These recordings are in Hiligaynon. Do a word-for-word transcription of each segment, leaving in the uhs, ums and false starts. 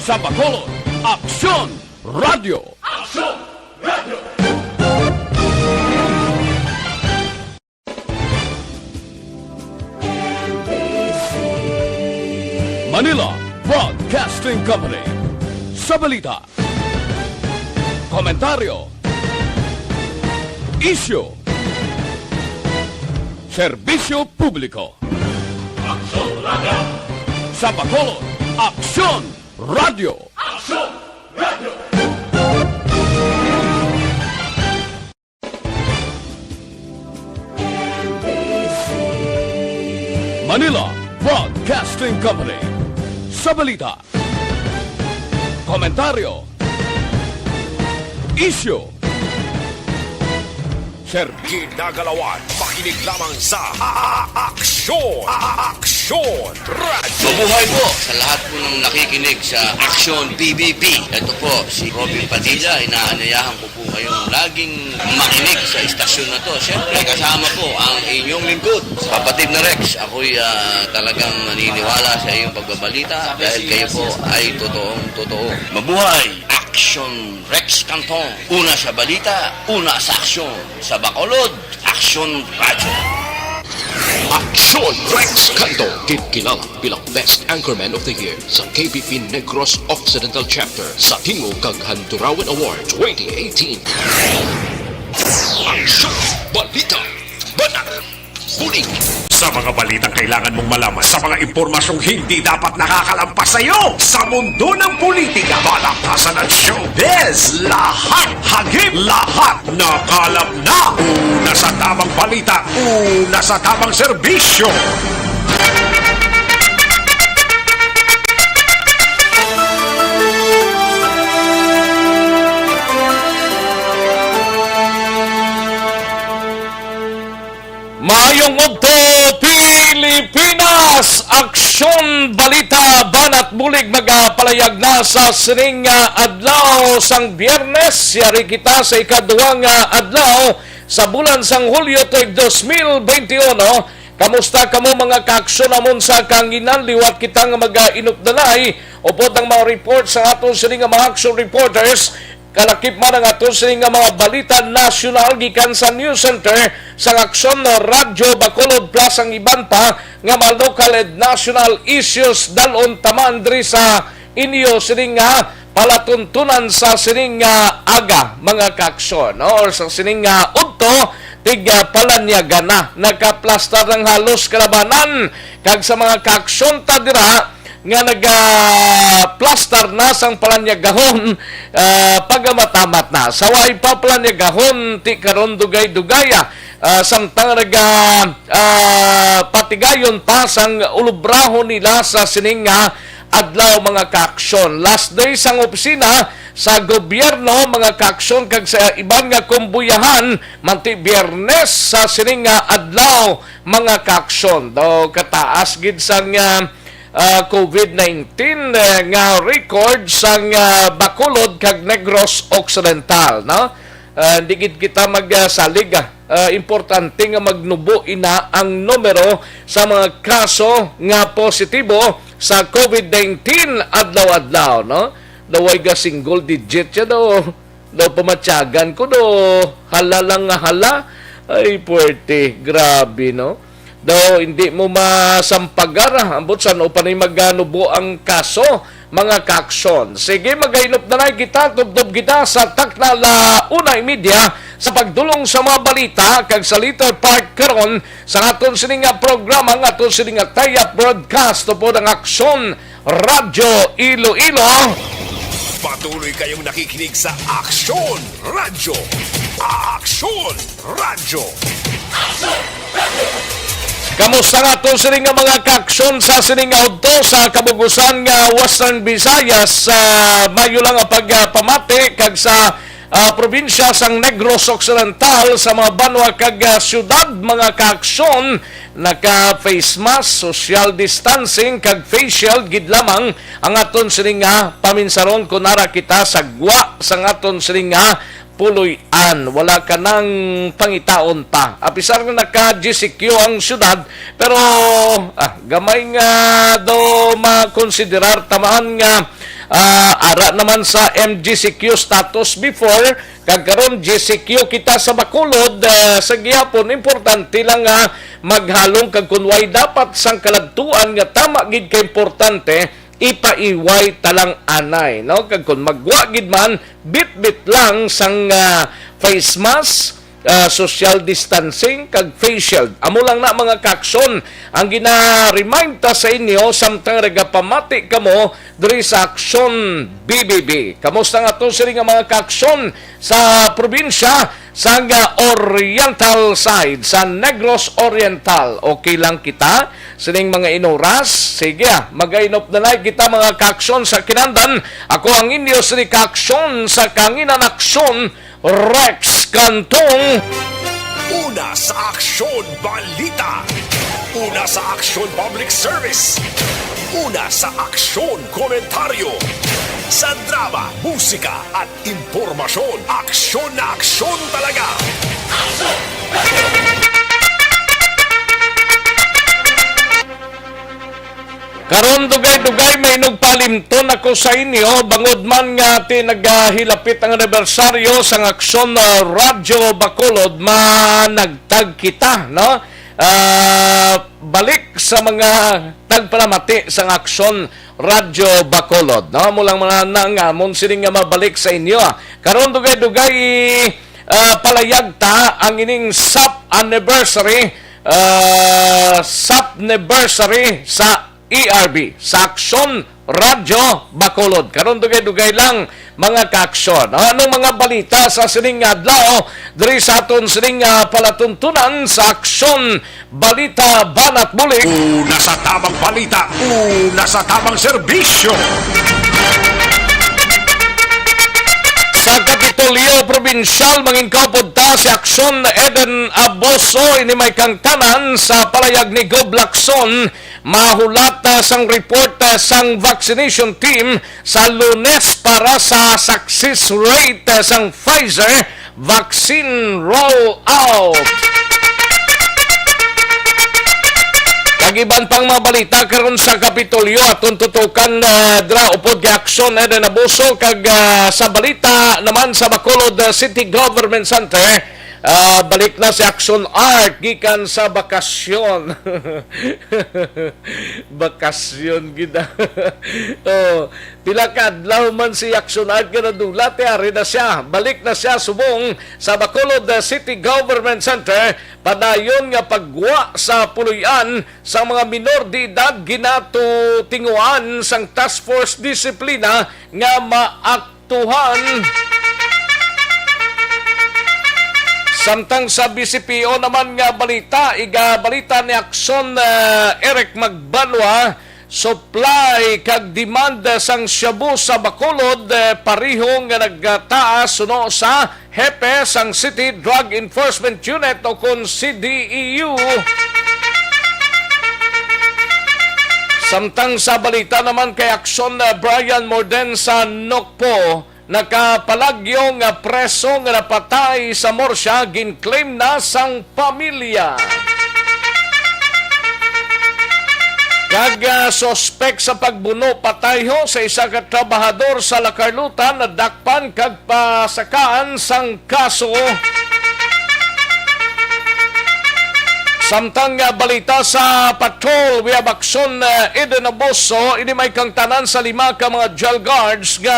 Sa Bacolod, Aksyon Radyo. Aksyon Radyo. Manila Broadcasting Company. Sa balita, komentaryo, isyu, serbisyo publiko. Aksyon Radyo. Sa Bacolod, Aksyon Radyo. Aksyon Radyo. Manila Broadcasting Company. Sa balita, komentaryo, isyu, serbisyo. Ginagalawan, makinig lamang sa A-, A-, Aksyon, A-, A-, Aksyon Radyo. Mabuhay po sa lahat po ng nakikinig sa Aksyon P B P. Ito po si Robin Padilla, inaanyayahan ko po kayong laging makinig sa istasyon na to. Siyempre, kasama po ang inyong lingkod, kapatid na Rex. Ako'y, ah, talagang naniniwala sa iyong pagbabalita dahil kayo po ay totoong totoo. Mabuhay! Aksyon Rex Canton. Una sa balita, una sa aksyon. Sa Bacolod, Aksyon Radyo. Aksyon Rex Canton, ginkilala bilang Best Anchorman of the Year sa K B P Negros Occidental Chapter sa Tingog kag Handurawan Award twenty eighteen. Aksyon, balita, banat, bulig. Sa mga balitang kailangan mong malaman, sa mga impormasyong hindi dapat nakakalampas sa iyo, sa mundo ng politika, balatasan at showbiz, lahat hagip, lahat nakalap na. Una sa tamang balita, una sa tamang serbisyo. Maayong udto, Pilipinas! Aksyon, balita, banat, bulig magapalayag na sa sining nga adlaw sang Biyernes. Yari kita sa ikaduha nga adlaw sa bulan sang Hulyo tuig dos mil bente uno. Kamusta kamo, mga kaaksyon namon sa kahanginan? Liwat kita nga mag-inupdanay upod ang mga report sa aton sini nga mga action reporters. Kalakip man ang aton sini nga mga balita nasyonal gikan sa News Center sang Aksyon Radyo Bacolod, plus ang iban pa nga mga local and national issues dalon taman diri sa inyo sini nga palatuntunan sa sini nga aga, mga kaaksyon, no? Or sa sini nga udto, tig, ah, palanyagan na. Nakaplastar ng halos kalabanan, kag sa mga kaaksyon ta dira nga nagaplastar na sang palanyagahon, ah, pagamamat-amat na. Sa way pa palanyagahon, ti karon dugay-dugay, ah, ah, samtang naga, ah, patigayon pa sang ulubrahon nila sa sining nga adlaw, mga kaaksyon. Last day sang opisina sa gobyerno, mga kaaksyon, kag sa iban nga kumbuyahan, manti Biyernes sa sining nga adlaw, mga kaaksyon. Daw kataas gid sang, ah, ah, covid nineteen, eh, nga record sang, ah, Bacolod kag Negros Occidental, no? Ah, hindi gid kita magsalig, ah. Ah, importante nga magnubo ina ang numero sa mga kaso nga positibo sa covid nineteen adlaw-adlaw, no? Daw way ga single digit siya daw. Daw pamatyagan ko daw, hala lang nga hala. Ay, puwerte. Grabe, no? Daw hindi mo masampagar, ah, ambot san-o pa ni maganubo ang kaso, mga kaaksyon. Sige, magainop na lang kita, tubtob kita sa takna la una y media sa pagdulong sa mga balita kag sa later part karon sa aton sini nga programa, ang aton sini nga tie-up broadcast upod ang Aksyon Radyo Iloilo. Patuloy kayong nakikinig sa Aksyon Radyo. Aksyon Radyo. Kamusta nga aton sini nga mga kaaksyon sa sini nga udto sa kabugusan nga Western Visayas? Sa mayo lang ang pagpamati kag sa, ah, probinsya sang Negros Occidental, sa mga banwa kag, ah, syudad, mga kaaksyon, naka-face mask, social distancing, kag face shield gid lamang ang aton sini nga paminsaron kon ara kita sa gwa sang aton sini nga Puloy-an, wala ka nang pangitaon pa. Apisar nga naka-G C Q ang syudad, pero, ah, gamay nga daw makonsiderar tamaan nga, ah, ara naman sa M G C Q status before, kag karon G C Q kita sa Bacolod, ah, sa gihapon, importante lang nga maghalong kag kun way dapat sang kaladtuan nga tama gid ka importante, ipaiway ta lang anay, no? Kag kun magwa gid man, bitbit lang sang, ah, face mask, ah, social distancing, kag face shield. Amo lang na, mga kaaksyon, ang gina-remind ta sa inyo samtang nagapamati kamo diri sa Aksyon B B B. Kamusta nga to sini nga mga kaaksyon sa probinsya sang, ah, Oriental side, sa Negros Oriental? Okay lang kita sining mga inoras? Sige, ah, magainop na lang kita, mga kaaksyon sa kinandan. Ako ang inyo sini kaaksyon sa kanginan aksyon, Rex Cantong. Una sa Aksyon Balita. Una sa Aksyon Public Service. Una sa Aksyon Komentaryo. Sa drama, musika, at impormasyon, aksyon na aksyon talaga. Karon, dugay-dugay, may nagpalimton ako sa inyo, bangod man nga ti nagahilapit ang anibersaryo sang Aksyon, ah, Radyo Bacolod, managtag kita, no? Ah, balik sa mga tagpalamati sang Aksyon Radyo Bacolod, no? Amo lang mga nangamon sini nga mabalik sa inyo, ah. Karon, dugay-dugay, ah, palayag ta ang ining sap anniversary, ah, sap anniversary sa E R B, sa Aksyon Radyo Bacolod. Karon, dugay-dugay lang, mga kaaksyon. Anong mga balita sa sining adlaw diri sa aton sining, ah, palatuntunan sa Aksyon Balita Banat Bulig? Una sa tamang balita, una sa tamang serbisyo. Sa Kapitolyo Probinsyal, manginkaupod ta si Aksyon Eden Abuso, ini may kangtanan sa palayag ni Gob Lacson. Mahulat, ah, sang report, ah, sang vaccination team sa Lunes para sa success rate, ah, sang Pfizer vaccine rollout. Kag iban pang mga balita karon sa Kapitolyo, aton tutukan, ah, dra upod kay Aksyon Eden Abuso, kag, ah, sa balita naman sa Bacolod, ah, City Government Center, ah, balik na si Aksyon Art gikan sa bakasyon. Bakasyon gid, ah. Oh, pila ka adlaw man si Aksyon Art nga nadula, ti ari na siya. Balik na siya subong sa Bacolod, ah, City Government Center. Padayon nga pagwa sa puloy-an sa mga minor de edad ginatutinguan sang Task Force Disiplina nga maaktuhan. Samtang sa B C P O naman nga balita, igabalita ni Aksyon, ah, Eric Magbanwa, supply kag demand sang shabu sa Bacolod, eh, pareho nga nagtaas suno sa hepe sang City Drug Enforcement Unit o kon C D E U. Samtang sa balita naman kay Aksyon, eh, Brian Morden sa Nokpo, nakapalagyo nga preso nga napatay sa Murcia, ginclaim na sang pamilya. Kag, ah, suspek sa pagbuno patayho sa isa ka trabahador sa La Carlota nadakpan kag pasakaan sang kaso. Samtang nga balita sa Patrol, we have Aksyon, ah, Eden Abuso, ini may kangtanan sa lima ka mga jail guards nga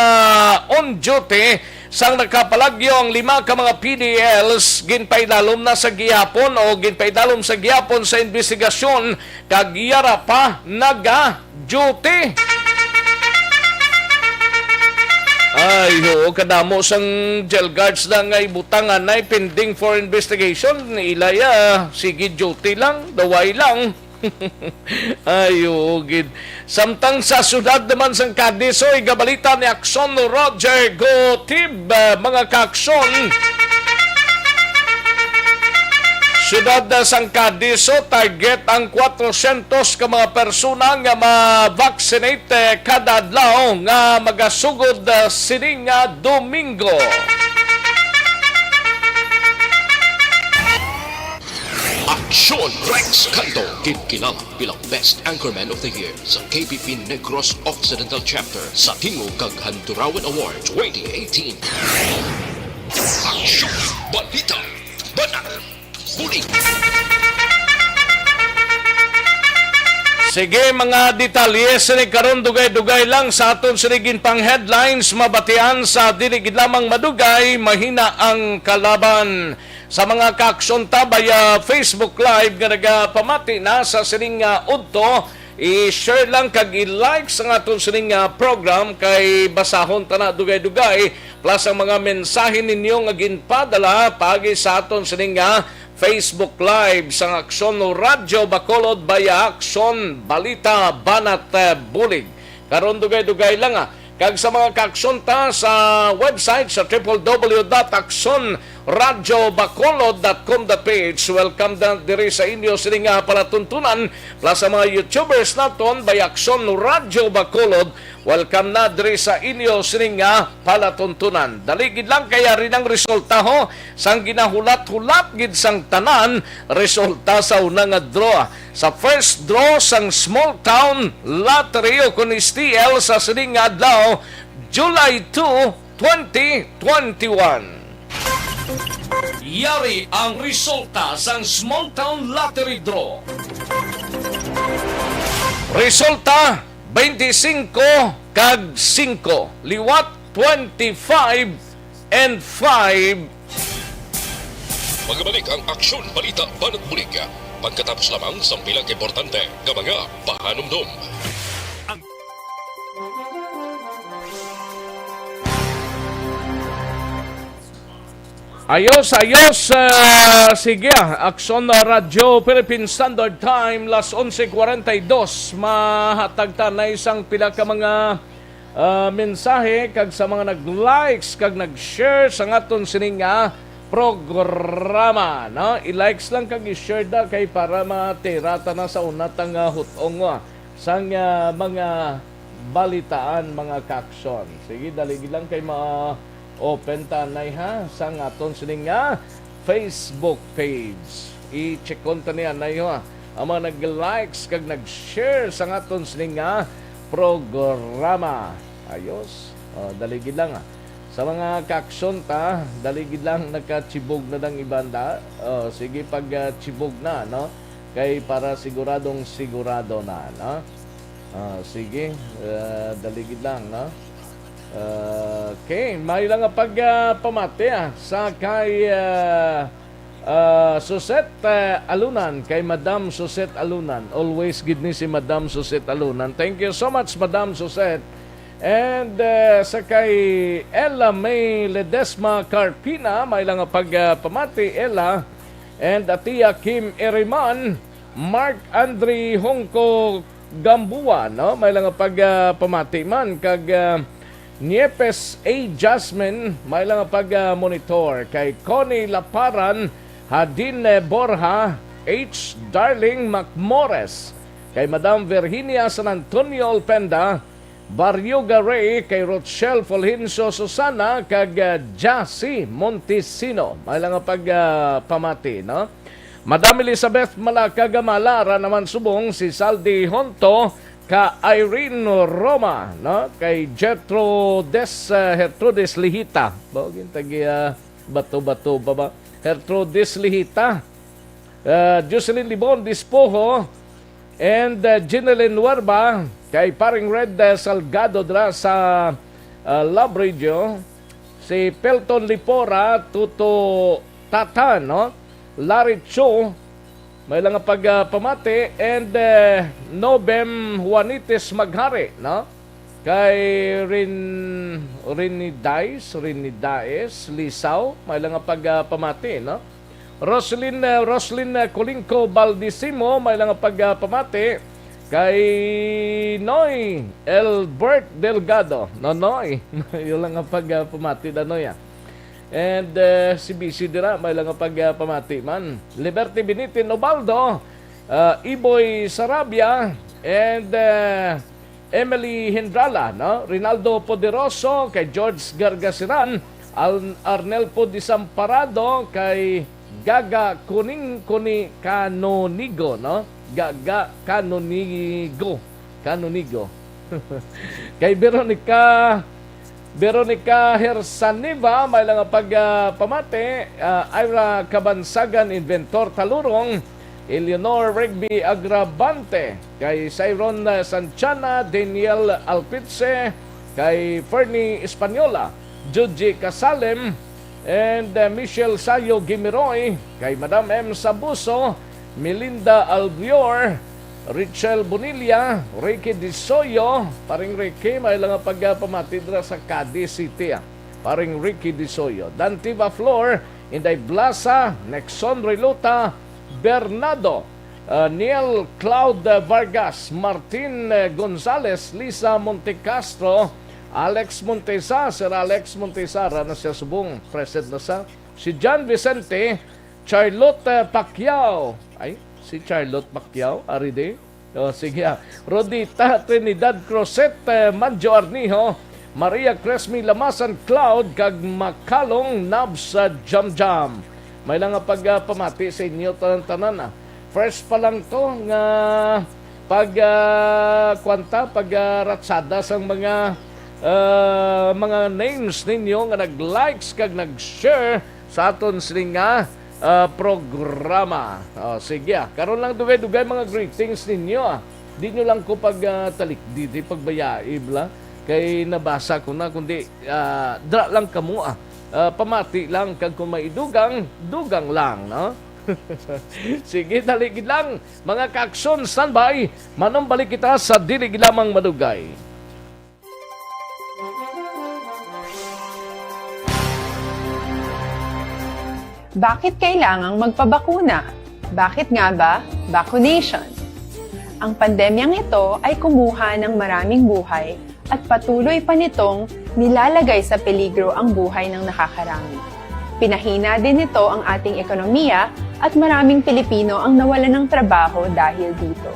on duty. Sang nakapalagyo ang lima ka mga P D Ls, ginpaidalom na sa gihapon o ginpaidalom sa gihapon sa imbestigasyon, kag yara pa naga-duty. Ay, oo, kadamo sang jail guards na nga ibutangan na pending for investigation. Ilaya, sige, duty lang, daway lang. Ay, oo, gid. Samtang sa syudad naman sang Cadiz, oy, gabalita ni Aksyon Roger Gotib, ah, mga kaaksyon. Syudad, ah, sang Cadiz, oh, target ang kwatrosyentos ka mga persona nga ma-vaccinate, eh, kada adlaw nga magasugod, ah, sini nga Domingo. Aksyon Rex Canto, ginkilang bilang Best Anchorman of the Year sa K P P Negros Occidental Chapter sa Tingog kag Handurawan Award twenty eighteen. Aksyon, balita, banat, bulig. Sige, mga detalye sini karon, dugay-dugay lang sa aton sini ginpang headlines, mabatian sa dili gid lamang madugay, mahina ang kalaban. Sa mga kaaksyon ta via Facebook Live nga nagapamati na sa sining, ah, udto, i-share lang kag i-like sa aton sining, ah, program kay basahon ta na dugay-dugay, plus ang mga mensahe ninyo nga ginpadala paagi sa aton sining, ah, Facebook Live sang Aksyon Radyo Bacolod via Aksyon Balita Banat, eh, Bulig. Karon dugay-dugay lang, ah. Kag sa mga kaaksyon ta sa website sa triple W dot aksyon radyo bacolod dot com dot P H, welcome na diri sa inyo sining nga palatuntunan. Plus sa mga YouTubers naton, by Aksyon Radyo Bacolod, welcome na diri sa inyo sining nga palatuntunan. Dali gid lang kay ari ang resulta, ho, sang ginahulat-hulat gid sang tanan, resulta sa una nga draw. Sa first draw sang Small Town Lottery o kon S T L sa sining nga adlaw, July two, twenty twenty-one. Yari ang resulta sang Small Town Lottery Draw. Resulta, twenty-five kag five. Liwat, twenty-five and five. Magabalik ang Aksyon Balita Banat Bulig pagkatapos lamang sang pila ka importante nga mga pahanumdom. Ayos, ayos. Ah, sige, ah, Aksyon, ah, Radyo Philippine Standard Time, las onse cuarenta y dos. Mahatag ta na isang pila ka mga, ah, mensahe kag sa mga nag-likes kag nag-share sa aton sining nga programa, no? I-likes lang kag i-share da kay para matira ta na sa una ta nga hutong, ah, sang, ah, mga balitaan, mga kaaksyon. Sige, dali lang kay ma-open ta anay, ha, sang aton sining nga Facebook page. I-check-on ta ni anay, ha, ang mga nag-likes kag nag-share sang aton sining nga programa. Ayos. O, dali gid lang, ah. Sa mga kaaksyon ta, dali gid lang, nakachibog na dang iban da. O, sige, pag, ah, chibog na, no? Kay para siguradong sigurado na, no? Ah, sige, ah, dali gid lang, no? Ah, okay, may lang nga pag, ah, pamati, ah, sa kay, ah, ah, Suset, ah, Alunan, kay Madam Suset Alunan. Always gid ni si Madam Suset Alunan. Thank you so much, Madam Suset. And, ah, sa kay Ella May Ledesma Carpina, may lang nga pag, ah, pamati, Ella. And Atia Kim Eriman, Mark Andre Hongko Gamboa, no? May lang nga pag, ah, pamati man kag, ah, Niepes A Jasmine, may lang nga pag, ah, monitor kay Connie Laparan, Hadin, eh, Borja, H Darling Macmores, kay Madam Virginia San Antonio Olpenda, Barrio Garay, kay Rochelle Fulgencio Susana, kag, ah, Jassy Montesino. May lang nga pag, ah, pamati, no? Madam Elizabeth Malaca Gamala, ra naman subong si Saldi Honto, ka Irene Roma, no? Kay Jethro Des, ah, Gertrudes Lihita. Ba, gintagi, ah, bato-bato pa ba? Gertrudes Lihita. Ah, Jocelyn Libon Dispoho, and, uh, Jinelin Nuerba, kay Paring Red, uh, Salgado dira sa, uh, Love Radio, si Pelton Lipora, Tuto Tata, no? Larry Cho, may lang nga pag, uh, pamati, and, uh, Nobem Juanites Maghari, no? Kay Rin-, Rinidaes, Rinidaes, Lisaw, may lang nga pag, uh, pamati, no? Roslyn, eh, Roslyn, eh, Colingco Baldisimo, may lang nga pag, ah, pamati kay Noy Elbert Delgado. Nonoy, yun lang ang pag, ah, pamati na, Noy, ah. And, eh, si B C dira, may lang nga pag, ah, pamati man. Liberty Binitin Ubaldo, ah, Iboy Sarabia, and, eh, Emily Hindrala, no? Rinaldo Poderoso, kay George Gargasiran, Al-, Arnel Desamparado, kay Gaga Kuning Kuni Canonigo, no? Gaga Canonigo. Canonigo. Kay Veronica, Veronica Hersaniva, may lang pag, ah, pamati, ah, Ira Kabansagan, Inventor Talurong, Eleanor Rigby Agravante, kay Cyron, ah, Santiana, Daniel Alpitse, kay Fernie Española, Juji Casalem, and, uh, Michelle Sayo Gimiroy, kay Madam M Sabuso, Melinda Albior, Richel Bonilla, Ricky Disoyo, paring Ricky, may lang nga pagpamati dira sa Cadiz City, ah. Paring Ricky Disoyo, Dantiva Flor, Inday Blasa, Nexon Relota, Bernardo, uh, Neil Cloud Vargas, Martin, uh, Gonzales, Lisa Montecastro, Alex Montesa, Sir Alex Montesa, ra na siya subong, present na sa, si John Vicente, Charlotte, uh, Pacquiao. Ay, si Charlotte Pacquiao, ari di. Oh, sige, ah. Rodita Trinidad Cruzet, uh, Manjo Arnijo, Maria Cresme Lamasan Cloud, kag Makalong Nabs, uh, Jamjam. May lang nga pagpamati sa inyo tanan-tanan, ah. First pa lang to nga pag, ah, kwanta, pag, ah, ratsada sang mga, ah, mga names ninyo nga nag-likes kag nag-share sa aton sini nga, ah, programa. Oh, sige, ah. Karon lang dugay-dugay mga greetings ninyo, ah. Di nyo lang ko pag, ah, talik, di, di pagbayai bala. Kay nabasa ko na, kundi, ah, dra lang kamo, ah. Ah, pamati lang, kag kung may idugang, dugang lang, no? Sige, dali gid lang. Mga ka-aksyon, standby. Manumbalik kita sa dili gid lamang madugay. Bakit kailangang magpabakuna? Bakit nga ba vaccination? Ang pandemyang ito ay kumuha ng maraming buhay at patuloy pa nitong nilalagay sa peligro ang buhay ng nakakarami. Pinahina din nito ang ating ekonomiya at maraming Pilipino ang nawalan ng trabaho dahil dito.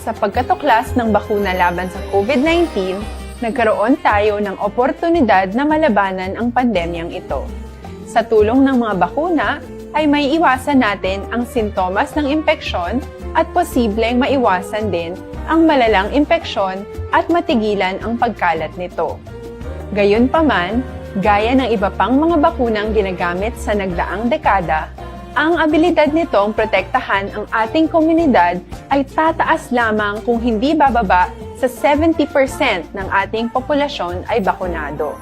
Sa pagkatuklas ng bakuna laban sa COVID nineteen, nagkaroon tayo ng oportunidad na malabanan ang pandemyang ito. Sa tulong ng mga bakuna, ay maiiwasan natin ang sintomas ng impeksyon at posibleng maiwasan din ang malalang impeksyon at matigilan ang pagkalat nito. Gayunpaman, gaya ng iba pang mga bakunang ginagamit sa nagdaang dekada, ang abilidad nitong protektahan ang ating komunidad ay tataas lamang kung hindi bababa sa seventy percent ng ating populasyon ay bakunado.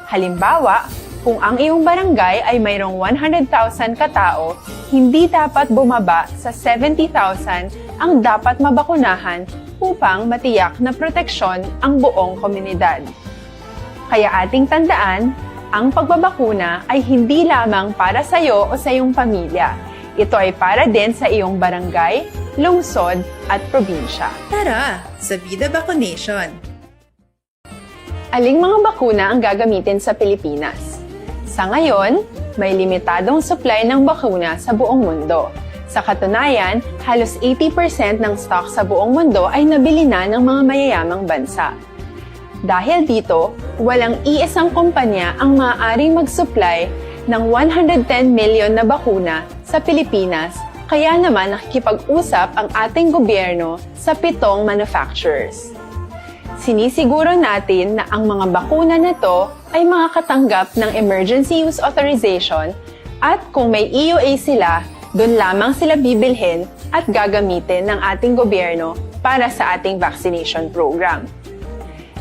Halimbawa, kung ang iyong barangay ay mayroong one hundred thousand katao, hindi dapat bumaba sa seventy thousand ang dapat mabakunahan upang matiyak na proteksyon ang buong komunidad. Kaya ating tandaan, ang pagbabakuna ay hindi lamang para sa iyo o sa iyong pamilya. Ito ay para din sa iyong barangay, lungsod, at probinsya. Tara, sa Vida Vaccination! Aling mga bakuna ang gagamitin sa Pilipinas? Sa ngayon, may limitadong supply ng bakuna sa buong mundo. Sa katunayan, halos eighty percent ng stock sa buong mundo ay nabili na ng mga mayayamang bansa. Dahil dito, walang iisang kumpanya ang maaaring mag-supply ng one hundred ten million na bakuna sa Pilipinas, kaya naman nakikipag-usap ang ating gobyerno sa pitong manufacturers. Sinisiguro natin na ang mga bakuna na to ay makakatanggap ng Emergency Use Authorization at kung may E U A sila, doon lamang sila bibilhin at gagamitin ng ating gobyerno para sa ating vaccination program.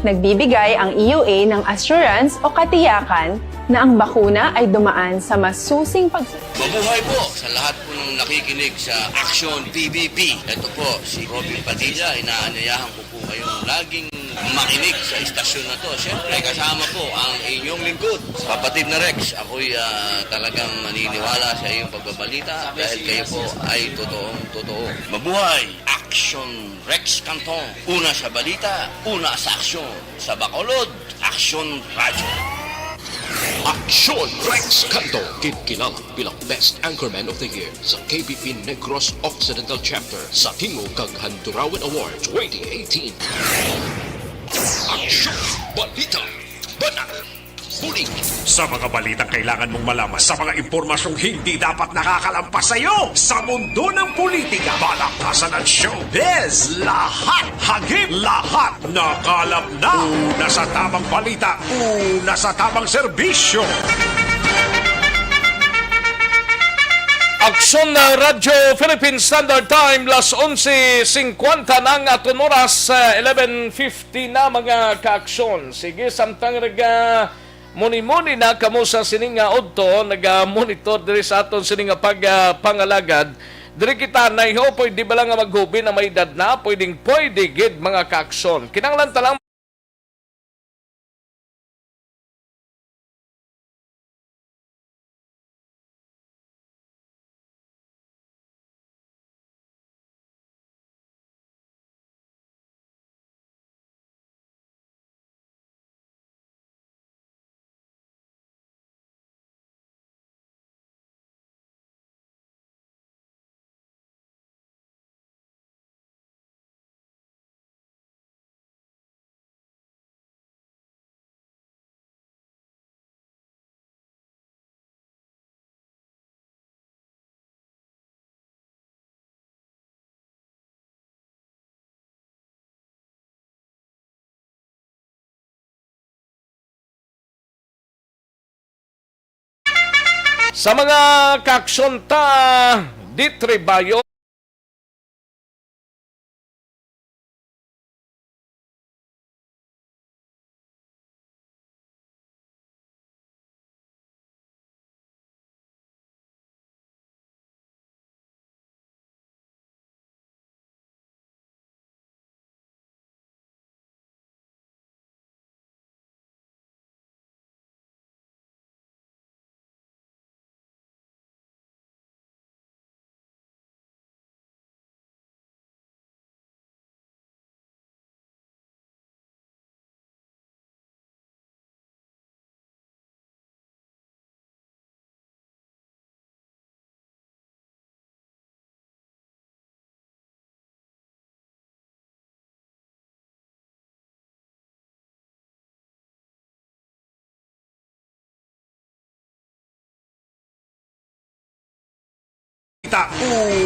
Nagbibigay ang E U A ng assurance o katiyakan na ang bakuna ay dumaan sa masusing pag- Mabuhay po sa lahat po ng nakikinig sa Action P V P. Ito po si Robin Padilla. Inaanyayahan ko po kayong laging makinig sa istasyon na to. Siyempre, kasama po ang inyong lingkod, kapatid na Rex. Ako'y, ah, talagang naniniwala sa iyong pagbabalita dahil kayo po ay totoong totoo. Mabuhay! Action Rex Canton. Una sa balita, una sa aksyon. Sa Bacolod, Aksyon Radyo. Aksyon Rex Canton, ginkilala bilang Best Anchorman of the Year sa K B P Negros Occidental Chapter sa Tingog kag Handurawan Award twenty eighteen. Aksyon! Balita! Banat! Sa mga balitang kailangan mong malaman, sa mga impormasyong hindi dapat nakakalampas sa iyo, sa mundo ng politika, balakasan at showbiz, lahat, hagip, lahat, nakalap na. Una sa tamang balita, una sa tamang serbisyo. Aksyon na Radyo Philippine Standard Time, las onse singkwenta na ang aton oras, eh, eleven fifty na, mga kaaksyon. Sige, samtang naga muni-muni na kamo sa sini nga udto, naga-monitor diri sa aton sini nga pag, ah, pangalagad. Diri kita naiho, pwede ba lang nga maghubi na may edad na? Pwedeng pwede gid, mga kaaksyon. Kinahanglan ta lang Sa mga kaaksyon ta, di tribayo.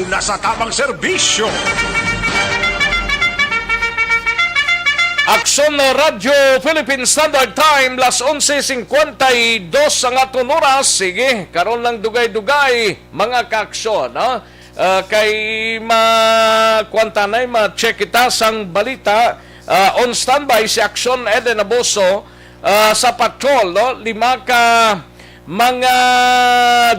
Una sa tamang serbisyo. Aksyon na Radyo Philippine Standard Time, las onse singkwenta y dos ang aton oras. Sige, karon lang dugay-dugay, mga kaaksyon, no? Ah, kay ma-, kuwan ta na, ma-check kita sang balita. Ah, on standby si Aksyon Eden Abuso, ah, sa patrol, no? Lima ka mga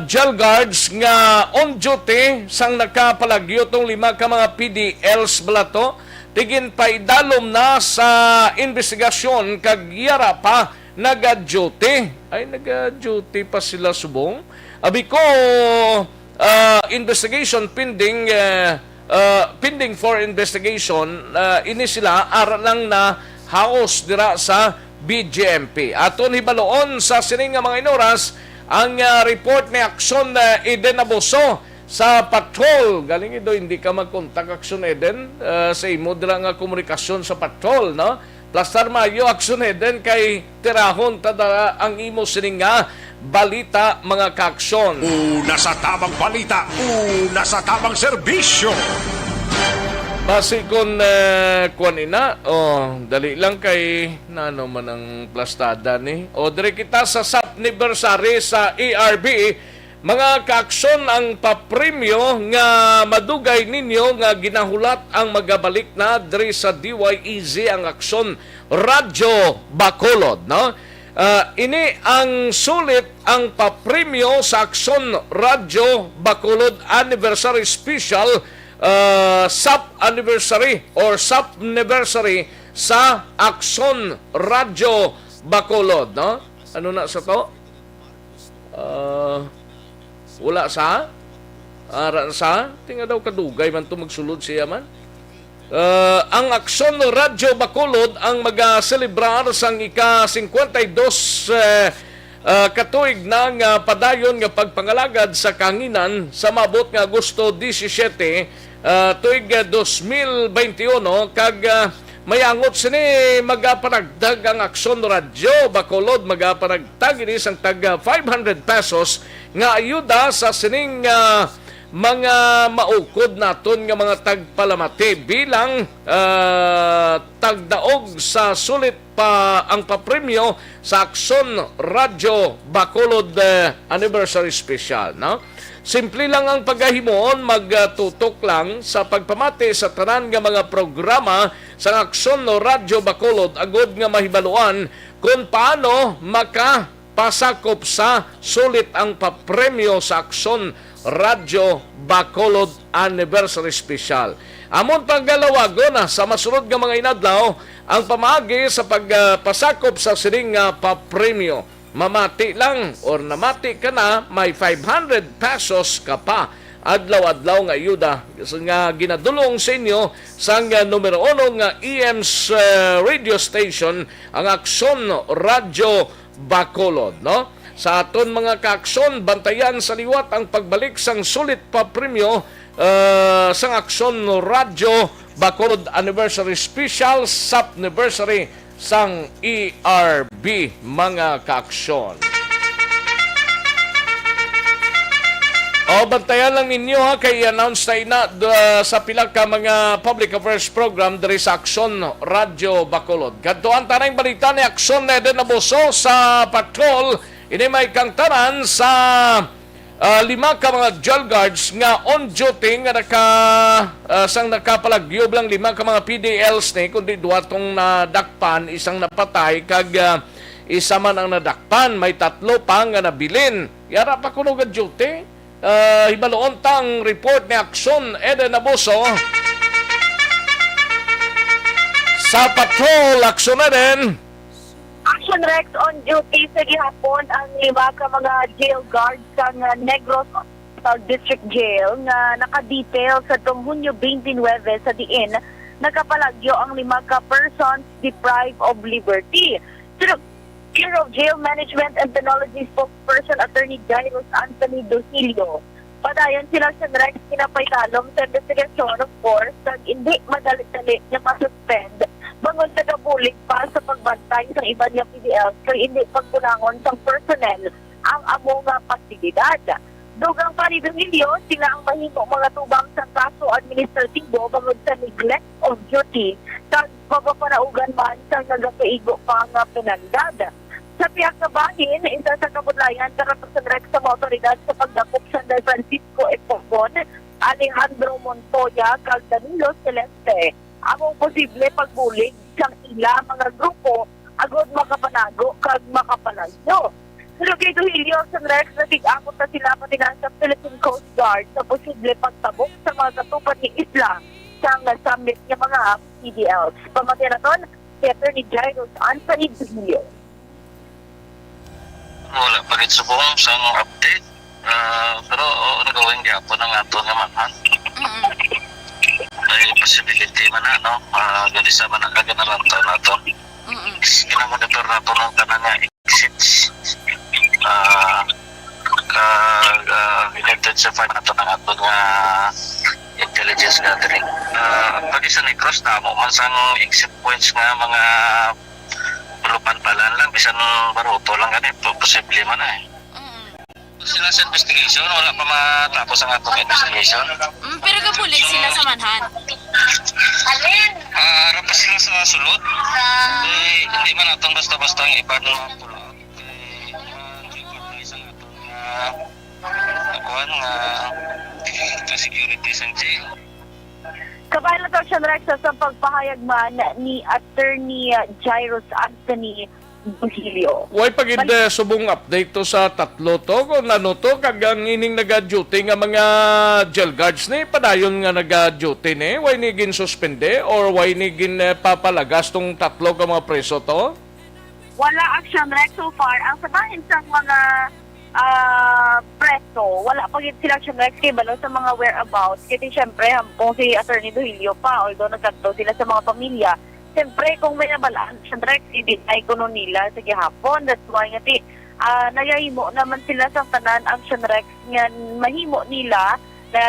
jail guards nga on duty sang nakapalagyo tong lima ka mga P D Ls bala to. Tiginpaidalom na sa investigasyon kag yara pa naga-duty. Ay, naga-duty pa sila subong? Abi ko, ah, investigation pending, eh, ah, pending for investigation, ah, ini sila ara lang na house dira sa B J M P. Aton hibaluon sa sini nga mga inoras ang, ah, report ni Aksyon, ah, Eden Abuso sa patrol. Galing ido, hindi ka mag-contact, Aksyon Eden, ah, sa imo dira nga komunikasyon sa patrol, no? Plastar maayo, Aksyon Eden, kay tirahon ta dara ang imo sining nga balita, mga kaaksyon. Una sa tamang balita, una sa tamang serbisyo. Basi kon, eh, kuwan ina, oh, dali lang kay nano man ang plastada ni. O, diri kita sa sap anniversary sa A R B. Mga kaaksyon, ang papremyo nga madugay ninyo nga ginahulat ang magabalik na diri sa D Y E Z, ang Aksyon Radyo Bacolod, no? Ah, ini ang sulit ang papremyo sa Aksyon Radyo Bacolod Anniversary Special, ah, sap anniversary or sap anniversary sa Aksyon Radyo Bacolod, no? Ano na sa to? Ah, wala sa? Ara sa? Tinga daw kadugay man to magsulod siya man. Ah, ang Aksyon Radyo Bacolod ang magaselebrar sang ika-singkwenta y dos, eh, ah, ka tuig na nga padayon nga pagpangalagad sa kahanginan sa maabot nga Agosto disisiete, ah, tuig, ah, dos mil beintiuno, kag, ah, May angot sini, magapanagtag ang Aksyon Radyo Bacolod, magapanagtag ini sang tag five hundred pesos nga ayuda sa sining, ah, mga maukod naton nga mga tagpalamati bilang, ah, tagdaog sa sulit pa ang papremyo sa Aksyon Radyo Bacolod, eh, Anniversary Special, no? Simple lang ang pagahimuon, magtutok lang sa pagpamati sa tanan nga mga programa sa Aksyon Radyo Bacolod agod nga mahibaluan kung paano makapasakop sa sulit ang papremyo sa Aksyon Radyo Bacolod Anniversary Special. Amon pagalawagon na sa masunod nga mga inadlaw ang pamaagi sa pagpasakop sa sining nga papremyo. Mamati lang or namati ka na, may five hundred pesos ka pa adlaw-adlaw nga ayuda nga ginadulong sa inyo sang, ah, numero uno nga E M's, ah, radio station, ang Aksyon Radyo Bacolod, no? Sa aton mga kaaksyon, bantayan sa liwat ang pagbalik sang sulit pa premyo, ah, sang Aksyon Radyo Bacolod Anniversary Special, Sapniversary sang E R B, mga kaaksyon. O, bantayan lang ninyo, ha, kay i-announce na ina, da, sa pila ka mga public affairs program diri sa Aksyon Radyo Bacolod. Kadtuan ta na ang balita ni Aksyon Eden Abuso sa patrol. Ini may kangtanan sa, ah, lima ka mga jail guards nga on duty nga naka, ah, sang nakapalagyo lang lima ka mga P D Ls ni, kundi duha tong nadakpan, isang napatay, kag, ah, isa man ang nadakpan. May tatlo pa nga nabilin. Yara pa kuno ga duty. Ah, hibaluon tang report ni Aksyon Eden Abuso. Sa patrol, Aksyon Eden. Action Rex, on duty sa gihapon ang lima ka mga jail guards sang, ah, Negros Occidental District Jail nga naka-detail sa tong Hunyo twenty-nine sa diin nakapalagyo ang lima ka persons deprived of liberty. Pero Bureau of Jail Management and Penology spokesperson Attorney Jairus Anthony Duhilio. Padayon sila sa Rex ginapaitalom sa investigasyon, of course, kag hindi madali-dali nga ma-suspend bangod nagabulig pa sa pagbantay sa iban nga P D L kag hindi pagkulangon sang personnel ang amo nga pasilidad. Dugang pa ni Duhilio, sila ang mahimo mangatubang sa kaso administratibo bangod sa neglect of duty kag mapapanaugan man sa nagakaigo pa nga penalidad. Sa pihak nga bahin, isa sa kabudlayan karapatan rek sa mga awtoridad sa pagdakop sa San Francisco Epobon, Alejandro Montoya kag Danilo Celeste, amo posible pagbulig sang ila mga grupo agud makapanago kag makapalagyo. Pero kay Duhilio, sa Rex, natig-amot na sila pati na sa Philippine Coast Guard sa posible pagtabok sa mga katupad ni Isla sang nasambit nga mga P D L. Pamatian naton si Attorney Jairus Anthony Duhilio. Wala pa gid subong sang update. Ah, pero, oo, ongoing gyapon ang aton nga manhunt. Mm-mm. May possibility man na, no? Ah, gani sa man ang kaganalantaw nato. Mm-mm. Ginamonitor nato ang tanan nga exits. Ah, ka, ah, in-intensify nato ang aton nga intelligence gathering. Ah, pati sa Negros, namo man sang exit points nga mga lupantalan lang, bisan baruto lang gani, po-, posible man eh. Mm. Sila sa investigation, wala pa matapos ang atong investigation. Mm, pero gabulig sila sa manhunt. Ah, ara pa sila sa sulod. Hindi, hindi man atong basta-basta ang iban nga pull out. Kay, ah, jeopardize ang atong, ah, kuwan nga, ah, security sa jail. Kabay na to, Sean Rex, sa pagpahayag man ni Attorney Jairus Anthony Duhilio. Way pa gid, Bal- eh, subong update to sa tatlo to, kung ano to, kag ang ining naga-duty nga mga jail guards ni, padayon nga naga-duty ni, way ni ginsuspende or way ni gin, eh, papalagas tong tatlo ka mga preso to? Wala, Action Rex, so far. Ang sa bahin sang mga, ah, preso, wala pa gid sila, Action Rex, kay balo sa mga whereabouts. Kasi syempre, hampong si Attorney Duhilio pa, although nagkadto sila sa mga pamilya. Syempre, kung may nabalaan, Action Rex, i-deny kuno nila sa gihapon. That's why nga ti, ah, nagahimo naman sila sa tanan, Action Rex, nga mahimo nila na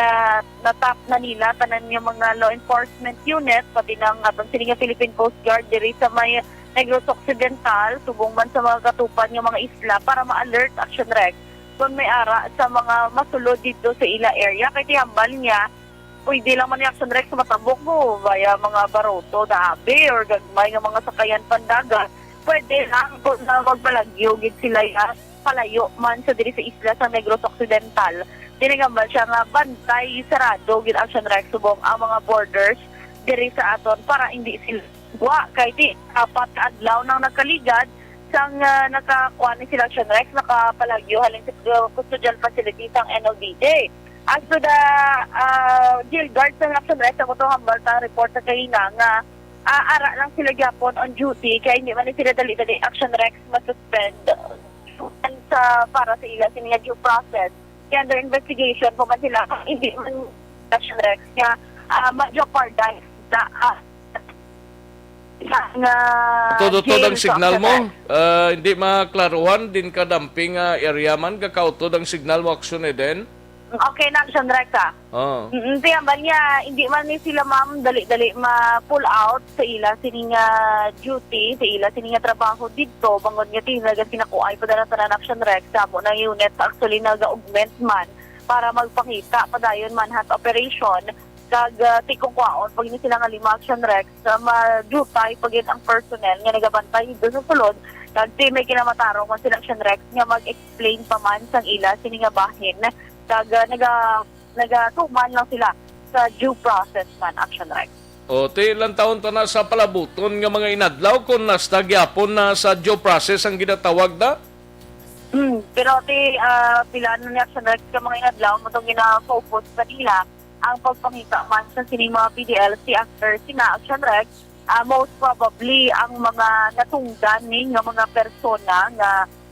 natap na nila tanan nga mga law enforcement unit, pati na ang aton sini nga Philippine Coast Guard diri sa may Negros Occidental, subong man sa mga katupan nga mga isla para ma-alert, Action Rex, kung may ara sa mga masulod dito sa ila area. Kay tihambal niya, pwede lang man ni Action Rex matabok mo via mga baroto, dabi, or gagmay nga mga sakayan pandagat. Pwede lang kung na magbalagyo gid sila ya, palayo man sa diri sa isla sa Negros Occidental. Tinagambal siya nga bantay sarado gid, Action Rex, subong ang mga borders diri sa aton para hindi sila wa kay ti apat ka adlaw nang nagkaligad sang, ah, nakakuan ni sila, Action Rex, nakapalagyo halin sa, ah, custodial facility sang N L D J. As to the, ah, jail guards sang, Action Rex, ang ito hambal ta report sa kahina nga, ah, ara lang sila gyapon on duty kay hindi man ni sila dali-dali, Action Rex, ma-suspend sa para sa ila sini nga due process. Kay under investigation pa man sila, hindi man, Action Rex, nga, ah, ma-jeopardize na, ah, sa nga Utod-utod ang jail sa signal mo. Occidental. Ah, hindi maklaruhan, din ka dumping, ah, area man, gakautod ang signal mo, Action Eden. Okay na, Action Rex, ah. Oh. Mm, tiyambal niya, hindi man ni sila, ma'am, dali-dali ma-pull out sa ila sini nga duty, sa ila sini nga trabaho didto, bangod nga tinaga sinakuay pa dala tanan, Action Rex, sa amo na unit, actually, naga-augment man para magpangita padayon manhunt operation, kag, ah, tikong kwaon pag ni sila nga lima, Action Rex, sa madutay pa gid ang personnel nga nagabantay dito sa sulod, kag ti may kinamatarong man sila, Action Rex, nga mag-explain pa man sang ila sini nga bahin, kag, ah, naga-, nagatuman lang sila sa due process man, Action Rex. O, ti ilang taon ta na sa palabuton nga mga inadlaw kung nasta gyapon na sa due process ang ginatawag na? Hmm, pero ti, ah, pila na ni, Action Rex, ka mga inadlaw mo itong gina-focus kanila ang pagpangita man sa sining mga P D L C after sina, Action Rex, ah, most probably ang mga natungdan ni nga mga persona nga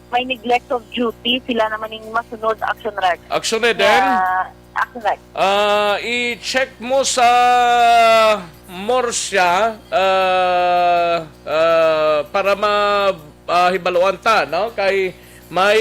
may neglect of duty, sila naman ning masunod, Action Rex. Action Eden? Nga, Action Rex. Ah, i-check mo sa Murcia, ah, ah, para ma-, ah, hibaluan ta, no? Kay may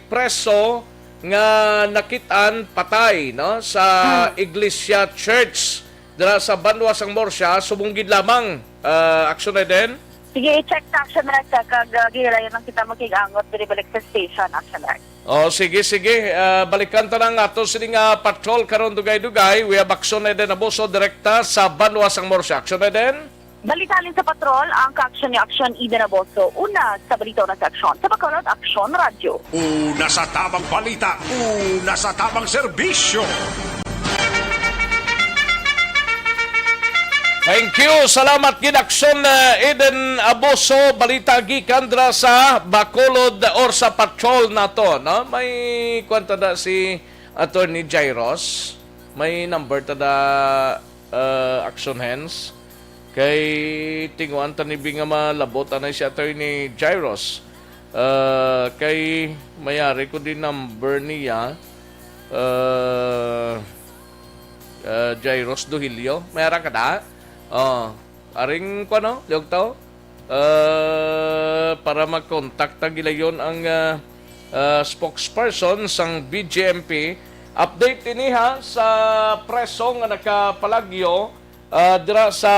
preso nga nakit-an patay, no, sa Hmm. Iglesia Church dira sa banwa sang Murcia, subong gid lamang, ah, Action Eden. Sige, i-check sa Action Rex, ah, kag, ah, gihilayan lang kita makig-angot diri balik sa station, Action Rex. Oh, sige, sige. Ah, balikan ta na ang ato sini nga patrol karon, dugay-dugay. We have Action Eden Abuso, direkta sa banwa sang Murcia. Action Eden? Balita halin sa patrol, ang ka-action ni Action Eden Abuso. Una sa balita, una sa aksyon. Sa Bacolod, Aksyon Radyo. Una sa tabang balita, una sa tabang serbisyo. Thank you. Salamat gid, Aksyon, uh, Eden Abuso. Balita gikan dra sa Bacolod or sa patrol nato, no? May kwan ta da si Attorney Jairos. May number ta da, uh, Action Hands. Kay tinguan ta ni Bing nga malabot anay si Attorney Jairos. Uh, kay mayari ko di number niya. Uh, uh, Jairos Duhilio. May ara ka da? Oh, aring ko, no? Liog tao? Uh, para mag-contact ta gilayon ang, uh, uh, spokesperson sang B J M P. Update ini, ha, sa preso nga nakapalagyo, uh, dira sa,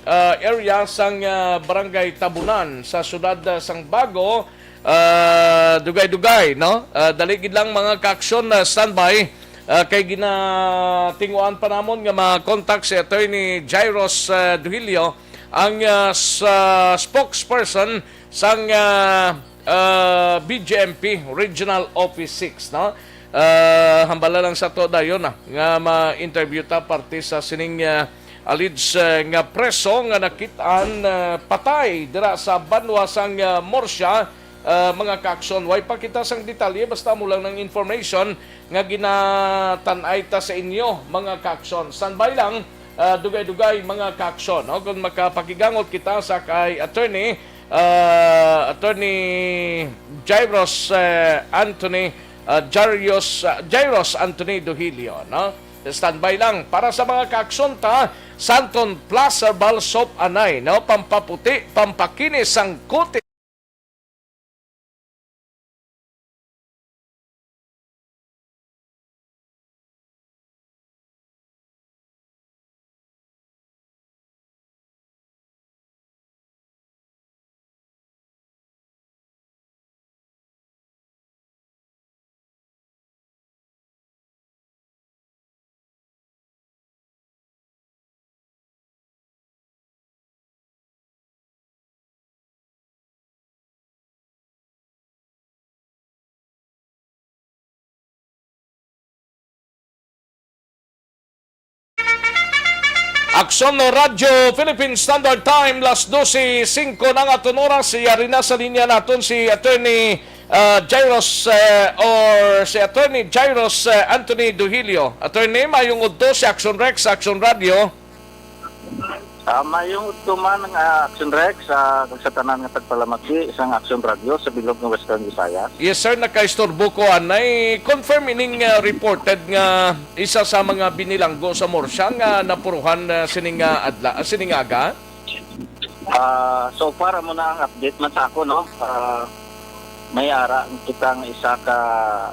uh, area sang, uh, Barangay Tabunan sa siyudad, uh, sang Bago. Uh, dugay-dugay, no? Uh, dali gid lang, mga ka-aksyon, uh, standby. Uh, kay ginatinguan pa namon nga ma-contact si Attorney Jairos, uh, Duhilio, ang, ah, sa spokesperson sang, ah, ah, B J M P Regional Office six, no? Ah, hambala lang sa to dayon, ah, nga ma-interview ta parte sa sining, ah, alleged, ah, nga preso nga nakit-an, ah, patay dira sa banwa sang, ah, Murcia. Ah, mga ka-aksyon, way pa kita sang detalye, basta mo lang ng information nga ginatan-ay ta sa inyo, mga ka-aksyon. Standby lang, ah, dugay-dugay, mga ka-aksyon, no? Kung makapakigangot kita sa kay attorney, ah, Attorney Jairus, eh, Anthony, ah, Jarius, ah, Jairus Anthony Duhilio, no? Standby lang para sa mga ka-aksyon ta, Santon Plus Herbal Soap anay, no? Pampaputi, pampakinis sang kutis. Aksyon Radyo Philippine Standard Time, las dose singko na nga aton oras. Yari na sa linya naton si Attorney, ah, Jairus, eh, or si Attorney Jairus, eh, Anthony Duhilio. Attorney, mayong udto si Aksyon Rex, Aksyon Radyo. Ah, mayong udto man nga Aksyon Rex, ah, kag sa tanan nga tagpalamati sang Aksyon Radyo sa bilog nga Western Visayas. Yes, sir, nakaistorbo ko anay. Confirm ining, ah, reported nga isa sa mga binilanggo sa Murcia nga napuruhan, ah, sining, ah, adla, ah, sining aga? Ah, so far, amo na ang update man sa ako, no? Ah, may ara kita nga isa ka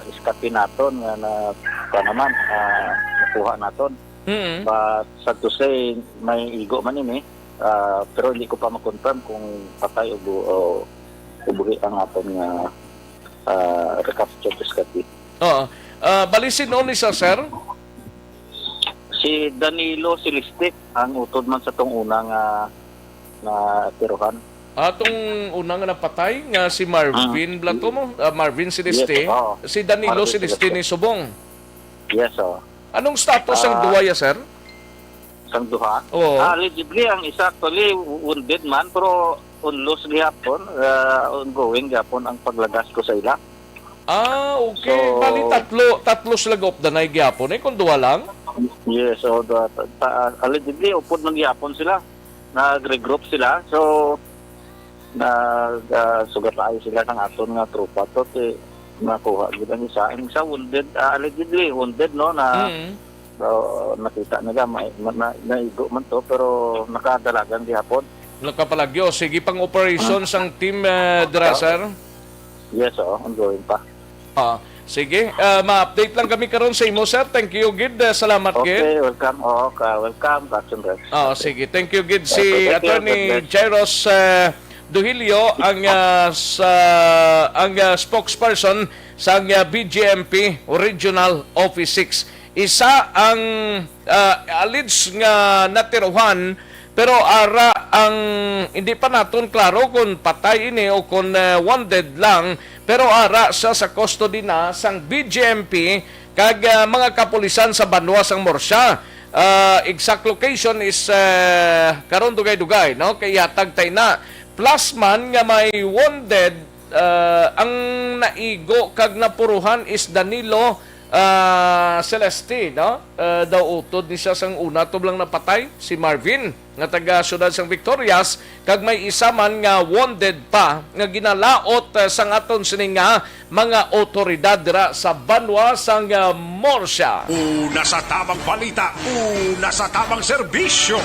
escape naton nga na, kuwan naman, ah, nakuha naton. Mm. But sad to say, may igo man ini. Ah, pero hindi ko pa ma-confirm kung patay o bu-, o, o buhi ang aton nga, ah, recaptured escapee. Oo. Ah, bali, sino ni sa, sir? Si Danilo Celeste, ang utod man sa tong una nga, nga tirohan. Atong una nga napatay nga si Marvin Mm. Blato mo? Ah, Marvin Celeste. Yes, oo. Si Danilo Marvin Celeste Celeste. Ni Subong. Yes, oo. Anong status ang Ah. duwa ya, sir? Sang duha? Oo. Ah, allegedly, ang isa actually wounded man, pero unlos gihapon, ah, ongoing gihapon ang paglagas ko sa ila. Ah, okay. So, bali, tatlo, tatlo sila gaupdanay gihapon, eh, kung duha lang? Yes, so, the, ta-, ta-, allegedly, upod man gihapon sila. Nag-regroup sila. So, nag, ah, sugat ay sila sang aton nga tropa to, ti nakuha gid ang isa. Ang isa wounded, ah, allegedly wounded, no, na Mm. So, nakita nila, may, na, na, naigo man to, pero nakadalagan gihapon. Nakapalagyo. Sige pang operation Ah. sang team, eh, dira, Oo. sir? Yes, oo, ongoing pa. Ah, sige. Ah, ma-update lang kami karon sa imo, sir. Thank you, gid. Ah, salamat, gid. Okay, welcome. Oo, ka, welcome, Captain Rex. Ah, Okay. sige. Thank you, gid. Si Okay, thank you. Attorney God bless. Jairus, ah, Duhilio, ang, ah, sa, ang, ah, spokesperson sa, ah, B J M P Regional Office six. Isa ang, ah, alleged nga natiruhan, pero ara ang hindi pa naton klaro kung patay ini o kung, ah, wounded lang, pero ara siya sa custody na sang B J M P kag, ah, mga kapulisan sa banwa sang Murcia. Ah, exact location is, ah, karon dugay-dugay, no? Kay yatag tay na. Plus man nga may wounded, ah, ang naigo kag napuruhan is Danilo ah, Celeste, no? Ah, daw utod ni siya sang una tublang napatay, si Marvin, nga taga siyudad sang Victorias, kag may isa man nga wounded pa nga ginalaot, ah, sang aton sini nga mga otoridad dira sa banwa sang, ah, Murcia. Una sa tamang balita, una sa tamang serbisyo.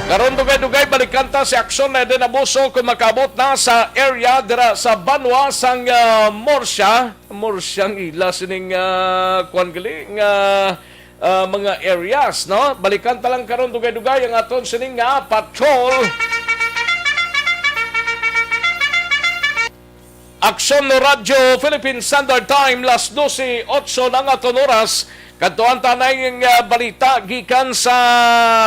Karon, dugay-dugay, balikan ta si Aksyon Eden Abuso kung makaabot na sa area dira sa banwa sang, ah, Murcia. Murcia ang ila sining, ah, kuwan gali nga, ah, mga areas, no? Balikan ta lang karon dugay-dugay ang aton sining nga patrol. Aksyon no Radyo Philippine Standard Time, las dose otso na ang aton oras. Kadtuan ta na ang, ah, balita gikan sa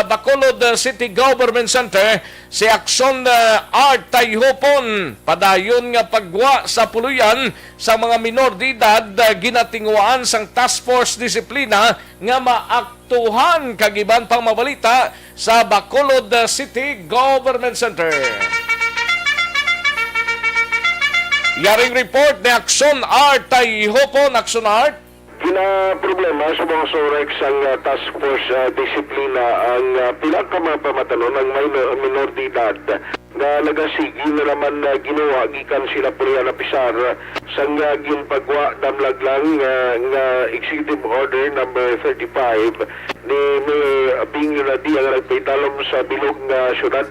Bacolod, ah, City Government Center. Si Aksyon, ah, Art Tayhopon, padayon nga pagwa sa puloy-an sa mga minor de edad, ah, ginatinguhaan sang Task Force Disiplina nga maaktuhan kag iban pang mabalita sa Bacolod, ah, City Government Center. Yaring report ni Aksyon Art Tayhopon. Aksyon Art. Ginaproblema sa mga surek sang, ah, Task Force, ah, Disiplina ang, ah, pila ka mga pamatanon ang may no-, minor de edad nga nagasigi na naman, ah, ginuha gikan sila pulihan apisar sang, ah, ginpagwa damlag lang, ah, nga Executive Order number thirty-five ni Mayor Bing Yuladia nga nagpahitalom sa bilog nga syudad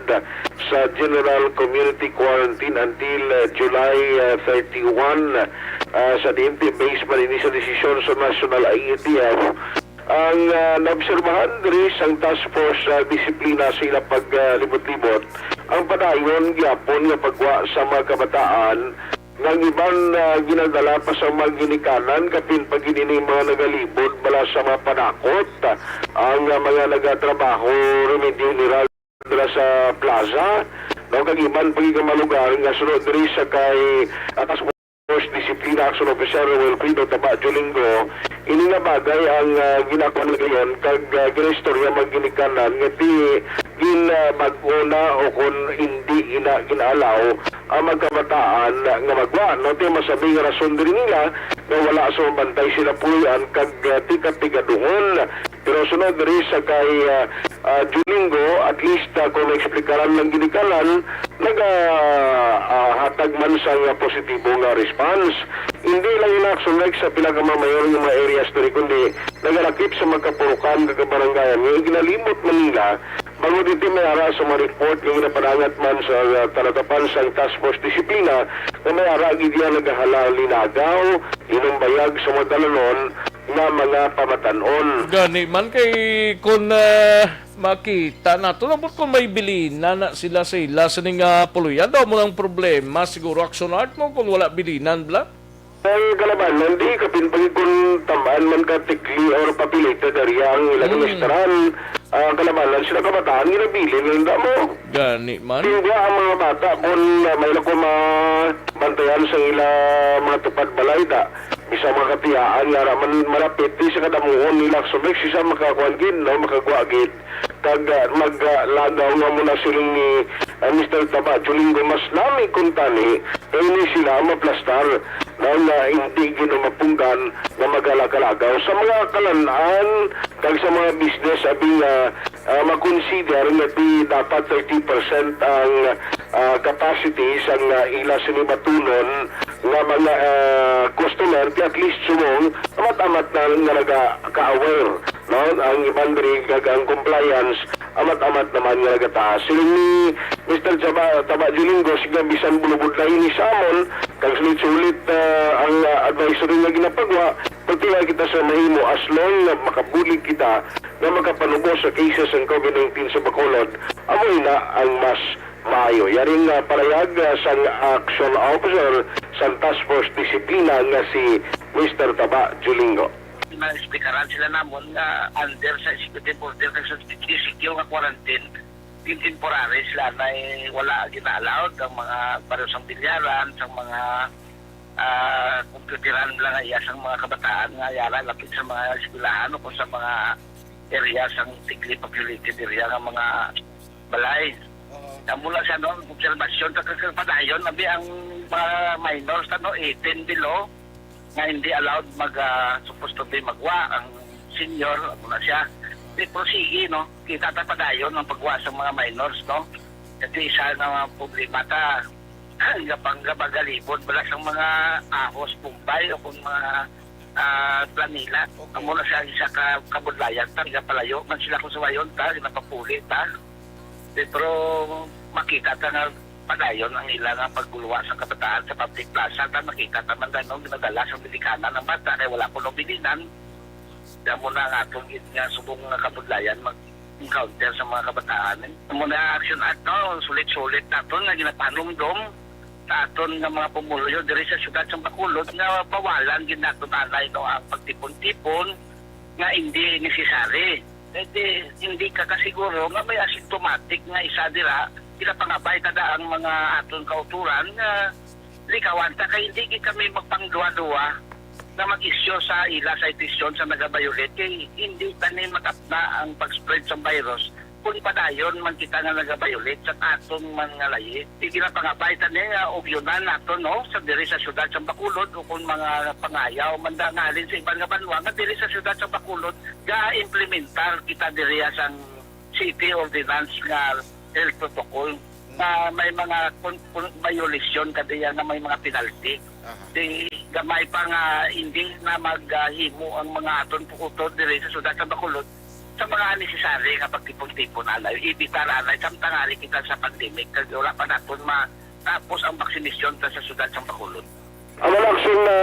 sa General Community Quarantine until, ah, July, ah, thirty-one. Ah, sa diin ti base man ini sa desisyon sa National I A T F, ang, ah, naobserbahan diri sang Task Force, ah, Disiplina sa ila paglibot-libot ang padayon gyapon nga pagwa sa mga kabataan nga ang iban, ah, ginadala pa sa mga ginikanan, kapin pa gid ini mga nagalibot bala sa mga panakot, ah, ang, ah, mga nagatrabaho remedyo general dira sa plaza, no, kag iban pa gid nga mga lugar nga sulod diri sa kay, ah, Task Force Disiplina Action Officer Wilfredo Taba Jolingo, Ini nga bagay ang, ah, ginakuan na gayon kag, ah, ginaistorya man ginikanan nga ti ginbag-o na o kon hindi ina ginaalaw ang mga kabataan nga magwa, no? Ti masabi nga rason diri nila nga wala sa mabantay sila puy-an kag, ah, ti katigaduhon. Pero sunod diri sa kay, ah, ah, Julingo, at least, ah, kung naeksplikaran lang ginikanan, naga, ah, hatag man sang positibo nga response. Hindi lang ina, Action Rex, sa pila ka mga mayor nga mga areas diri, kundi nagalakip sa mga kapurukan kag kabarangayan nga iginalimot man nila. Bangod dito may ara sa mga report nga ginapanangat man sa, ah, talatapan sang Task Force Disiplina nga may ara gid iya nagahala linagaw, inumbayag sa mga dalanon nga mga pamatan-on. Gani man kay kun, ah, makita nato, ambot kung may bilinan na sila sa ila sini nga puloy-an, daw mo ang problema siguro, Action Art, mo kung wala bilinan bala. Ang kalabanan, di kapin pag kung tamaan man ka tikli or papilita dari ang ilang Mm. restaurant. Ang kalabanan, sila kabataan, ginabilin lang da mo. Gani man. Tingga ang mga bata kung, ah, may lako mabantayan sa ila mga tupad balay da. Bisa mga katiyaan nga ra man malapit di sa kadamuhon nila, so may sisa makakuan gid, no, makagwa gid. Kag, ah, mag, ah, lagaw nga muna siling ni, ah, Mister Taba Julingo, mas nami kuntani kay ni sila maplastar, no, nga hindi gid mapunggan nga magalaka-lagaw sa mga kalan-an kag sa mga business abi nga, ah, makonsider nga di dapat thirty percent ang, ah, capacity sang, ah, ila sini batunon nga mga, ah, customer, ti at least subong amat-amat na nga naga-aware, no? Ang iban diri kag ang compliance, amat-amat naman nga nagataas. Siling ni Mister Taba, Taba Julingo, siga bisan bulubod na ini sa amon, kag sulit-sulit, ah, ang, ah, advisory nga ginapagwa, pagtila kita sa mahimo as long nga makabulig kita nga makapanubo sa cases sang COVID nineteen sa Bacolod, amo na ang mas maayo. Yaring, ah, palayag, ah, sang action officer sang Task Force Disiplina nga si Mister Taba Julingo. Naesplikaran sila namon nga under sa executive order kag sa D C Q nga quarantine, tin-, temporary sila na wala gina-allowed ang mga baryo sang bilyaran, sang mga, ah, computeran lang nga iya sang mga kabataan nga yara lapit sa mga eskwelahan o kung sa mga area sang thickly populated area nga mga balay. Oo. Amo lang siya, no, obserbasyon sa kagpadayon, abi ang mga minors, ano, eighteen below, nga hindi allowed mag, ah, supposed to be magwa, ang senior, amo na siya. Di prosige, no? Kita ta padayon ang pagwa sa mga minors, no? Ito isa nga mga problema ta. Gapang gabagalibod, wala sang mga ahos, bumbay, o kung mga, ah, planila. Okay. Amo na siya isa ka kabudlayan ta, gapalayo man sila kung suwayon ta, ginapapuli ta. Di, pero makita ta nga padayon ang ila nga pagguluwa sa kabataan sa public plaza. Ta, makita ta man danon ginadala sang bilikanan ang bata kay wala kuno bilinan. Di, amo na ang aton gid nga subong nga kabudlayan mag-encounter sa mga kabataan. Amo na action ato, sulit-sulit naton nga ginapanumdom sa aton nga mga pumuluyo diri sa siyudad sa Bacolod nga bawalan gid naton anay, no, ang pagtipon-tipon nga hindi necessary. Kay di, hindi ka kasiguro nga may asymptomatic nga isa dira, ginapangabay ta da ang mga aton kautoran nga likawan ta kay hindi gid kami magpangduwa-duwa nga mag-issue sa ila citation sa naga-violate kay hindi tani matapna ang pag-spread sang virus kung padayon man kita nga naga-violate sa aton man nga layi. Di, ginapangabay tani nga ugyonan naton, no, sa diri sa siyudad sa Bacolod o kung mga pangayaw man da nga halin sa iban nga banwa nga diri sa siyudad sa Bacolod ga-implementar kita diri sang city ordinance nga health protocol nga may mga kon-, kon-, violation ka diya nga may mga penalty. Aha. Di gamay pa nga hindi na maghimo ang mga aton pukutod diri sa siyudad sa Bacolod sa mga necessary nga pagtipon-tipon anay, ibitar anay, samtang ari kita sa pandemic, kag wala pa naton matapos ang vaccination ta sa siyudad sa Bacolod. Ang mga aksyon na,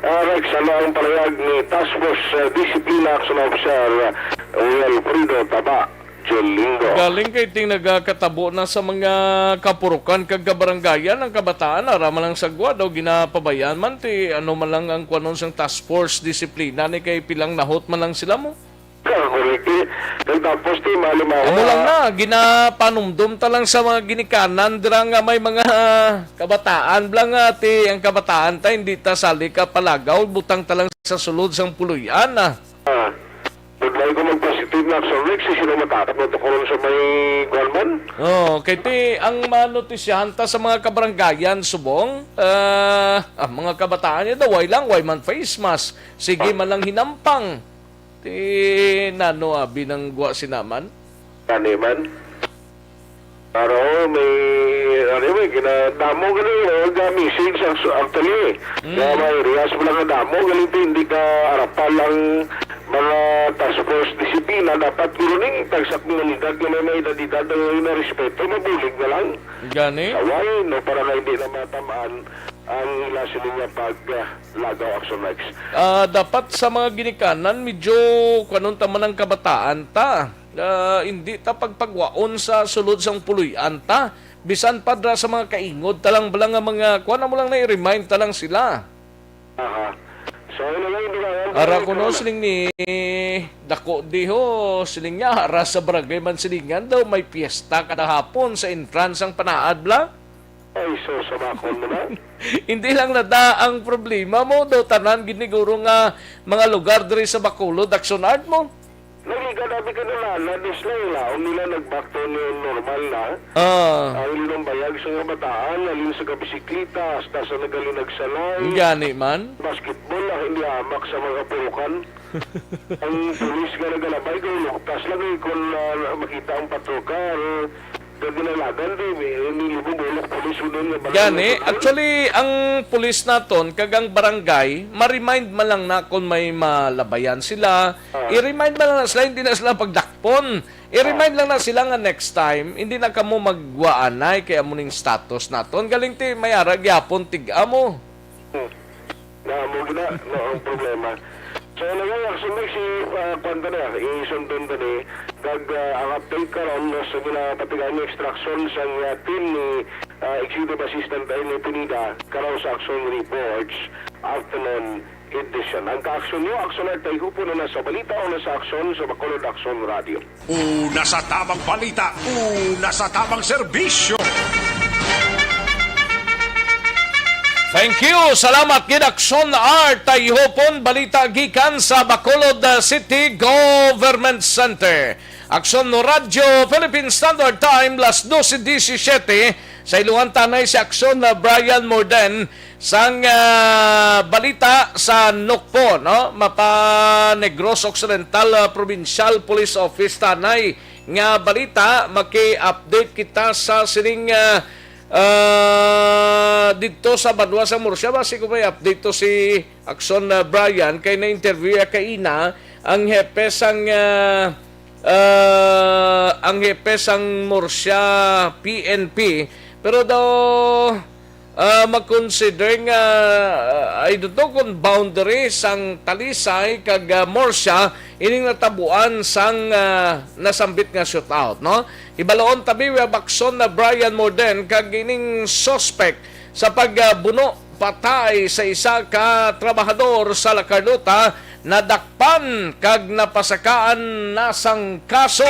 ah, Rex, ano ang palayag ni Task Force, ah, Disiplina Action Officer, ah, Wilfredo Taba Jolingo? Galing kay ting nagakatabo na sa mga kapurukan kag kabarangayan ang kabataan, ara man lang sagwa daw ginapabayaan man ti ano man lang ang kuwanon sang Task Force Disiplina ni kay pilang nahot man lang sila mo. Sir, Correct. Kag tapos, ti, malimawa. Amo lang na, ginapanumdom ta lang sa mga ginikanan dira nga may mga kabataan bla nga, ti, ang kabataan ta hindi ta sali ka palagaw, butang ta lang sa sulod sang puloy-an, ah. Ah, budlay ko mag-positive na action, Rex, si sino matapot ko ron sa may kuwan man? Oh, kay ti, ang manotisyahan ta sa mga kabaranggayan subong, ah, ang mga kabataan niya daw, way lang, way man face mask. Sige man lang hinampang. Ti nano abi nang gwa sinaman? Gani man. Pero may, ano, may ginadamo gani, may ga-message ang, actually, eh. Mm. Nga may areas mo lang nga damo, gani, ti, hindi ka arapal ang mga task force disiplina, dapat guro ning tagsa komunidad nga may, may edad-edad ang na respeto, mabulig na lang. Gani? Sa why, no, para nga hindi na matamaan ang ila sila nga pag, ah, lagaw action, Rex. Ah, dapat sa mga ginikanan, medyo, kuwanon ta man ang kabataan ta. Ah, hindi ta pagpagwaon sa sulod sang puloy-an ta. Bisan pa dra sa mga kaingod ta lang bala nga mga, kuwan mo lang na i-remind ta lang sila. Aha. So, ano lang yung dugangan? Ara ko, no, siling ni Dako Diho, siling niya, ara sa barangay Mansilingan daw, may piyesta kada hapon sa entrance ang panaad, bla? Ay, so, sabakon mo na. Hindi lang na da ang problema mo, daw tanan giniguro nga mga lugar diri sa Bacolod, Action Art mo. Nagligad abi ka na na, na-dislay la, ang nila nag-back to new normal na. Ah. Ang ilang bayag sa mga bataan, alin sa kabisiklita, hasta sa nagalinagsanay. Gani man. Basketball, ah, hindi hamak sa mga purukan. Ang pulis nga nagalabay, kung luktas lang, eh, kung, ah, makita ang patrol car, kag ginalagan, di, may, may libog ulok pulis mo doon nga barangay Gani, control. Actually, ang pulis naton, kag ang barangay, ma-remind man lang na kung may malabayan sila, Ah. I-remind man lang na sila, hindi na sila pagdakpon. I-remind Ah. lang na sila nga next time, hindi na kamo magwaanay kay amo ning status naton. Galing ti, may ara gyapon, tig-a mo. Hmm. Na, mo gina, no, ang problema. So, ano nga, actually, si, ah, kwan ta na, isundon ta ni, kag, ah, ang update karon, no, sa ginapatigan ni extraction sa, ah, team ni, ah, Executive Assistant Ernie Pineda, karon sa Action Reports, afternoon edition. Ang kaaksyon nyo, Action Art, kay hupo na na sa balita o na sa aksyon sa Bacolod Action Radio. Una sa tamang balita, una sa tamang serbisyo. Thank you. Salamat gid, Action Art. Tayhupon balita gikan sa Bacolod, uh, City Government Center. Action Radyo Philippine Standard Time, las doce diecisiete. Sa iluhan tanay si Action, uh, Brian Morden. Sang, ah, balita sa Nokpo, no? Mapa Negros Occidental, ah, Provincial Police Office tanay nga balita, maki-update kita sa sining, ah, ah, didto sa banwa sa Murcia. Basi ko may update to si Action, ah, Brian, kay na-interview ya kaina ang hepe sang, ah, ah, ang hepe sang Murcia P N P, pero daw, ah, mag-consider nga, ah, I don't know kung boundary sang Talisay kag, ah, Murcia ining natabuan sang, ah, nasambit nga shootout, no? Hibaloon tabi, we have Action na Brian Morden kag ining suspect sa pagbuno patay sa isa ka trabahador sa La Carlota nadakpan kag napasakaan na sang kaso.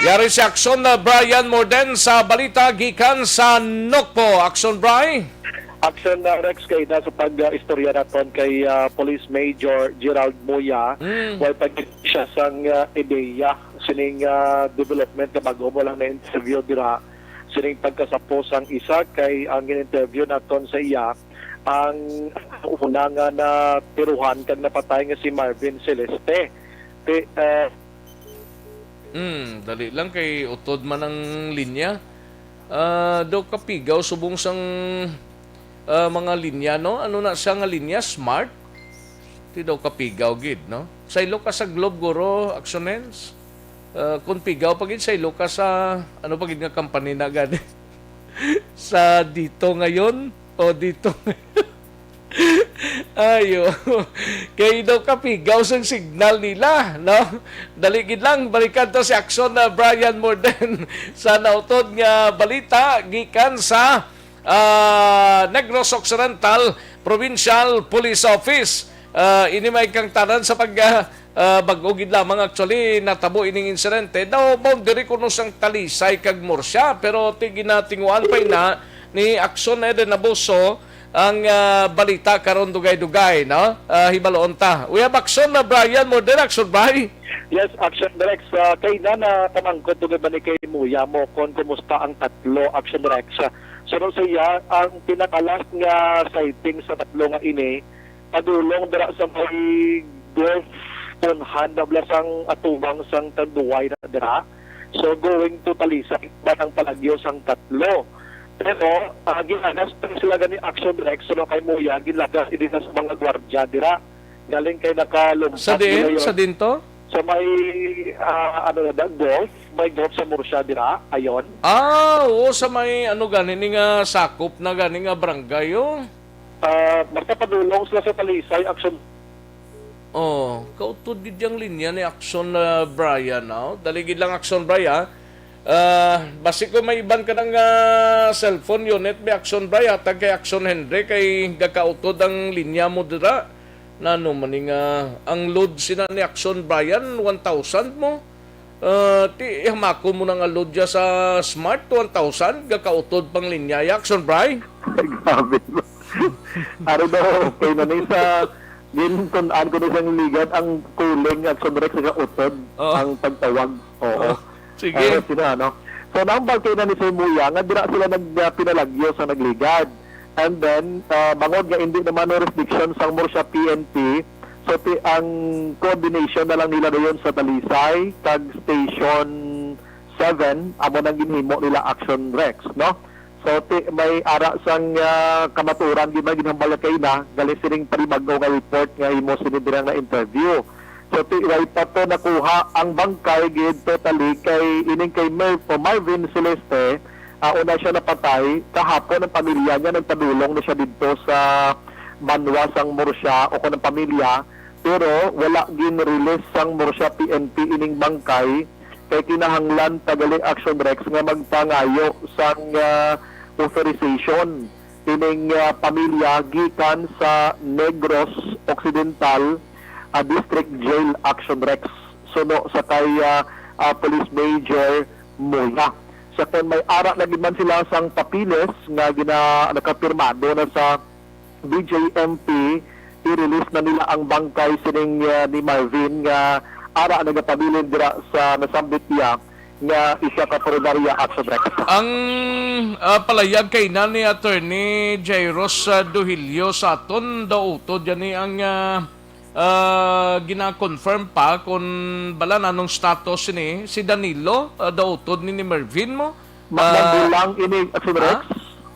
Yari si Action na Brian Morden sa balita gikan sa Nokpo. Action, Bri? Action na, Rex, kay na sa pag-istorya naton kay, ah, Police Major Gerald Muya, Mm. way pa gid siya sang, ah, ideya sining, ah, development nga bago mo lang na-interview dira. Sining pagkasapo sang isa kay ang in-interview naton sa iya ang una nga natiruhan kag napatay nga si Marvin Celeste. Ti-, eh, Hmm, dali lang kay utod man ang linya. Ah, daw kapigaw subong sang, ah, mga linya, no? Ano na siya nga linya? Smart? Ti daw kapigaw gid, no? Saylo ka sa Globe, guro, Actionens. Ah, kung pigaw pa gid, saylo ka sa, ano pa gid nga company na gani? Sa Dito Ngayon o Dito Ngayon? Ayo. Kay daw kapigaw sang signal nila, no? Dali gid lang, balikan to si Action na Brian Morden sa nautod nga balita gikan sa, ah, Negros Occidental Provincial Police Office. Ah, ini may kangtanan sa pag, ah, ah, bag-o gid lamang actually natabo ining insidente. Daw boundary kuno sang Talisay kag Murcia, pero ti ginatinguan pa ina ni Action Eden Abuso ang, ah, balita karon dugay-dugay, no? Ah, hibaluon ta. We have Action na Brian Morder, Action Bri. Yes, Action Direct. Sa kay na, na pamangkot tungod ba ni kay Muya mo kung kumusta ang tatlo, Action Direct? Sa sunod sa iya, ang pinakalas nga sighting sa tatlo nga ini, padulong dira sa may Gulf Ponhan, nabla sang atubang sang Tanduay na dira. So, going to Talisay, ba ang palagyo sang tatlo. Pero, ah, ginagas pa sila gani, Action Direct, so kay Muya, ginagas ini na sa mga gwardya dira. Galing kay nakalumpat Sa diin? nila yun. Sa diin to? Sa may, ah, ano na da, Gulf, may Gulf sa Murcia dira, ayon. Ah, oo, sa may ano gani ni nga sakop na gani nga barangay, oh. Ah, basta padulong sila sa Talisay, Action. Oh, kautod gid yang linya ni Action, ah, Brian, oh. Dali gid lang, Action Brian. Ah, basi ko may iban ka ng, ah, cellphone unit, may Action Brian, tag kay Action Henry, kay gakautod ang linya mo dira. Nano man ni nga ang load sina ni Action Brian, one thousand mo? Ah, ti, hamako mo na nga load ya sa Smart, one thousand, gakautod pang linya ya, Action Bri? Grabe, bro. Ari daw, okay na ni sa gintun-an ko ni sang ligad ang calling, Action Rex, sa utod, Oo. ang pagtawag. Oo. Oh, sige. Ano sila, no? So, nambal kay na ni Sir Muya, nga dira sila nag, ah, pinalagyo sa nagligad. And then, ah, bangod nga hindi naman no restriction sang Murcia P N P, so ti, ang coordination na lang nila dayon sa Talisay, kag Station seven, amo nang ginhimo nila, Action Rex, no? So, ti, may ara sang, ah, kamaturan, di man ginhambal kay na, gali sining panibag-o nga report nga imo sini dirang na-interview. So, ti, way pa to nakuha ang bangkay gid totally kay ining kay Mer-, o Marvin Celeste, ah, una siya napatay. Kahapon ang pamilya niya nagpadulong na siya didto sa banwa sang Murcia o kon ang pamilya, pero wala gin-release sang Murcia P N P ining bangkay kay kinahanglan pa gali, Action Rex, nga magpangayo sang, ah, authorization ining, ah, pamilya gikan sa Negros Occidental, ah, District Jail, Action Rex, suno sa kay, ah, ah, Police Major Moya. Sa kon may ara na gid man sila sang papeles nga gina-, nakapirmado na sa D J M P, i-release na nila ang bangkay sining, ah, ni Marvin nga ara nagapabilin dira sa nasambit niya nga isa ka funeraria, Action Rex. Ang, ah, palayag kay na ni Attorney Jairus, ah, Duhilio sa aton, daw utod yan ni ang, ah, ah, gina-confirm pa kung bala na anong status ni si Danilo, ah, daw utod ni, ni Marvin mo. Ma-, Ah, magulang ini, Action Rex? Ha?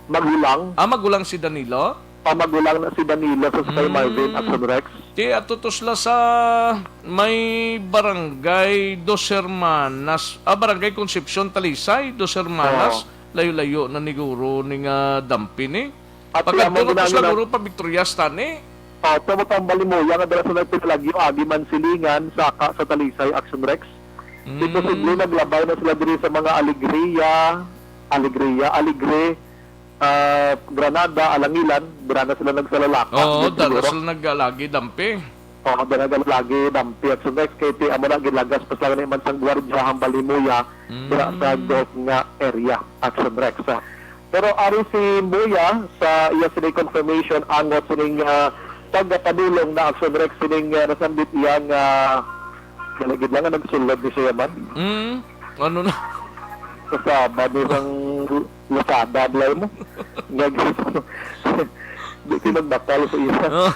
Magulang? Ah, magulang si Danilo? Ah, magulang na si Danilo sa kay Marvin, Mm. Action Rex. Ti, ato to sila sa may barangay Dos Hermanas, ah, Barangay Concepcion, Talisay, Dos Hermanas. Oo. Layo-layo na ni guro ni nga dampi ni. At Pagkadto sila mo na to sa ginang- guro pa Victorias tani. Ah, sa matambal ni Moya nga dala sa nagpinalagyo, agi man silingan, saka sa Talisay, Action Rex. Di Mm. posible naglabay na sila diri sa mga Alegria, Alegria, Alegre, ah, Granada, Alangilan, dira na sila nagsalalaka. Oo, Yun dara siguro. sila naglalagi dampi. Oo, dira na lagi dampi, Action Rex, kay ti amo na gilagas pa sila ni man sang gwardiya hambal ni Moya, dira sa Mm. Gulf nga area, Action Rex, ah. Pero ari si Moya sa iya sini confirmation angot sining, ah, pagkapadulong na, Action Rex, sining, ah, nasambit iya nga, dali gid lang nga nagsulod ni siya man. Mm. Ano na? Kasaba ni sang Lazada, blay mo. Nga gusto. Di ko nagbakal sa iya. Oh.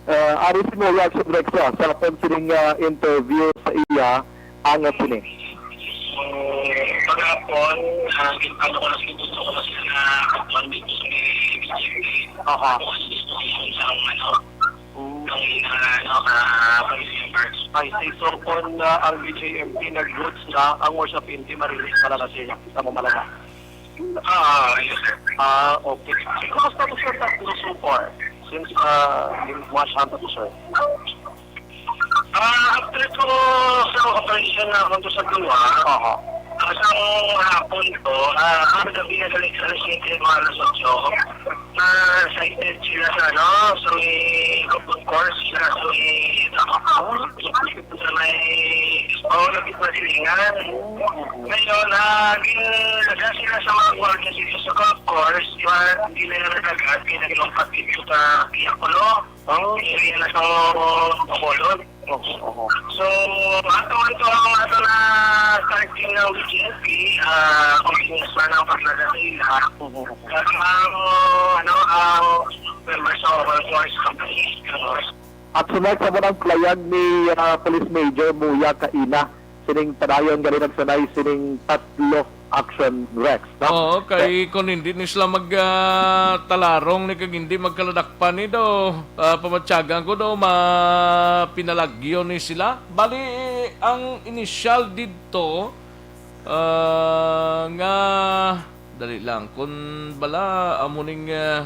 Ah, ari si Moya, Action Rex, ah, sa akon sining, ah, interview sa iya, angot sini. So, pagkahapon, ah, gin-, ano ko na, gusto ko na sila na kapuan dito sa may B J P. Aha. Ako ang disposition sa, ano, Mm. Ang, ah, ano, ah, family members. I see. So, kung, ah, ang B J M P nag-goods na, ang Murcia P N P, ma-release pala na siya sa pamalaga. Ah, yes, sir. Ah, okay. Kumusta po, sir, sa so far? Since, ah, in Wash Hunter po, sir. Ah, after ko sa operation na ako sa duwa, Aha. ah, sa hapon ko, ah, ang gabi na galing sa alas siyete, mga alas otso, Ah, cited sila sa, ano, sa may golf course, sila sa may, sa may, oh, lapit na silingan. Ngayon, ah, gin-, nasa sila sa mga gwardiya dito sa golf course, di ba, hindi na nila nagagad, kaya naging magpatid sa Piakulo. Oh. Area na sa Bacolod. Oho, oho. So, ato man to ang ato na starting ng B G M P, ah, continuous man ang paglaga sa ila. Mhm. Kag ang, ano, ang members of our force companies, ano. At sa next, amo ang playag ni, ah, Police Major Muya Kaina, sining padayon gali nagsanay sining tatlo action, Rex, no? Oo, kay kung hindi ni sila mag, ah, talarong ni kag hindi magkaladakpan ni daw, ah, pamatyagan ko daw mapinalagyo ni sila. Bali, ang inisyal didto, ah, nga, dali lang, kun bala, amo ning, ah,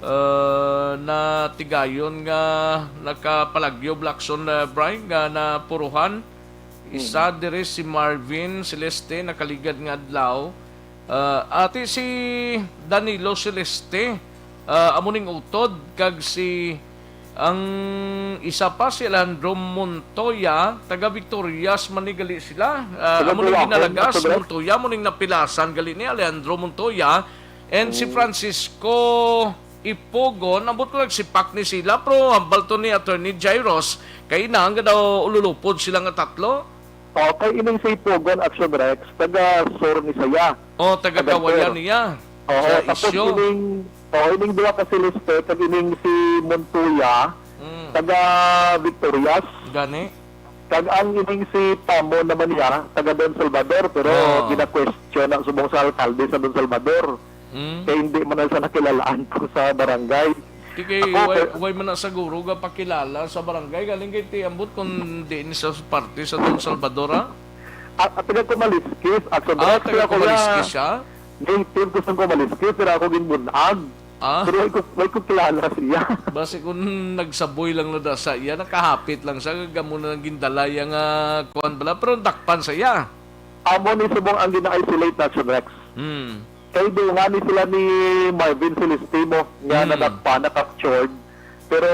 ah, natigayon nga nakapalagyo, Blackson, ah, Bry, nga napuruhan. Isa diri si Marvin Celeste, nakaligad nga adlaw. Ah, ati si Danilo Celeste, ah, amo ning utod, kag si, ang isa pa si Alejandro Montoya, taga Victorias man ni gali sila. Ah, Taga amo ning Buahan, ginalagas, Master Brad. Montoya, amo ning napilasan gali ni Alejandro Montoya, and si Francisco Ipogon, ambot ko nagsipak ni sila, pero hambal to ni Attorney Jairos, kay ina nga daw ululupod sila nga tatlo. Oh, kay ining si Ipogon, Action Rex, taga Sur ni saya. Oh, taga Taga Kawayan Sur. niya. Oo, Sa tapos Isyo. ining, oh, ining duha ka Celeste, kag ining si Montoya, Mm. taga Victorias. Gani. Kag ang ining si Pamo naman niya, taga Don Salvador, pero Oh. gina-question na subong sa alkalde sa Don Salvador. Mm. Kay hindi man na siya nakilalaan po sa barangay. Di kay Ako, way, kay way man na siguro ga pakilala sa barangay. Galing kay ti ambot kung di ni sa parte sa Don Salvador, ha? Ah, ah, taga Kumaliskis, Action Ah, Rex, taga kaya ako Kumaliskis nga siya? native ko sa Kumaliskis, pero ako ginbunag. Ah? Pero way ko, way ko kilala siya. Basi kung nagsaboy lang na da sa iya, nakahapit lang siya, kag amo na lang gindala iya nga kuwan bala, pero dakpan sa iya. Amo ni subong ang gina-isolate na, Action Rex. Hmm. Kay dungan ni sila ni Marvin Celestino nga Hmm. nadakpan, na-captured. Pero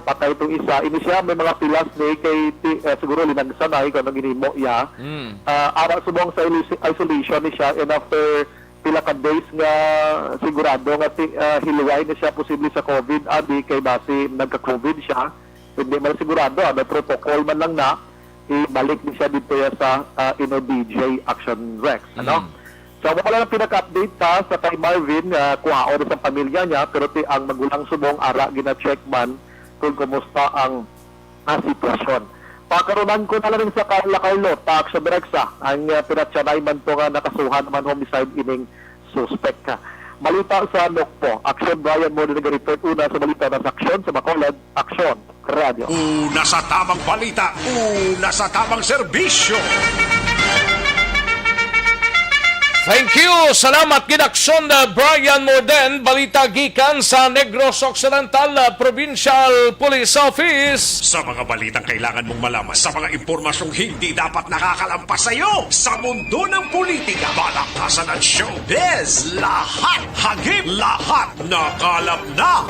patay itong isa. Ini siya, may mga pilas ni kay ti-, eh, siguro linagsa na, eh, kung ano ginimo iya. Hmm. Ah, ara subong sa ilis-, isolation ni siya, and after pila ka days nga sigurado nga ti-, ah, hilway na siya posible sa COVID, abi kay basi nagka-COVID siya. Hindi man sigurado, ah, may protocol man lang na, ibalik ni siya dito ya sa, ah, Ino D J Action Rex, ano? Mm. So, wala lang pinaka-update ta sa kay Marvin, ah, kuhaon sa pamilya niya, pero ti ang magulang subong ara gina-check man kung kumusta ang, ah, sitwasyon. Pakarunan ko na lang sa Carla Carlota, Action Rex, ah, ang, ah, pinatyanay man to nga nakasuhan man homicide ining suspek. Balita sa Nokpo. Action, Brian mo din nag-report una sa balita na sa Action sa Bacolod. Action, Radyo. Una sa tamang balita, una sa tamang serbisyo. Thank you. Salamat gid, Action, uh, Brian Morden. Balita gikan sa Negros Occidental, uh, Provincial Police Office. Sa mga balitang kailangan mong malaman, sa mga impormasyong hindi dapat nakakalampas sa iyo, sa mundo ng politika, balaktasan at showbiz, lahat hagip, lahat nakalap na.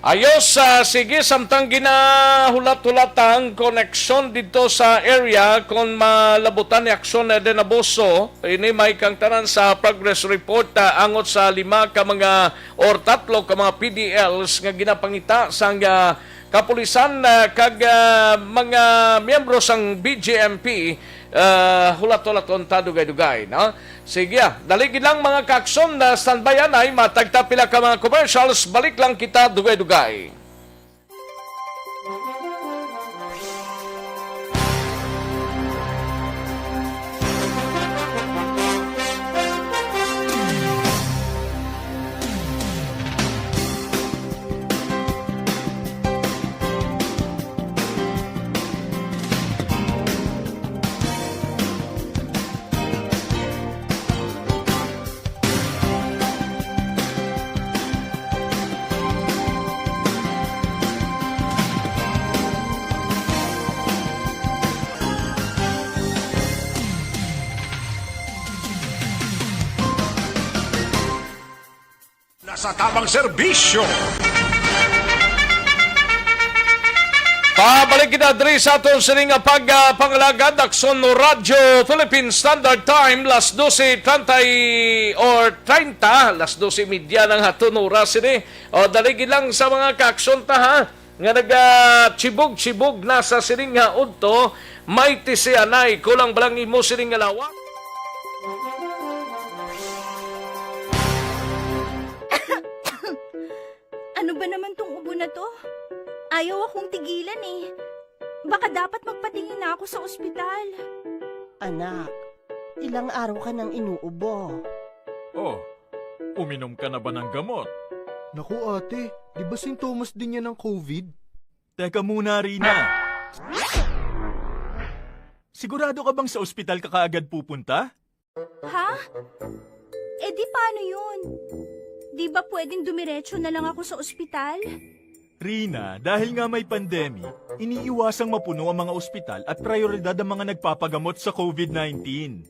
Ayos, ah, sige, samtang ginahulat-hulat ang koneksyon didto sa area, kon malabutan ni Action Eden Abuso, ini may kang tanan sa progress report, ah, angot sa lima ka mga or tatlo ka mga P D Ls nga ginapangita sang, ah, kapulisan, ah, kag, ah, mga miyembro sang B J M P, ah, hulat-hulaton ta dugay-dugay, no? Sige, ah, dali gid lang, mga ka-Action, na standby anay, matag ta pila ka mga commercials, balik lang kita dugay-dugay. Sa tamang serbisyo. Pabalik kita diri sa aton sini nga pag, ah, pangalagad, Aksyon Radyo Philippine Standard Time, las dose treinta y, or treinta, las dose y media ng aton oras sini. O, dali lang sa mga kaaksyon ta, ha? Nga nagachibog-chibog na sa sining nga udto, may tisianay, kulang ba lang imo sining nga lawas? Ano ba naman tong ubo na to? Ayaw akong tigilan eh. Baka dapat magpatingin na ako sa ospital. Anak, ilang araw ka nang inuubo. Oh, uminom ka na ba ng gamot? Naku, ate, di ba sintomas din yan ng covid? Teka muna, Rina. Sigurado ka bang sa ospital ka kaagad pupunta? Ha? Eh, di paano yun? Di ba pwedeng dumiretso na lang ako sa ospital? Rina, dahil nga may pandemic, iniiwasang mapuno ang mga ospital at prioridad ang mga nagpapagamot sa covid nineteen.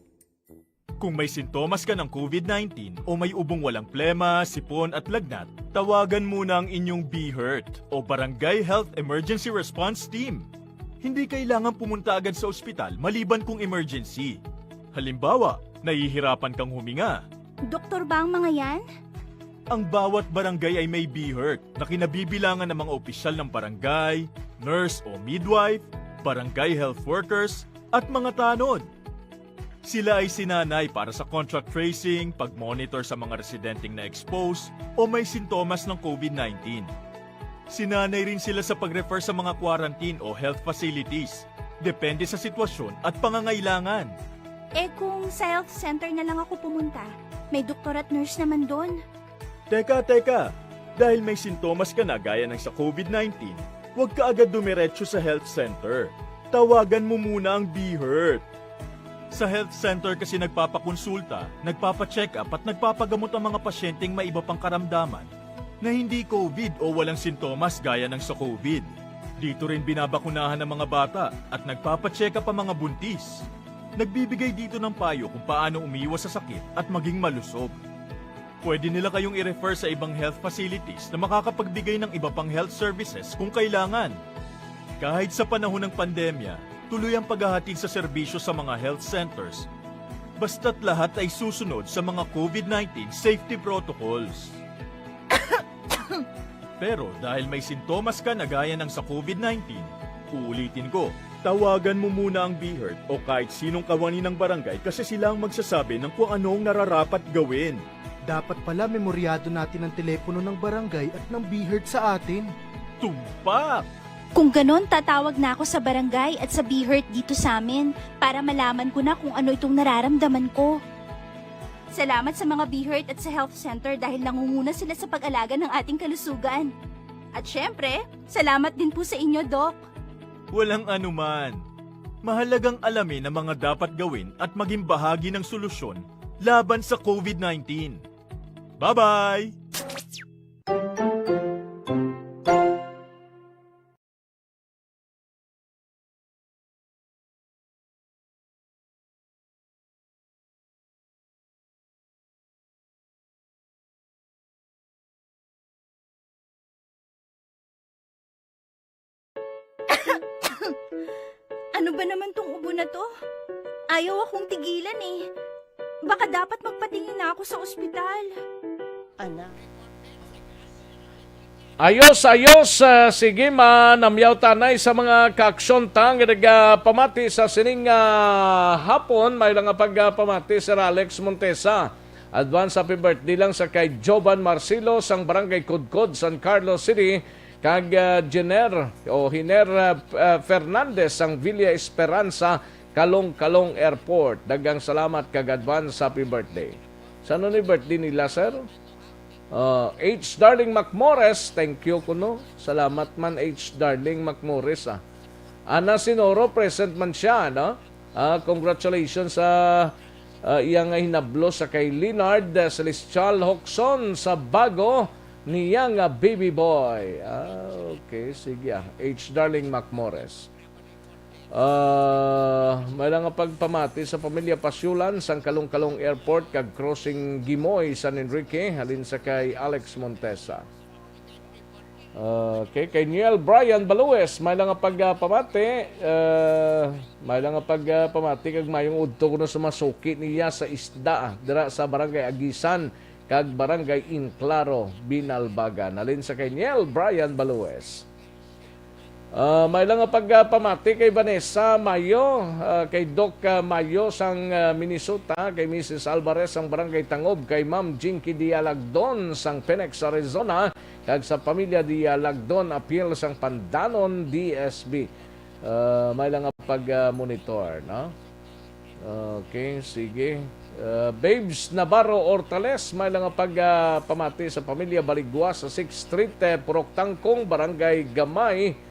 Kung may sintomas ka ng covid nineteen o may ubong walang plema, sipon at lagnat, tawagan muna ang inyong BHERT o Barangay Health Emergency Response Team. Hindi kailangan pumunta agad sa ospital maliban kung emergency. Halimbawa, nahihirapan kang huminga. Doktor ba ang mga yan? Ang bawat barangay ay may BHERT na kinabibilangan ng mga opisyal ng barangay, nurse o midwife, barangay health workers, at mga tanod. Sila ay sinanay para sa contact tracing, pag-monitor sa mga residenteng na-expose o may sintomas ng covid nineteen. Sinanay rin sila sa pag-refer sa mga quarantine o health facilities, depende sa sitwasyon at pangangailangan. Eh, kung sa health center na lang ako pumunta, may doktor at nurse naman doon. Teka, teka. Dahil may sintomas ka na gaya ng sa covid nineteen, huwag ka agad dumiretso sa health center. Tawagan mo muna ang BHERT. Sa health center kasi nagpapakonsulta, nagpapacheck-up at nagpapagamot ang mga pasyenteng may iba pang karamdaman na hindi covid o walang sintomas gaya ng sa covid. Dito rin binabakunahan ang mga bata at nagpapacheck-up ang mga buntis. Nagbibigay dito ng payo kung paano umiwas sa sakit at maging malusog. Pwede nila kayong i-refer sa ibang health facilities na makakapagbigay ng iba pang health services kung kailangan. Kahit sa panahon ng pandemya, tuloy ang paghahatid sa serbisyo sa mga health centers, basta't lahat ay susunod sa mga covid nineteen safety protocols. Pero dahil may sintomas ka na gaya ng sa covid nineteen, uulitin ko, tawagan mo muna ang BHERT o kahit sinong kawani ng barangay kasi sila ang magsasabi ng kung ano ang nararapat gawin. Dapat pala memoryado natin ang telepono ng barangay at ng BHERT sa atin. Tumpak! Kung ganon, tatawag na ako sa barangay at sa BHERT dito sa amin para malaman ko na kung ano itong nararamdaman ko. Salamat sa mga BHERT at sa health center dahil nangunguna sila sa pag-alaga ng ating kalusugan. At syempre, salamat din po sa inyo, Doc. Walang anuman. Mahalagang alamin ang mga dapat gawin at maging bahagi ng solusyon laban sa covid nineteen. Bye-bye! Ano ba naman tong ubo na to? Ayaw akong tigilan eh. Baka dapat magpatingin na ako sa ospital. Anak. Ayos, ayos. Ah, sige, manamyaw tanay sa mga kaaksyon ta nga nagapamati sa sining, ah, hapon. May lang nga pagpamati, Sir Alex Montesa. Advance happy birthday lang sa kay Jovan Marcelo sang Barangay Kudkod, San Carlos City, kag, ah, Jenner o Hiner, ah, F-, ah, Fernandez sang Villa Esperanza, Calong-Calong Airport. Daghang salamat kag advance happy birthday. Sa ano ni birthday nila, sir? Ah, H Darling Macmores, thank you kuno. Salamat man, H Darling Macmores, ah. Ana Sinoro, present man siya, no? Ah, congratulations sa, ah, iya nga hinablo sa kay Leonard, ah, Celestial Hocson sa bago niya nga baby boy. Ah, okay, sige, ah. H Darling Macmores. Ah, may lang nga pagpamati sa pamilya Pasyulan sang Kalong-Kalong Airport kag Crossing Gimoy, San Enrique, halin sa kay Alex Montesa. Okay, kay Niel Brian Balues, may lang nga pagpamati, ah, may lang nga pagpamati kag mayong udto kuno sa mga suki niya sa isda dira sa Barangay Agisan kag Barangay Inclaro, Binalbagan. Halin sa kay Niel Brian Balues. Ah, may lang nga pagpamati kay Vanessa Mayo, ah, kay Doc, ah, Mayo sang, ah, Minnesota, kay Missus Alvarez sang Barangay Tangob, kay Ma'am Jinky Dialagdon sang Phoenix, Arizona, kag sa pamilya Dialagdon Apiel sang Pandanon, D S B. Ah, may lang nga pag, ah, monitor, no? Okay, sige. Ah, Babes Navarro Ortales, may lang nga pagpamati sa pamilya Baligwa sa Sixth Street, eh, Purok Tangkong, Barangay Gamay.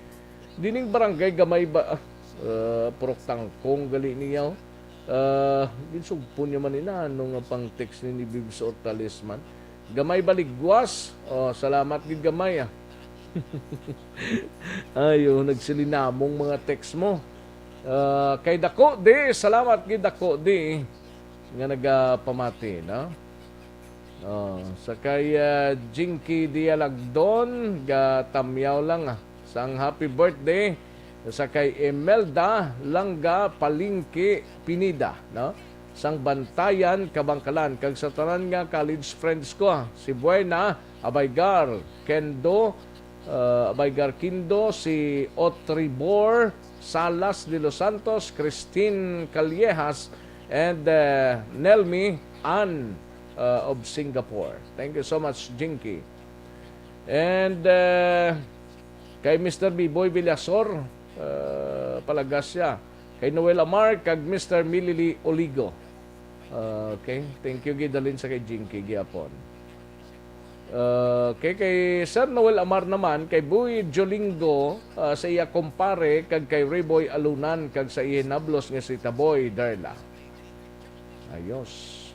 Dining Barangay Gamay ba? Ah, Purok Tangkong gali niya, oh. Ah, ginsugpon niya man ina, ano nga pang text ni, ni Babes Ortales man. Gamay Baligwas. Oh, salamat gid Gamay, ah. Ayo, nagsilinamong mga text mo. Ah, kay Dako di, salamat gid Dako di nga nagapamati, no? Oh, sa kay, ah, Jinky Dialagdon, gatamyaw lang, ah, sang happy birthday sa kay Imelda Langga Palingki Pinida, no? Sang Bantayan, Kabangkalan, kag sa tanan nga college friends ko, ah, si Buena Abaygar, Kendo, uh, Abaygar Kindo, si Otribor Salas de los Santos, Christine Callejas, and, uh, Nelmi Ann, uh, of Singapore. Thank you so much, Jinky. And, uh, kay Mister Biboy Villasor, uh, Palagasya, kay Noel Amar, kag Mister Milili Oligo. Uh, okay, thank you gid halin sa kay Jinky gihapon. Uh, kay, kay Sir Noel Amar naman, kay Boy Jolingo, uh, sa iya kumpare, kag kay Reboy Alunan, kag sa iya hinablos nga si Taboy Darla. Ayos.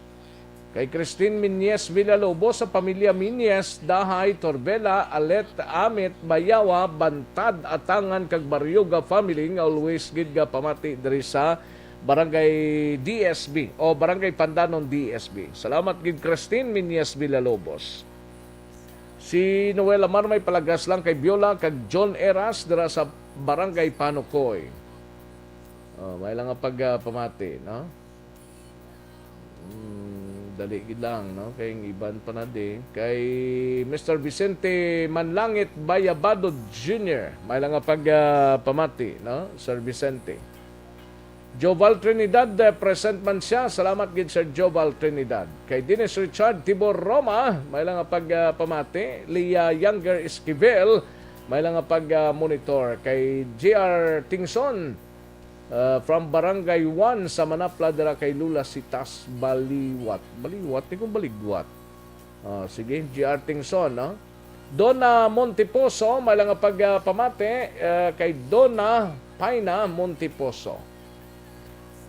Kay Christine Miñez Villalobos sa pamilya Miñez, Dahay, Torbela, Alet, Amit, Bayawa, Bantad, Atangan, kag Baryoga family nga always gid gapamati diri sa Barangay D S B o Barangay Pandanon D S B. Salamat gid, Christine Miñez Villalobos. Si Noel Amar may palagas lang kay Biola kag John Eras dira sa Barangay Panukoy. Oh, may lang nga pagpamati, no? Mm, dali gid lang, no? Kay ang iban pa na di. Kay Mister Vicente Manlangit Bayabado Junior, may lang nga pagpamati, no? Sir Vicente. Joval Trinidad, eh, present man siya. Salamat gid, Sir Joval Trinidad. Kay Dennis Richard Tibor Roma, may lang nga pagpamati. Leah Younger Esquivel, may lang nga pag, ah, monitor. Kay G R Tingson, ah, from Barangay One sa Manapla, dira kay Lula Sitas, Baliwat. Baliwat, di kong baligwat. Ah, sige, G R Tingson, no? Donna Montiposo, may lang nga pagpamati, eh, kay Donna Paina Montiposo.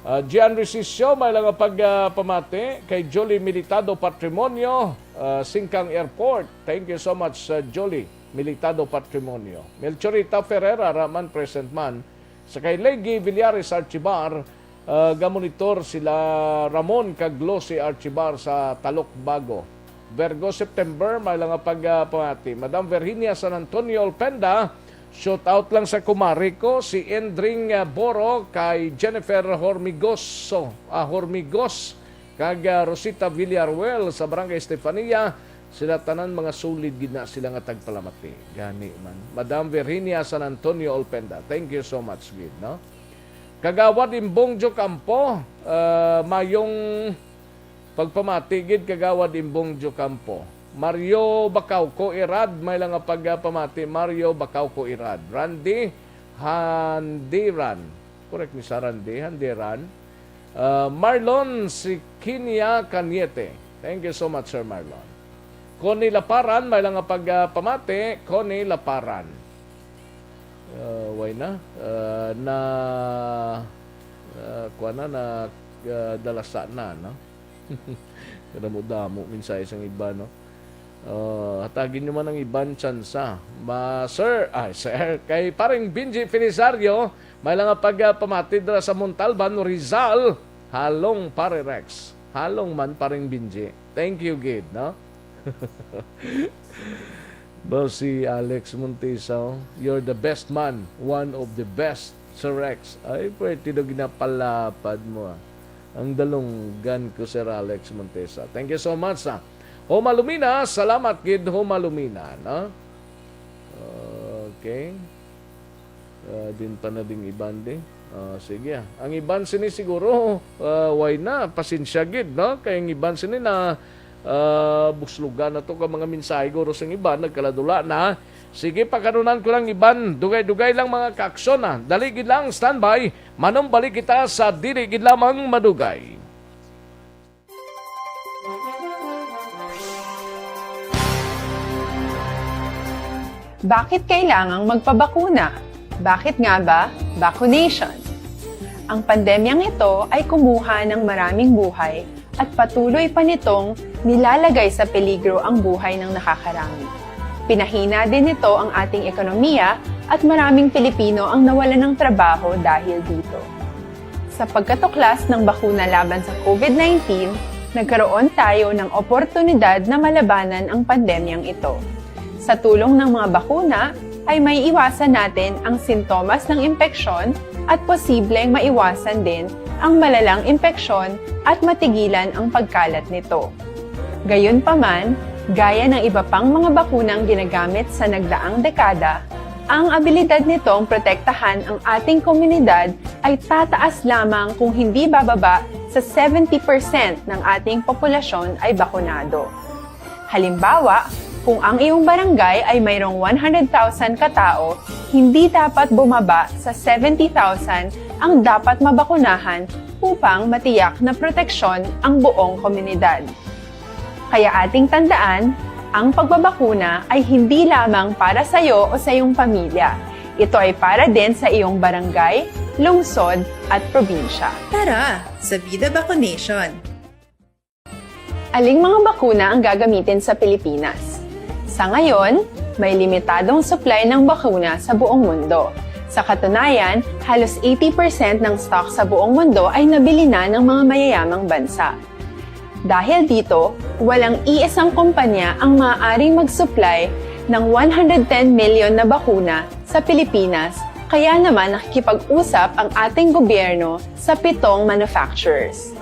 Ah, Gian Resisio, may lang nga pagpamati, kay Jolie Militado Patrimonio, ah, Singkang Airport. Thank you so much, ah, Jolie Militado Patrimonio. Melchorita Ferreira, raman present man. Sa kay Legi Villares Archibar, ah, gamonitor sila Ramon kag Lucy Archibar sa Talok Bago. Virgo, September, may lang nga pagpamati. Madam Virginia San Antonio Olpenda, shout out lang sa kumare ko, si Endring, ah, Boro, kay Jennifer Hormigoso, ah, Hormigos, kag, ah, Rosita Villaruel sa Barangay Estefania. Sila tanan mga solid gid na sila nga tagpalamati. Gani man. Madam Virginia San Antonio Olpenda, thank you so much gid, no? Kagawad Imbong Jocampo, ah, mayong pagpamati gid, Kagawad Imbong Jocampo. Mario Bacauco Irad, may lang nga pagpamati, Mario Bacauco Irad. Randy Handiran. Correct ni sa Randy Handiran. Ah, Marlon Sikinia Cañete. Thank you so much, Sir Marlon. Connie Laparan, may lang nga pagpamati, Connie Laparan. Ah, why na? Ah, na, ah, kuwan na, na, ah, dalasa na, no? Kadamo-damo mensahe sang iba, no? Ah, hatagin nyo man ang iban tsansa. Ma, sir, ay, sir, kay Paring Benji Felisario, May lang nga pag, ah, pamati dira sa Montalban, Rizal. Halong, Pare Rex. Halong man, Paring Binji. Thank you, gid, no? Ba si Alex Montesa, oh. "You're the best man, one of the best, Sir Rex." Ay, pwerte daw ginapalapad mo, ah. Ang dalunggan ko, Sir Alex Montesa. Thank you so much, ah. Homa Lumina, salamat gid, Homa Lumina, no? Okay. Ah, din pa na ding iban di. Ah, sige, ah. Ang iban sini siguro, ah, way na, pasensya gid, no? Kay ang iban sini na, ah, buslugan na to ka mga mensahe guro sing iban, nagkaladula na. Sige, pakanunan ko lang iban, dugay-dugay lang mga kaaksyon, ah. Dali gid lang, standby. Manumbalik kita sa dili gid lamang madugay. Bakit kailangang magpabakuna? Bakit nga ba vaccination? Ang pandemyang ito ay kumuha ng maraming buhay at patuloy pa nitong nilalagay sa peligro ang buhay ng nakakarami. Pinahina din nito ang ating ekonomiya at maraming Pilipino ang nawalan ng trabaho dahil dito. Sa pagkatuklas ng bakuna laban sa COVID nineteen, nagkaroon tayo ng oportunidad na malabanan ang pandemyang ito. Sa tulong ng mga bakuna, ay may iwasan natin ang sintomas ng impeksyon at posibleng maiwasan din ang malalang impeksyon at matigilan ang pagkalat nito. Gayunpaman, gaya ng iba pang mga bakunang ginagamit sa nagdaang dekada, ang abilidad nitong protektahan ang ating komunidad ay tataas lamang kung hindi bababa sa seventy percent ng ating populasyon ay bakunado. Halimbawa, kung ang iyong barangay ay mayroong one hundred thousand ka tawo, hindi dapat bumaba sa seventy thousand ang dapat mabakunahan upang matiyak na proteksyon ang buong komunidad. Kaya ating tandaan, ang pagbabakuna ay hindi lamang para sa iyo o sa iyong pamilya. Ito ay para din sa iyong barangay, lungsod, at probinsya. Tara, sa Vida Vaccination! Aling mga bakuna ang gagamitin sa Pilipinas? Sa ngayon, may limitadong supply ng bakuna sa buong mundo. Sa katunayan, halos eighty percent ng stock sa buong mundo ay nabili na ng mga mayayamang bansa. Dahil dito, walang iisang kumpanya ang maaaring mag-supply ng one hundred ten million na bakuna sa Pilipinas, kaya naman nakikipag-usap ang ating gobyerno sa pitong manufacturers.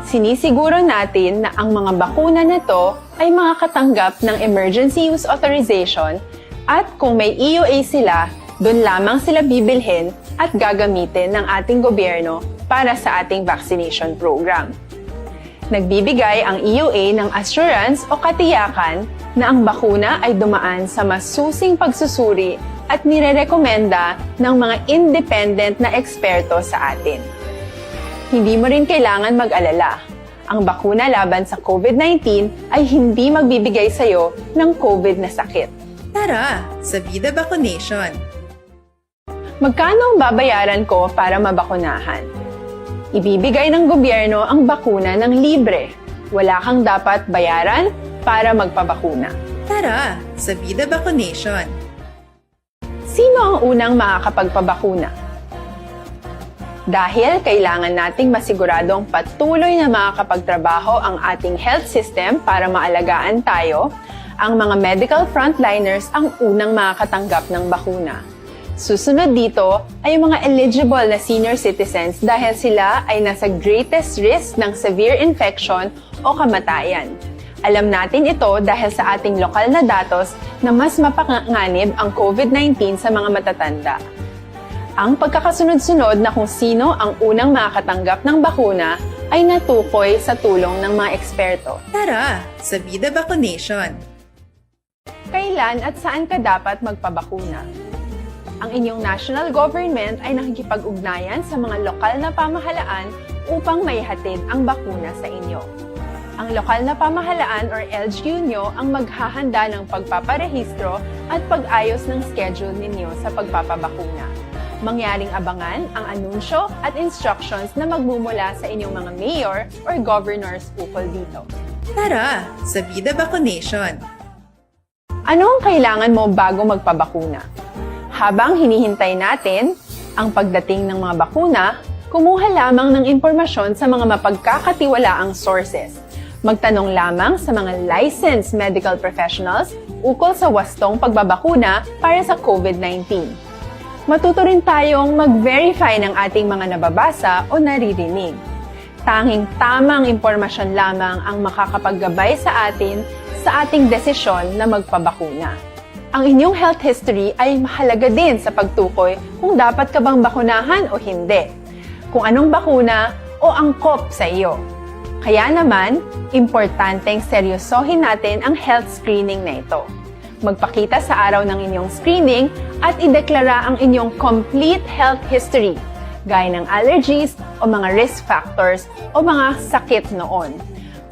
Sinisiguro natin na ang mga bakuna na to ay makakatanggap ng emergency use authorization at kung may E U A sila, doon lamang sila bibilhin at gagamitin ng ating gobyerno para sa ating vaccination program. Nagbibigay ang E U A ng assurance o katiyakan na ang bakuna ay dumaan sa masusing pagsusuri at nirerekomenda ng mga independent na eksperto sa atin. Hindi mo rin kailangan mag-alala. Ang bakuna laban sa COVID nineteen ay hindi magbibigay sa iyo ng COVID na sakit. Tara sa Vida Vaccination! Magkano ang babayaran ko para mabakunahan? Ibibigay ng gobyerno ang bakuna ng libre. Wala kang dapat bayaran para magpabakuna. Tara sa Vida Vaccination! Sino ang unang makakapagpabakuna? Dahil kailangan nating masiguradong patuloy na makakapagtrabaho ang ating health system para maalagaan tayo, ang mga medical frontliners ang unang makakatanggap ng bakuna. Susunod dito ay ang mga eligible na senior citizens dahil sila ay nasa greatest risk ng severe infection o kamatayan. Alam natin ito dahil sa ating lokal na datos na mas mapanganib ang COVID nineteen sa mga matatanda. Ang pagkakasunod-sunod na kung sino ang unang makakatanggap ng bakuna ay natukoy sa tulong ng mga eksperto. Tara sa Vida Vaccination! Kailan at saan ka dapat magpabakuna? Ang inyong national government ay nakikipag-ugnayan sa mga lokal na pamahalaan upang maihatid ang bakuna sa inyo. Ang lokal na pamahalaan or L G U nyo ang maghahanda ng pagpaparehistro at pag-ayos ng schedule ninyo sa pagpapabakuna. Mangyaring abangan ang anunsyo at instructions na magmumula sa inyong mga mayor or governors ukol dito. Tara sa Vida Vaccination! Ano ang kailangan mo bago magpabakuna? Habang hinihintay natin, Ang pagdating ng mga bakuna, kumuha lamang ng impormasyon sa mga mapagkakatiwalaang sources. Magtanong lamang sa mga licensed medical professionals ukol sa wastong pagbabakuna para sa COVID nineteen. Matuto rin tayong mag-verify ng ating mga nababasa o naririnig. Tanging tamang impormasyon lamang ang makakapaggabay sa atin sa ating desisyon na magpabakuna. Ang inyong health history ay mahalaga din sa pagtukoy kung dapat ka bang bakunahan o hindi, kung anong bakuna o angkop sa iyo. Kaya naman, importanteng seryosohin natin ang health screening na ito. Magpakita sa araw ng inyong screening at ideklara ang inyong complete health history, gaya ng allergies o mga risk factors o mga sakit noon.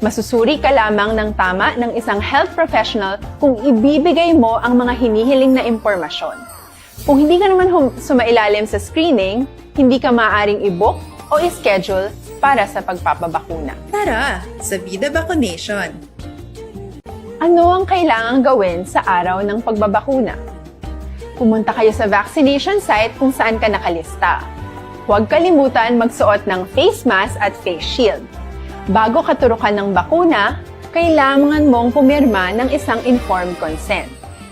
Masusuri ka lamang ng tama ng isang health professional kung ibibigay mo ang mga hinihiling na impormasyon. Kung hindi ka naman hum- sumailalim sa screening, hindi ka maaaring i-book o i-schedule para sa pagpapabakuna. Tara sa Vida Vaccination! Ano ang kailangang gawin sa araw ng pagbabakuna? Pumunta kayo sa vaccination site kung saan ka nakalista. Huwag kalimutan magsuot ng face mask at face shield. Bago katurukan ng bakuna, kailangan mong pumirma ng isang informed consent.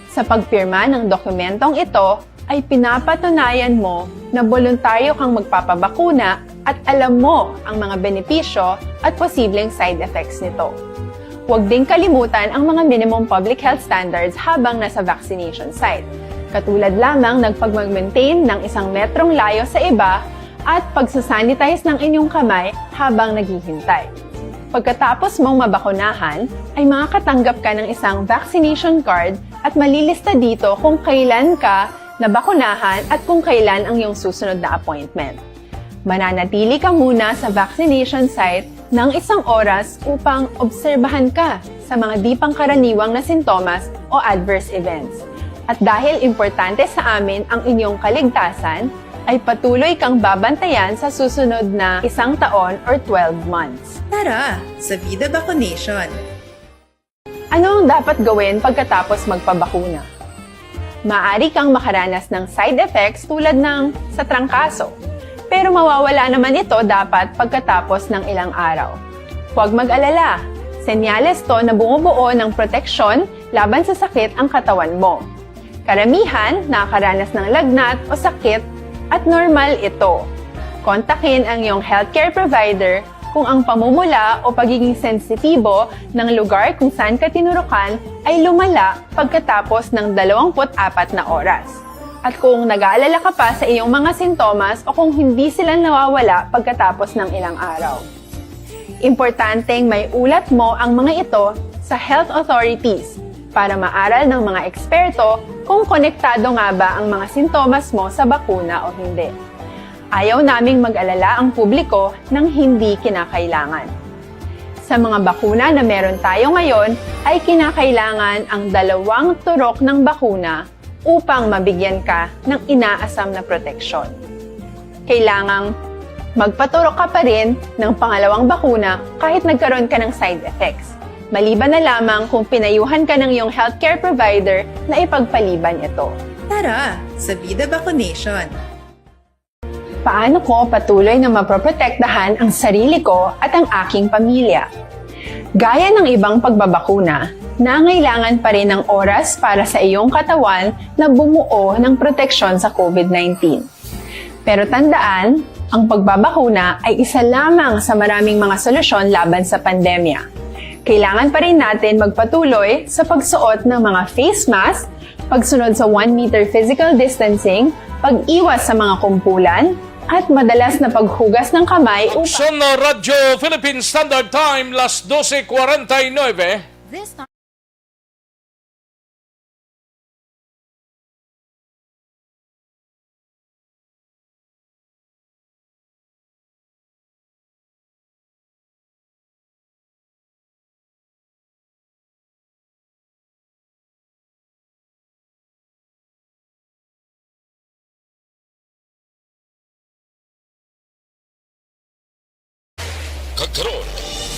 Sa pagpirma ng dokumentong ito, ay pinapatunayan mo na boluntaryo kang magpapabakuna at alam mo ang mga benepisyo at posibleng side effects nito. Huwag ding kalimutan ang mga minimum public health standards habang nasa vaccination site, katulad lamang ng pagmag-maintain ng isang metrong layo sa iba at pagsasanitize ng inyong kamay habang naghihintay. Pagkatapos mong mabakunahan, ay makakatanggap ka ng isang vaccination card at malilista dito kung kailan ka nabakunahan at kung kailan ang iyong susunod na appointment. Mananatili ka muna sa vaccination site ng isang oras upang obserbahan ka sa mga di pangkaraniwang na sintomas o adverse events. At dahil importante sa amin ang inyong kaligtasan, ay patuloy kang babantayan sa susunod na isang taon or twelve months. Tara sa Vida Vaccination! Ano ang dapat gawin pagkatapos magpabakuna? Maaari kang makaranas ng side effects tulad ng sa trangkaso, pero mawawala naman ito dapat pagkatapos ng ilang araw. Huwag mag-alala, senyales to na bumubuo ng proteksyon laban sa sakit ang katawan mo. Karamihan nakakaranas ng lagnat o sakit at normal ito. Kontakin ang iyong healthcare provider kung ang pamumula o pagiging sensitibo ng lugar kung saan ka tinurukan ay lumala pagkatapos ng dalawampu't apat na oras, at kung nag-aalala ka pa sa iyong mga sintomas o kung hindi sila nawawala pagkatapos ng ilang araw. Importanteng maiulat mo ang mga ito sa health authorities para maaral ng mga eksperto kung konektado nga ba ang mga sintomas mo sa bakuna o hindi. Ayaw naming mag-alala ang publiko ng hindi kinakailangan. Sa mga bakuna na meron tayo ngayon, ay kinakailangan ang dalawang turok ng bakuna upang mabigyan ka ng inaasam na proteksyon. Kailangang magpaturok ka pa rin ng pangalawang bakuna kahit nagkaroon ka ng side effects, maliban na lamang kung pinayuhan ka ng iyong healthcare provider na ipagpaliban ito. Tara sa Vida Vaccination! Paano ko patuloy na mapoprotektahan ang sarili ko at ang aking pamilya? Gaya ng ibang pagbabakuna, nangailangan pa rin ng oras para sa iyong katawan na bumuo ng proteksyon sa COVID nineteen. Pero tandaan, ang pagbabakuna ay isa lamang sa maraming mga solusyon laban sa pandemya. Kailangan pa rin natin magpatuloy sa pagsuot ng mga face mask, pagsunod sa one meter physical distancing, pag-iwas sa mga kumpulan, at madalas na paghugas ng kamay upang Aksyon na Radyo Philippine Standard Time, las doce cuarenta y nueve. This time. Kag karon,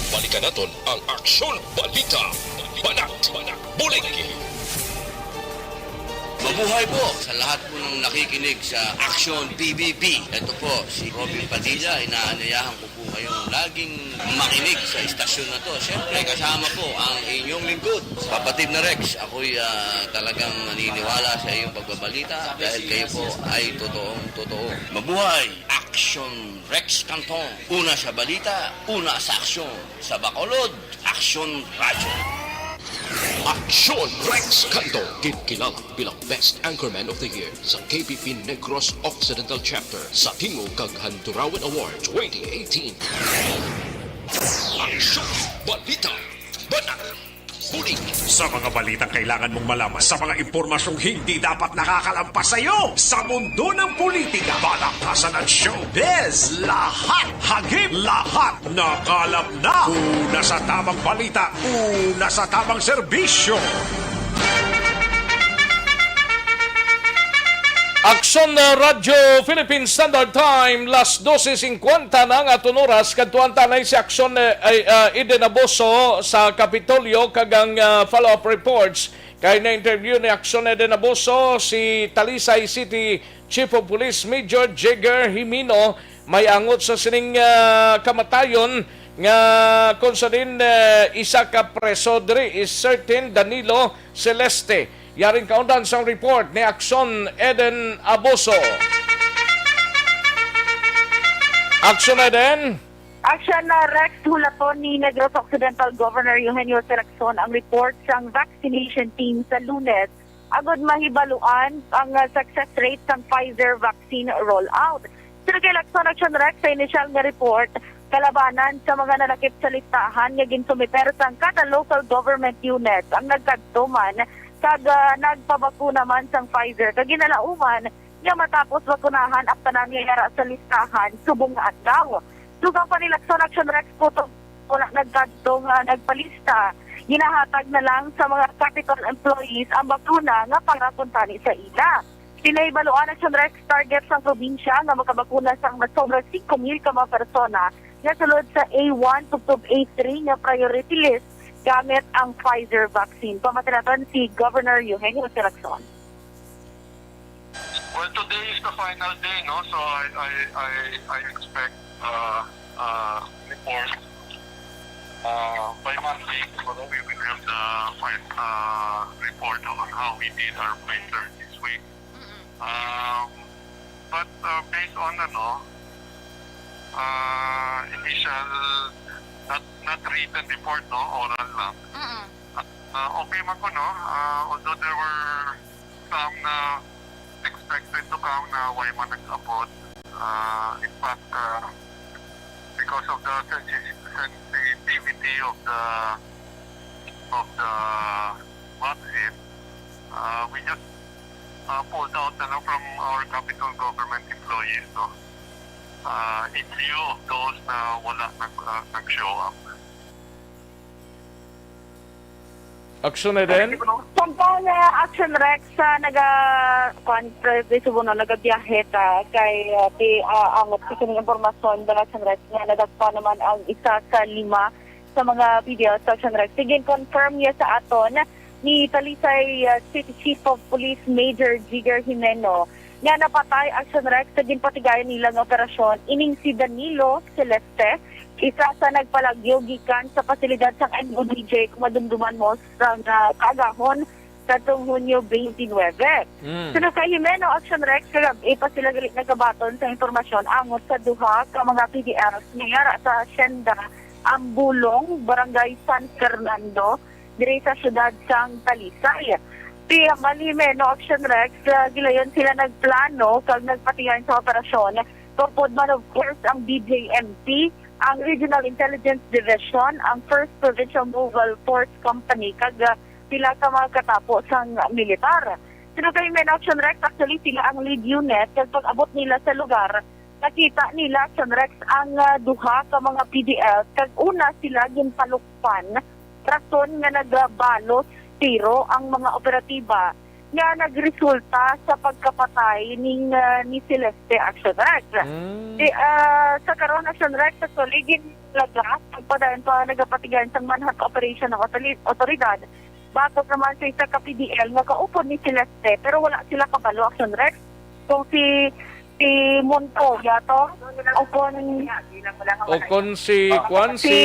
balikan naton ang Aksyon Balita. Banat, Banat, Bulig. Mabuhay po sa lahat po ng nakikinig sa Action P B B. Ito po si Robin Padilla. Inaanyayahan ko po kayong laging makinig sa istasyon na to. Siyempre, kasama po ang inyong lingkod, Kapatid na Rex. Ako'y ah, talagang naniniwala sa iyong pagbabalita dahil kayo po ay totoong totoo. Mabuhay! Action Rex Canton. Una sa balita, una sa aksyon. Sa Bacolod, Action Radyo. Action Rex Canto, ginkilala bilang Best Anchorman of the Year sa K P P Negros Occidental Chapter sa Tingog kag Handurawan Award twenty eighteen. Action Balita, Banat, Bulig. Sa mga balitang kailangan mong malaman, sa mga impormasyong hindi dapat nakakalampas sa iyo, sa mundo ng politika, balakasan at showbiz, lahat, hagip, lahat, nakalap na. Una sa tamang balita, una sa tamang serbisyo. Aksyon, uh, Radyo Philippine Standard Time, las dose singkwenta na ang aton oras. Kadtuan ta anay si Aksyon, uh, ay, uh, Eden Aboso sa Kapitolyo kag ang, uh, follow-up reports kay na-interview ni Aksyon Eden Aboso si Talisay City Chief of Police Major Jigger Jimino. May angot sa sining, uh, kamatayon nga kung sa din, uh, isa ka preso diri is certain Danilo Celeste. Yaring kaundan sang report ni Aksyon Eden Aboso. Aksyon Eden. Aksyon na Rex, hulaton ni Negros Occidental Governor Eugenio Lacson ang report sang vaccination team sa Lunes agod mahibaluan ang, ah, success rate sang Pfizer vaccine rollout. Sa Lacson, Aksyon Rex, sa inisyal nga report, kalabanan sa mga nalakip sa listahan nga ginsumiter sang kada local government unit ang nagkadto man kag, ah, nagpabakuna man sang Pfizer kag ginalauman nga matapos bakunahan ang tanan nga yara sa listahan subong nga adlaw. Dugang pa ni Lacson, Aksyon Rex, kutob wala nagkadto nga nagpalista, ginahatag na lang sa mga Capitol employees ang bakuna nga para kuntani sa ila. Pinahibaluan, Aksyon Rex, target sang probinsya nga makabakuna sang mas sobra singko mil ka mga persona nga sulod sa A one tubtob A three nga priority list gamit ang Pfizer vaccine. Pamati naton si Governor Eugenio Lacson. Well, today is the final day, no? So I I I, I expect uh, uh, report uh, by Monday. Tomorrow we will have the final uh, report on how we did our Pfizer this week. Um, but uh, based on, ano, uh, initial, not not written report, no, oral lang. Uh, okay man ko, no? Uh, although there were some na expected to come na why man nag-abot. Uh, in fact, uh, because of the sensi- sensitivity of the of the vaccine, uh, we just uh, pulled out na lang from our capital government employees, no? Uh, in view of those na wala nag, uh, nag-show up. Aksyon na din. Samtang uh, Aksyon Rex sa naga kwan, pre- subo, no, nagabiyahe ta kay uh, ti uh, angot sa kining impormasyon, Aksyon Rex, nga nadagpa naman ang isa sa lima sa mga P D L sa Aksyon Rex. Sige, confirm niya sa aton ni Talisay uh, City Chief of Police Major Jigger Jimeno nga napatay, Aksyon Rex, sa ginpatigayan nila nga operasyon ining si Danilo Celeste, isa sa nagpalagyo gikan sa pasilidad sang M O D J kung madumduman mo sang uh, kaagahon kadtong Hunyo twenty-nine. Mm. Suno kay Jimeno, Aksyon Rex, kagabi pa sila gali nagabaton sa impormasyon angot sa duha ka mga P D Ls nga yara sa Hacienda Ambulong, Barangay San Fernando, diri sa siyudad sang Talisay. Ti hambal ni Jimeno, Aksyon Rex, uh, gilayon sila nagplano kag nagpatigayon sa operasyon. Tupod man, of course, ang D J M P, ang Regional Intelligence Division, ang First Provincial Mobile Force Company, kag uh, pila ka mga katapo sang militar. Suno kay Jimeno, Aksyon Rex, actually sila ang lead unit kag pag-abot nila sa lugar, nakita nila, Aksyon Rex, ang uh, duha ka mga P D L kag una sila ginpalukpan rason nga nagabalos tiro ang mga operatiba nga nagresulta sa pagkapatay ning uh, ni Celeste, Aksyon Rex. Mm. Di, uh, sa karon, Aksyon Rex, actually ginlaga pagpadayon pa nagapatigayon sang manhunt operation ang otoridad bago naman sa isa ka P D L nga kaupod ni Celeste, pero wala sila kabalo, Action Rex. Kung si, si Montoya to, o kung O kon si, kwan, si si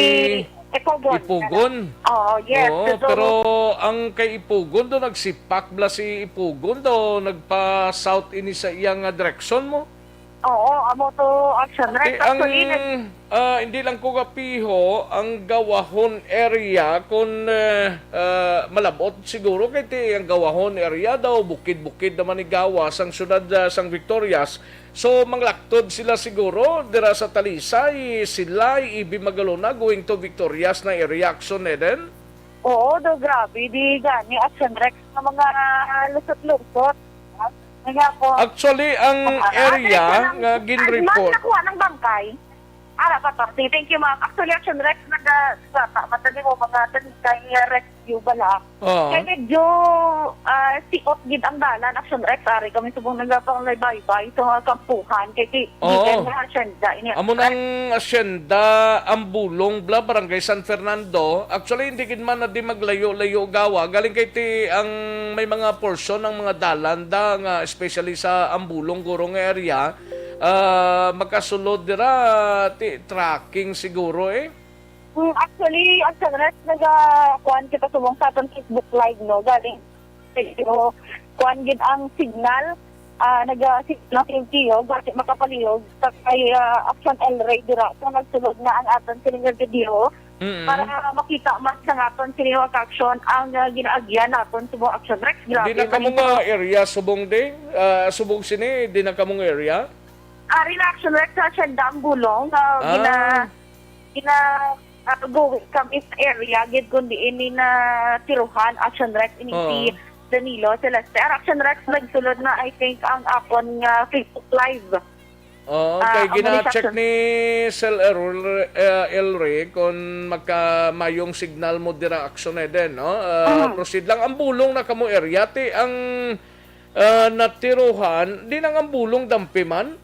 Ipugon. Ipugon. Oo, yes. Oo, So, pero ang kay Ipugon do, nagsipak bala si Ipugon do, nagpa-south ini sa iya nga direksyon mo. Oo, amo to, Action Rex. Eh, ang, Actually, nag- ah, hindi lang ko kapiho, ang Gawahon area, kung, eh, ah, malabot siguro, kay ti ang Gawahon area daw, bukid-bukid naman ni Gawas, ang syudad, ah, sang Victorias. So, manglaktod sila siguro dira sa Talisay, Silay, Ibi Magalona, going to Victorias na area, Action Eden? Oo, do, grabe. Di gani, Action Rex, nga mga lusot-lusot. Nga po. Actually, ang Ang area area nga ng, ginreport. Ang nakuha ng bangkay. Ara pa to. Sige, thank you, ma'am. Actually, Action Rex, naga-, sa, sa, matali mo, mga talikay, eh, rescue bala. Oo. Kay medyo, ah, siot gid ang dalan, Action Rex. Ari kami subong nagapanglaybay-bay sa mga kampuhan. Kay ti-, Oo. gikan nga asyenda, ini Amo nang asyenda, ang Bulong, bla, Barangay San Fernando. Actually, hindi gid man na di maglayo-layo gawa. Galing kay ti ang may mga porsyon ng mga dalan da nga, especially sa Ambulong, guro nga area, ah, makasulod dira, ti, tracking siguro eh. Mm, actually, ang Congress, naga-, kuwan kita subong sa aton Facebook Live, no? Galing, pero kuwan gid ang signal, ah, naga-, signal ang L T O, basi makapalihog sa kay, ah, Action El Rey dira. So, nagsulod na ang aton sining video Mm. para makita man sa aton sining action ang, ah, ginaagyan naton subong Action Rex. Grabe Di na man kamo ito. nga area subong di? Ah, subong sini, di na kamo nga area? Ari na, Action Rex, sa Sienda ang Bulong, ah, Ah. gina-, gina-, ah, going kami sa area gid kundi ini na tiruhan, Action Rex, ini Oo. si Danilo Celeste. Ang Action Rex, nagsulod na, I think, ang akon nga Facebook Live. Oo, Ah, kay ang gina-check Action ni Sir El, eh, El Rey kung magkamayong signal mo dira, Action Eden, no? Ah, Mhm. proceed lang. Ang Bulong na kamo area, ti ang, ah, natiruhan, di nang ang Bulong dampi man?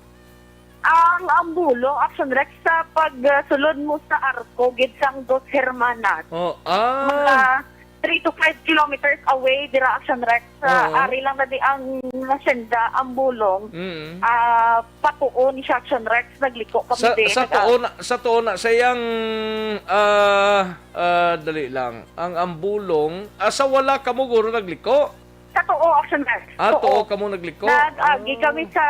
Ang, ang Bulong, Action Rex, sa pag, ah, sulod mo sa Arco, gid sang Dos Hermanas. Oh, ah. Mga three to five kilometers away, dira, Action Rex. Sa Oo. ari lang na di ang Hacienda, ang Bulong. Mm. Ah, patuon ni siya, Action Rex, nagliko kami Sa, di, sa nag- tuon, sa tuon na, sa iyang, ah, ah, dali lang. Ang, ang Bulong, ah, sa wala kamo guro nagliko? Sa tuo, Action Rex. Ah, Tuo. tuo kamo nagliko? Nag-agi Ah. kami sa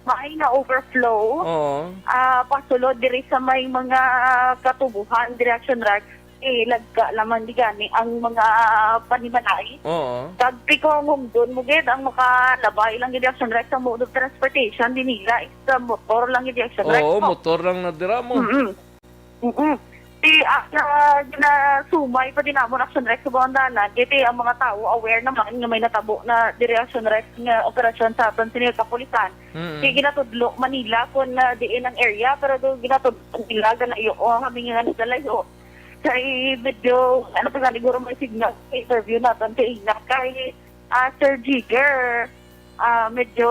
may na overflow. Oo. Ah, pasulod diri sa may mga katubuhan, diri, Action Rex. Eh, lagka naman di gani ang mga panimalay. Oo. Kag pikong humdon mo gid ang makalabay lang gid, Action Rex, sa mode of transportation, di nila sa motor lang gid, Action Rex, Oo, no? motor lang na dira mo. Mm-mm. Mm-mm. Ti, ah, na, ginasumay pa din namon, Action Rex, sa buang dalan. Kay ti ang mga tao aware naman nga may natabo na diri, Action Rex, nga operasyon sa aton sini kapulisan. Mm-mm. Kay ginatudlo man nila kung, ah, diin ang area, pero do ginatudlo nila galayo. O, kami nga nagalayo. Kay medyo, ano pa gani, guro may signal sa interview natin kay Ina. Kay, ah, Sir Jigger, ah, medyo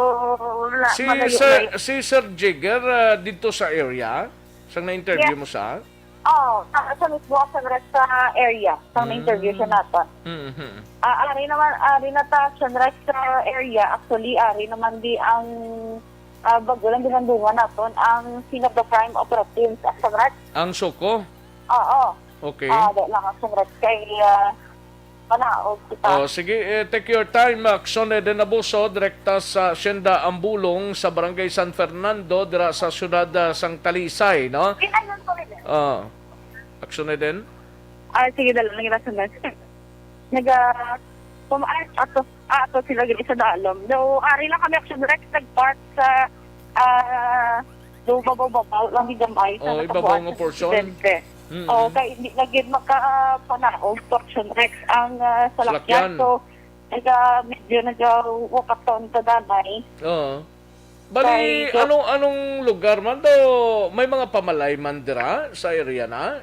la-, Si malayo-layo. Sir, si Sir Jigger, ah, dito sa area? Sang na-interview Yes. mo sa? Oo, sa, sa mismo Action Rex sa area, sa Mm. na-interview siya natin. Mhm. Ah, ari naman, ari na ta, Action Rex sa area. Actually, ari naman di ang, ah, bago lang ginandungan naton ang scene of the crime operations, Action Rex. Ang Soko? Oo. Okay. Ah, di lang, Action Rex. Kay, ah, panaog kita. Oh, sige, eh, take your time, Action Eden Abuso, direkta sa Hacienda Ambulong sa Barangay San Fernando, dira sa siyudad, ah, sang Talisay, no? Pinayon ko rin eh. Ah, Action Eden? Ah, sige, dala lang yung nasa Naga, pum-, ah, ato, ah, ato sila gini sa dalom. No, ari lang kami, Action Rex, nag-park sa, ah, do babaw-babaw lang, di gamay sa Oh, ibabaw nakabuhat nga sa portion? presidente. Mm-mm. Oh, kay hindi na gid makapanaog sa Action Rex ang, ah, salakyan. Salakyan. So, naga, medyo nagawakaton sa danay. Oo. Bali, Kay do- anong, anong lugar man to? May mga pamalay man dira sa area na?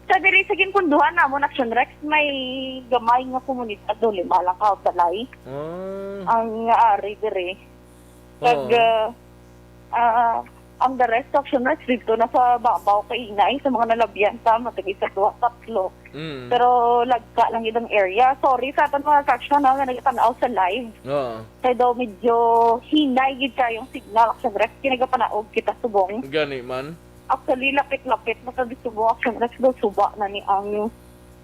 Sa diri sa ginpunduhan namon, Action Rex, may gamay nga komunidad do, lima lang ka balay Ah. ang ari diri. Kag, Oo. ah, ah, Ang the rest of Action Rex dito na sa babaw, kainay, sa mga nalabyan sa mga tag-isa, duha, tatlo. Mm. Pero lagka lang ilang area. Sorry sa aton mga kaksyon, ha, nga nagtanaw sa live. Oo. Kay daw medyo hinay gid kayong signal, Action Rex, kinagapanaog kita subong. Gani man. Actually, lapit-lapit na sa subong, Action Rex, daw suba na ni ang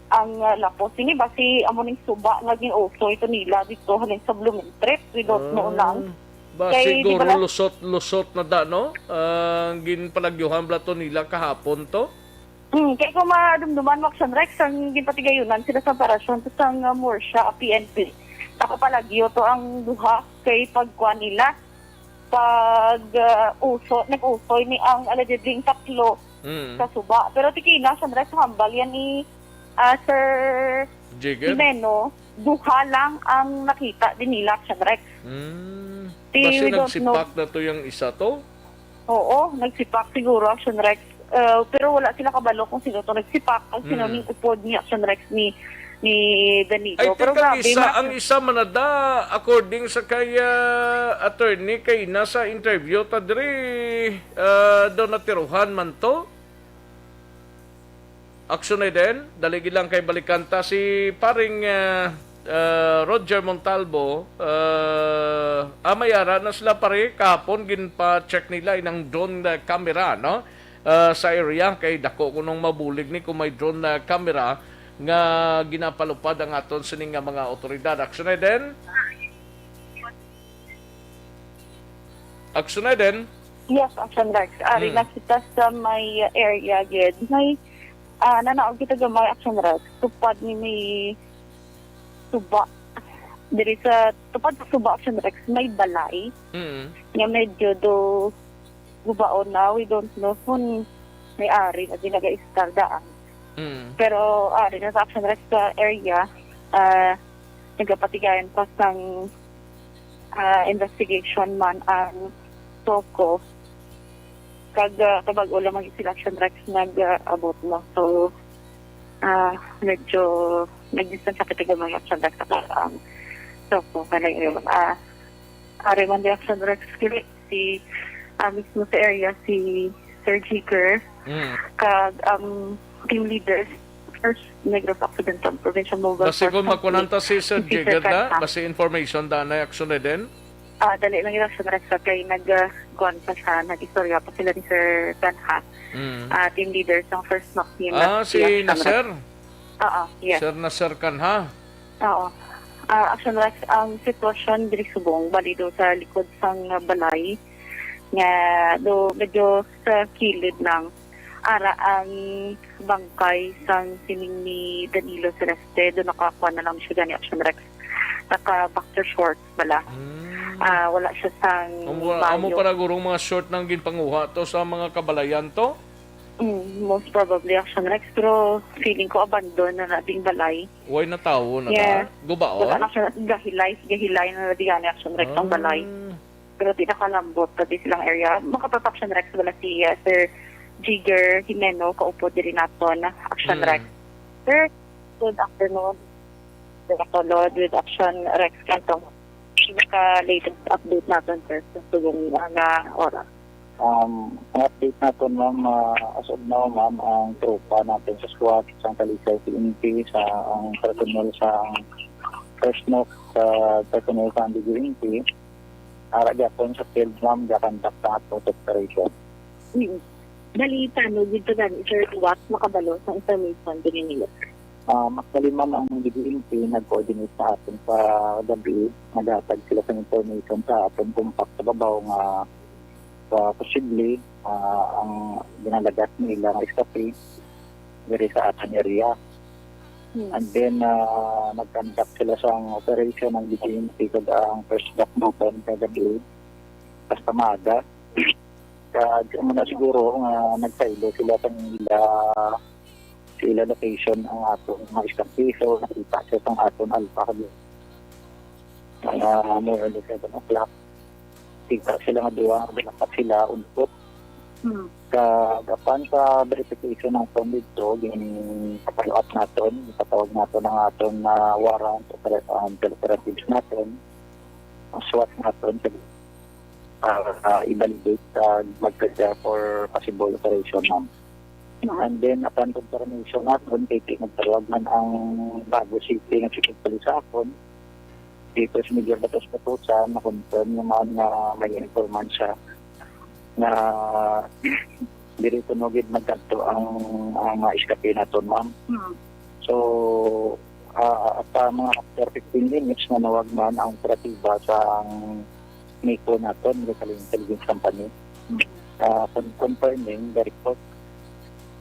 ang uh, lapos. Ini ba si amo ning suba nga gin-uso ito nila dito halin sa Blumentritt? We don't know lang. Ah, ba, kay, di siguro ba na- lusot-lusot na da, no? Ang ginpalagyuhan bala to nila kahapon to? Hmm, kay kung madumduman mo, Action Rex, ang ginpatigayunan sila sa operasyon to sang uh, Murcia, P N P. Nakapalagyo to ang duha kay pagkuan nila. Pag uh, uso, nag-usoy ni ang allegedly tatlo Mm. sa suba. Pero tikina, Action Rex, hambal yan ni ah, Sir Jigger? Jimeno, duha lang ang nakita din nila, Action Rex. Mm. Di, basi we don't know. Nagsipak na to yung isa to? Oo, nagsipak siguro, Action Rex. Uh, pero wala sila kabalo kung sino to nagsipak. Ang sino Mm. ning upod ni Action Rex ni ni Danilo. I think pero ang grabe, isa, ang isa man na da, according sa kay ah, attorney, kay nasa interview ta diri, ah, daw natiruhan man to. Action na din, dali gid lang kay balikan ta si paring ah, ah, Roger Montalvo. Ah, ah, may ara na sila pare, kahapon ginpa-check nila inang drone ah, camera, no? Ah, sa area kay dako kunong mabulig ni kung may drone na camera nga ginapalupad ang aton sini nga mga otoridad. Action na din. Action na din. Yes, Action Rex. Ari Hmm. na kita sa may area gid. May ah, nanaog kita gamay, Action Rex. Tupad ni may suba. Diri sa tupad sa suba, Action Rex, may balay Mm. nga medyo do gubaon na. We don't know kung may ari na di nag-istar daan. Mm. Pero ari na sa Action Rex sa area, ah, nagapatigayan pa sang ah, investigation man ang SOCO. Kag ah, kabag-o lang man sila, Action Rex, nag-abot, no? So, ah, medyo nag-distance sa kita gamay, Action Rex, sa ang SOCO. Kanang, ah, ari man di, Action Rex, kini si ah, mismo sa area si Sir Jigger, Mm. kag ang team leader, First Negros Occidental Provincial Mobile Basi Force kung Company, makunanta si Sir si Sir Jigger na, Kanta. Basi information da na action na din? Ah, dali lang yung action, Rex, kay nag, ah, kuwan pa siya, nag-istorya pa sila ni Sir Kanha. Mm. Ah, team leader sa first knock ni Ah, Max si Diaz Cameron. Nasir? Oo, yes. Sir Nasir Kanha? Oo. Ah, Action Rex, ang sitwasyon diri subong, bali do sa likod sang balay, nga do medyo sa kilid lang. Ara ang bangkay sang sining ni Danilo Celeste, do nakakuha na lang siya gani, Action Rex. Naka boxer shorts bala. Hmm. Ah, wala siya sang Amo, amo mayo. Para gurong mga short nang ginpanguha to sa mga kabalayan to? Mm, most probably, Action Rex, pero feeling ko abandon na na ding balay. Way na tawo na Yeah. Ka? Gubaon? Wala na siya, gahilay, gahilay na na di gani, Action Rex, ang balay. Ah. Pero di nakalambot sa di silang area. Makatatak, Action Rex, wala si, uh, Sir Jigger Jimeno, kaupod diri naton, Action Mm. Rex. Sir, good afternoon. Sir Lord, with Action Rex Cantong. Sino ka latest update naton, sir, sa subong nga oras? Um, ang update naton, ma'am, ah, as of now, ma'am, ang tropa natin sa SWAT, sa Talisay P N P, sa ang personnel sa first knock sa personnel sa Andy P N P, ara gyapon sa field, ma'am, gakandak sa ato sa operation. Mm. Bali, paano gid to gani, sir, what makabalo sa information din nila? Um, actually, ma'am, ang D D N P nag-coordinate sa atin sa gabi, naghatag sila sa information sa atin kung pa-, sa babaw nga sa posible, ah, ang ginalagas nila nga escape diri sa aton area. Hmm. And then, ah, nag-conduct sila sa operation ng D D N P kag ang first knock naton kagabi, basta maaga. Kag amo na siguro nga nagsaylo sila sa ila, sa ila location ang aton mga escape. So, nakita siya sa aton Alpha kag mga more or less seven o'clock. Kita sila nga duha, nga dapat sila untot. Hmm. Kag apan sa verification naton didto, gin-follow up naton, ipatawag naton ang aton, ah, warrant, opera-, um, operatives naton, ang SWAT naton, para, ah, i-validate sa magkadya for possible operation, ma'am. And then, upon confirmation naton, kay ti-, nagtawag man ang Bago City nga Chief of Police sa akon, si First Major Batos Batusan, na-confirm naman nga may informant siya na diri kuno gid magkadto ang, ang mga escape naton, ma'am. Hmm. So, ah, sa mga after fifteen minutes, nanawag man ang operatiba sa NICO naton, Military Intelligence Company, ah, con-, confirming the report.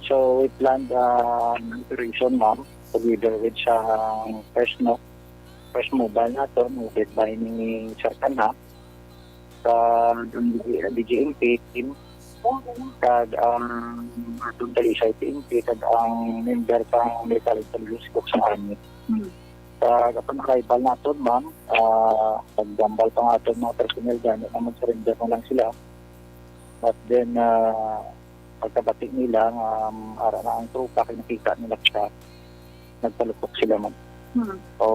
So, we planned, um, operation, ma'am, together with sa Fresno, Fresh Mobile naton, headed by ni Sir Kanha, sa D G M P team, kag ang atong Talisay P N P, kag ang member sang Military Intelligence Corps sa Army. Hmm. Sa upon arrival naton, ma'am, ah, paghambal pa nga aton mga personnel gani nga mag-surrender na lang sila. But then, ah, pagkabati nila nga, um, ara na ang tropa, kay nakita nila siya, nagpalupok sila, ma'am. Hmm. O,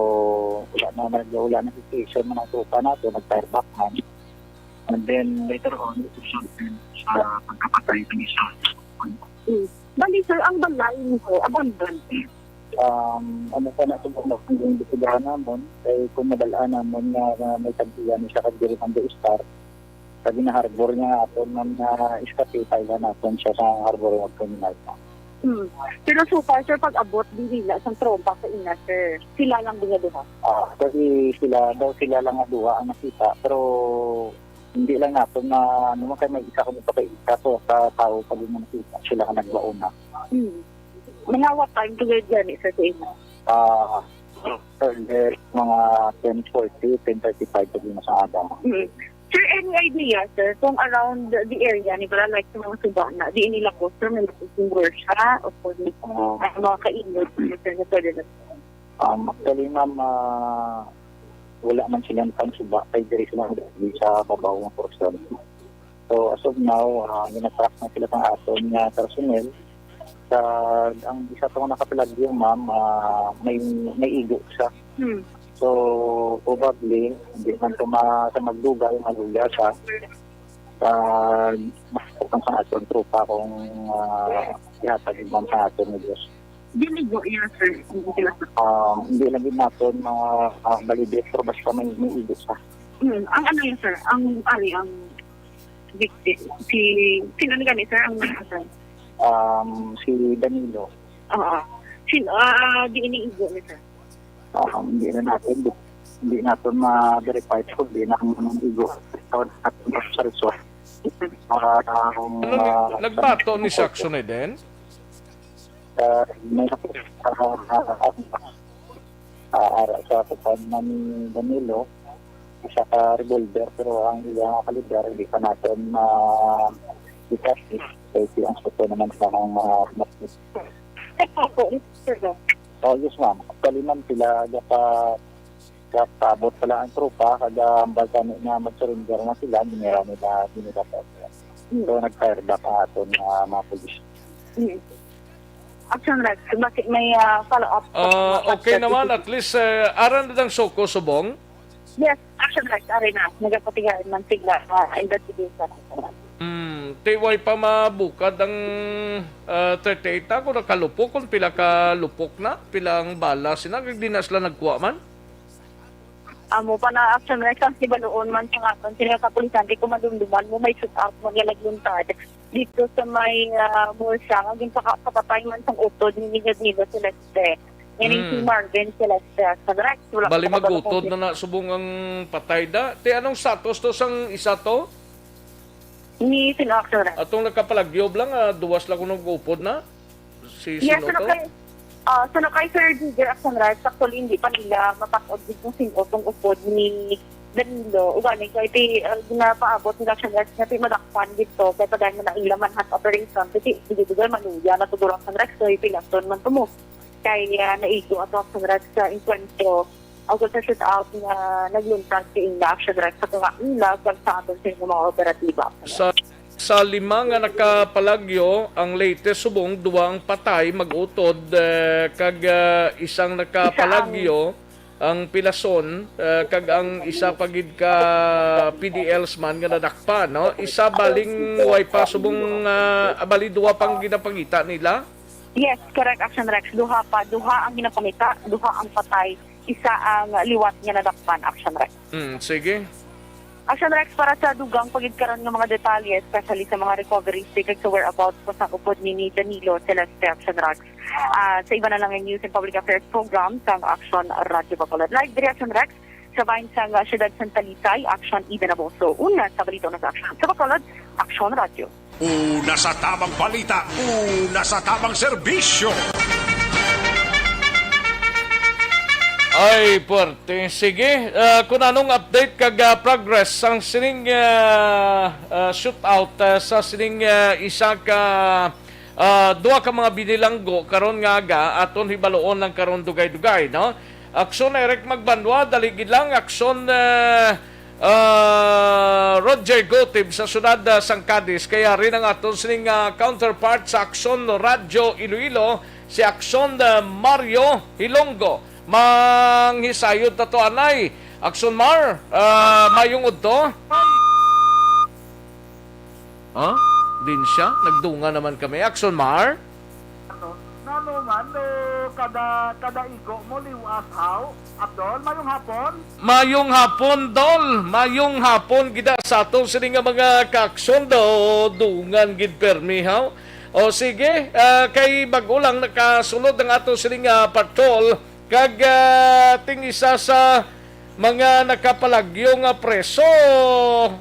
wala na, nag-, wala na situation man ang tropa nato, nag-fire back man. And then, later on, it resulted sa pagkapatay ng isa. Hmm. Bali, sir, ang balay nito, abandoned. Um, ano pa na siguro na kung imbestigahan namon, kay kung mabalaan namon nga, nga may tagpian siya kag diri man do start, sa ginaharbor niya aton man nga escape, pailan naton siya sa harbor of criminal. Hmm. Pero so far, sir, pag-abot, dili na sang trompa sa ina, sir. Sila lang din nga duha. Ah, actually, sila daw, sila lang nga duha ang nakita, pero hindi lang naton na, ano man, kay may isa kami pa kay isa to sa tao pa din nga nakita, sila nga nagbaon na. Hmm. Mga what time to gani, sir, sa ina? Ah, earlier, mga ten forty, ten thirty-five pa din sa aga. Hmm. Sir, any idea, sir, kung around the, the area ni Bra, like, sa mga suba na, di nila ko, sir, may makukuha siya, o kung, ah, mga kainod, sir, na pwede na. Um, actually, ma'am, ah, wala man sila pang suba, kay diri sila sa babaw nga portion. So, as of now, ah, ginatrack na sila pang aton nga personnel. Sa, ang isa to nga nakapalagyo, ma'am, ah, may, may igo siya. Hmm. So, probably, hindi man to ma-, sa magdugay, maluya siya. Sa, mas sa aton tropa kung, ah, ihatag man sa aton ni Diyos. Dili go iya, sir. Hindi sila sa Ah, hindi lagi naton ma-, ah, validate, pero basta may, may igo siya. Hmm. Ang ano yun, sir? Ang, ari, ang victim. Si, sino na gani, sir? Ang, sir? Um, si Danilo. Oo. Sin-, ah, di ini igo ni, sir? Ah, hindi na natin, di, hindi natin ma-verify kung di na ang igo. So, natin sa result. Ah, ang, Ano ni, ah, nagbato ni Saxon Eden? Ah, may, ah, ah, ah, ah, sa kupan man ni Danilo, isa ka revolver, pero ang iya nga kaliber, hindi pa natin ma-detect. Kay ang suko naman sa mga, ah, Ito po, sir, no? Oh, yes, ma'am. Actually, ma'am, sila gapa-, gapabot pala ang tropa, kada hambal kami na mag-surrender na sila, ginira nila, ginira po. Hmm. So, nag-fire back ang aton, ah, mga pulis. Hmm. Action Rex, bakit may, ah, follow-up? Ah, okay naman, at least, eh, aran na ang suko subong? Yes, Action Rex, ari na. Nagapatigayon man sila, ah, investigation. Hmm, ti way pa mabukad ang, ah, thirty-eight na, kung nakalupok, kung pila ka lupok na, pila ang bala sina, kag di na sila nagkuha man? Amo pa na, Action Rex, ang kibaluon man sa aton, sila kapulisan, di ko madumduman mo, may shoot out mo nga nagluntad dito sa may, ah, bulsa, nga ginpaka-, kapatay man sang utod ni Danilo Celeste. Meaning si Hmm. Marvin Celeste, Action Rex, wala Bali pa magutod mabaluon. Na na subong ang patay da. Ti, anong status to sang isa to? Ni Sino, Action Rex. Atong nakapalagyob lang, ah, duwas lang kuno nag-upod na. Si Yes, sino sino to? Kay, ah, sino kay Sir Digger Action Rex, actually, hindi pa nila mapak-od gid kung sino tong upod ni Danilo. Ugaling kay ti, ah, ginapaabot nila Action Rex nga ti madakpan dito. Kay pagay mo na ila manhunt operation. Kasi hindi ko maluya na to durang Action Rex. So, ipilason man to mo. Kay, ah, naigo ato Action Rex sa engkwentro. Ako sa shoot out nga nagluntad sa ila Action Rex sa tunga nila kag sa aton sa inyong mga operatiba. Sa, sa lima nga nakapalagyo, ang latest subong, duwa ang patay, mag-utod, eh, kag, ah, isang nakapalagyo, ang Pilason, ah, kag ang isa pa gid ka P D Ls man nga nadakpan, no? Isa baling way pa subong, ah, bali duha pang ginapangita nila. Yes, correct, Action Rex. Duha pa, duha ang ginapangita, duha ang patay, isa ang liwat nga nadakpan, Action Rex. Mm, sige. Action Rex, para sa dugang pa gid karon nga mga detalye, especially sa mga recovery, kag sa whereabouts pa sa upod ni, ni Danilo Celeste, Action Rex, ah, sa iba na lang nga news and public affairs program sang Action Radyo Bacolod. Live diri, Action Rex, sa bahin sang, ah, siyudad sang Talisay, Action Eden Aboso. Una sa balita, una sa Action sa Bacolod, Action Radyo. Una sa tamang balita, una sa tamang serbisyo. Ay, puwerte. Sige, ah, kung anong update kag, ah, progress sang sining, ah, ah, shootout, ah, sa sining, ah, isa ka, ah, duha ka mga binilanggo karon nga aga, aton hibaluon lang karon dugay-dugay, no? Aksyon Eric Magbanwa, dali gid lang, Aksyon, ah, ah, Roger Gotib sa siyudad, ah, sang Cadiz. Kaya rin ang aton sining, ah, counterpart sa Aksyon Radyo Iloilo, si Aksyon, ah, Mario Hilonggo. Manghisayod ta to, anay. Aksyon Mar, ah, mayong udto. Ha? Din siya? Nagdungan naman kami. Aksyon Mar? Ano? Nano man, eh, kada, kada igo mo, liwas, haw? Abdol, mayong hapon. Mayong hapon, Dol. Mayong hapon gid sa ato sini nga mga kaaksyon, do, dungan gid permi, haw. O sige, ah, kay bag-o lang nakasulod ang ato sini nga patrol, kag, ah, ting isa sa mga nakapalagyo nga preso,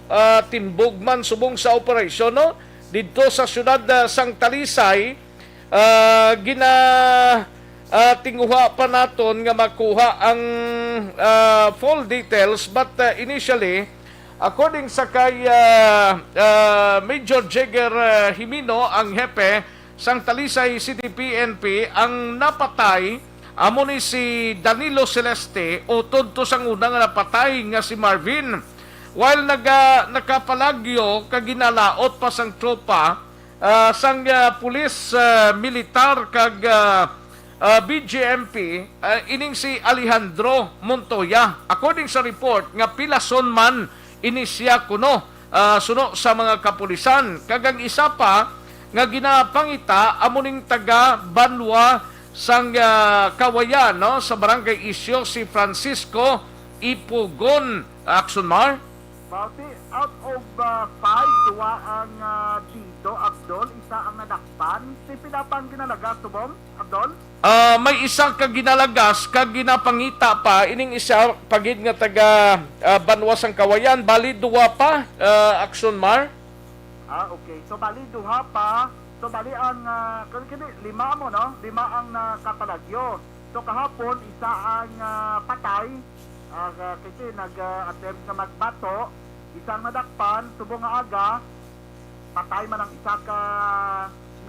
ah, timbog man subong sa operasyon, no? Didto sa siyudad, ah, sang Talisay, ah, gina, ah, tinguha pa naton nga makuha ang, ah, full details, but, ah, initially, according sa kay, ah, ah, Major Jagger, ah, Jimeno, ang hepe sang Talisay City P N P, ang napatay amo ni si Danilo Celeste, utod to sang una nga napatay nga si Marvin. While naga-, nakapalagyo kag ginalaot pa sang tropa, ah, sang, ah, pulis, ah, militar kag, ah, ah, B J M P, ah, ining si Alejandro Montoya. According sa report nga pilason man ini siya kuno, ah, suno sa mga kapulisan. Kag ang isa pa nga ginapangita amo ning taga banwa sang, ah, Kawayan, no, sa Barangay Isyo, si Francisco Ipugon. Action, Mar? Bati, out of, ah, five, duwa ang, ah, dido, Abdol, isa ang nadakpan. Si pila pa ang ginalagas, subong, Abdol? Ah, may isa ka ginalagas kag ginapangita pa ining isa pa gid nga taga, ah, banwa sang Kawayan, bali duwa pa, ah, Action Mar. Ah, okay. So, bali duha pa. So, bali ang, ah, kani, kani, lima mo, no? Lima ang nakapalagyo. So, kahapon, isa ang, ah, patay. Ah, ah, kasi nag, ah, attempt na magbato. Isa ang nadakpan. Subong nga aga, patay man ang isa ka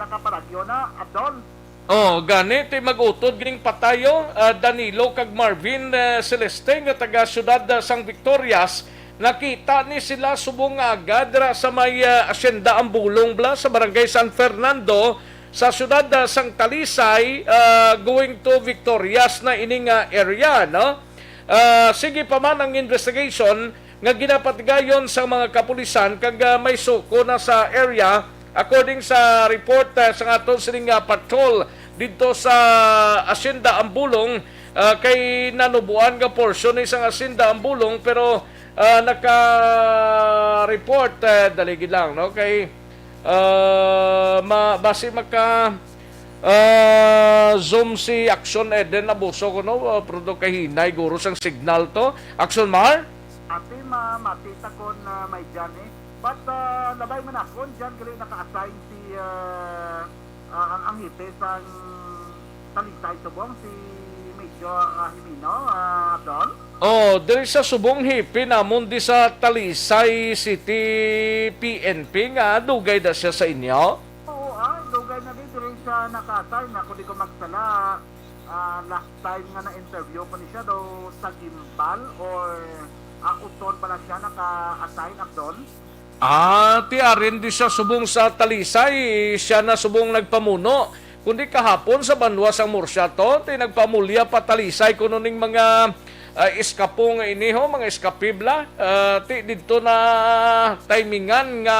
nakapalagyo na, Abdol. Oh, gani, ti mag-utod gining patayo, ah, Danilo kag Marvin, ah, Celeste nga taga siyudad, ah, sang Victorias. Nakita ni sila subong nga aga dira sa may, ah, Asyenda Ambulong bala sa Barangay San Fernando sa siyudad, ah, sang Talisay, ah, going to Victorias na ini nga area, no? Ah, sige pa man ang investigation nga ginapatigayon sang mga kapulisan kag, ah, may suko na sa area, according sa report, ah, sang aton sining, ah, patrol didto sa Asyenda Ambulong, ah, kay nanuboan nga porsyon ni sang Asyenda Ambulong, pero, ah, naka-report, ah, dali gid lang, no? Kay, ah, ma-, basi maka, ah, zoom si Action Eden Abuso ko, no? Ah, pero do kahinay guro sang signal to. Action Mar? Ati ma-, mati ta kon, ah, may dyan, eh. But, ah, labay man ako, dyan gali naka-assign si, ah, ah, ang, ang hepe sang Talisay subong, si Major, ah, Jimeno, ah, Don? Oh, diri sa subong hepe namon di sa Talisay City P N P nga dugay da siya sa inyo? Oo, ah, dugay na di diri siya naka-assign. Ako di ko magsala, ah, last time nga na-interview ko ni siya daw sa Guimbal or, ah, Oton pala siya naka-assign, Abdon? Ah, ti arin di siya subong sa Talisay, siya na subong nagpamuno. Kundi kahapon sa banwa sang Murcia to, ti nagpamulya pa Talisay kuno ning mga, ah, eskapo nga ini, ho, mga eskapibla, ah, ti didto na timingan nga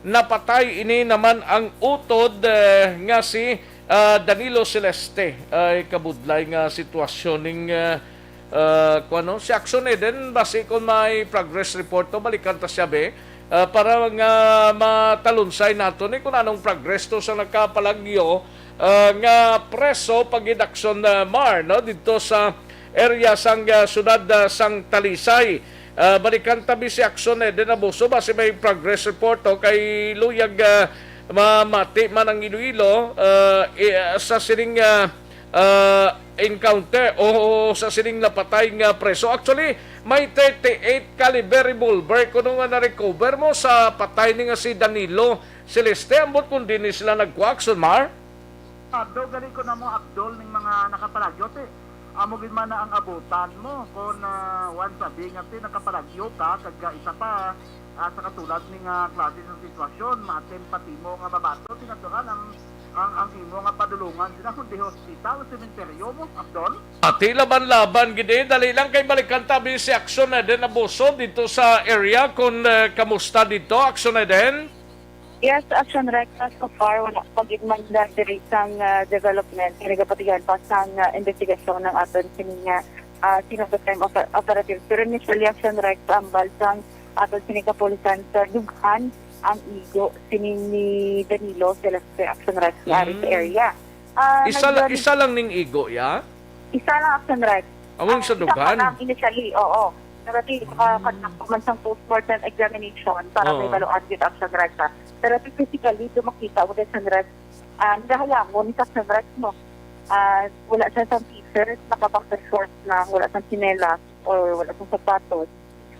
napatay ini naman ang utod, eh, nga si, ah, Danilo Celeste. Ay, kabudlay nga sitwasyon ning, ah, ah, kuwan, no? Si Action Eden, basi kon may progress report to, balikan ta siya, be, ah, para nga matalunsay nato ni kung anong progress to sa nakapalagyo, ah, nga preso pa gid, Action, ah, Mar, no? Didto sa area sang, ah, siyudad, ah, sang Talisay. Ah, balikan ta bi si Action Eden Abuso, basi may progress report to kay luyag, ah, mamati man ang Iloilo, ah, i-, sa sining, ah, ah, encounter o sa sining napatay nga preso. Actually, may thirty-eight caliber revolver kuno nga na-recover mo sa patay ni nga si Danilo Celeste, ambot kung di ni sila nagkuha, Action Mar? Abdo, gali ko na mo, Abdol, ning mga nakapalagyo, ti amo gid man na ang abutan mo. Kon, ah, once a day nga ti nakapalagyo ka, kag, ah, isa pa, ah, sa katulad ni nga klase sang sitwasyon, maatim pa timo nga mabato, ti natural ang, ang, ang imo nga padulungan sila, kundi hospital, sementeryo mo, Abdol. Ati laban-laban gid, eh. Dali lang kay balikan ta bi si Action Eden Abuso dito sa area. Kung, eh, kamusta dito, Action Eden? Yes, Action Rex, so far, wala pa gid man na diri sang, ah, development. Kaya nagapatigan pa sang, ah, investigasyon ng aton sini nga, ah, scene of the crime oper-, operatives. Pero initially, Action Rex, ambal sang aton sini kapulisan sa dughan ang igo sini ni Danilo Celeste, Action Rex, nga ari sa Mm. area. Ah, Isa la-, nagdali- isa lang ning igo, ya? Isa lang, Action Rex. Among Ah, sa isa pa dughan? lang initially, oo. Pero di, ah, Mm. conduct pa man sang postmortem examination para may Oo. baluan gid, Action Rex, ah. Pero physically, do makita mo, Action Rex, ah, nagahalangon ni Action Rex, no? Ah, wala siya sang t-shirt, naka-boxer shorts lang, wala sang tsinelas or wala sang sapatos.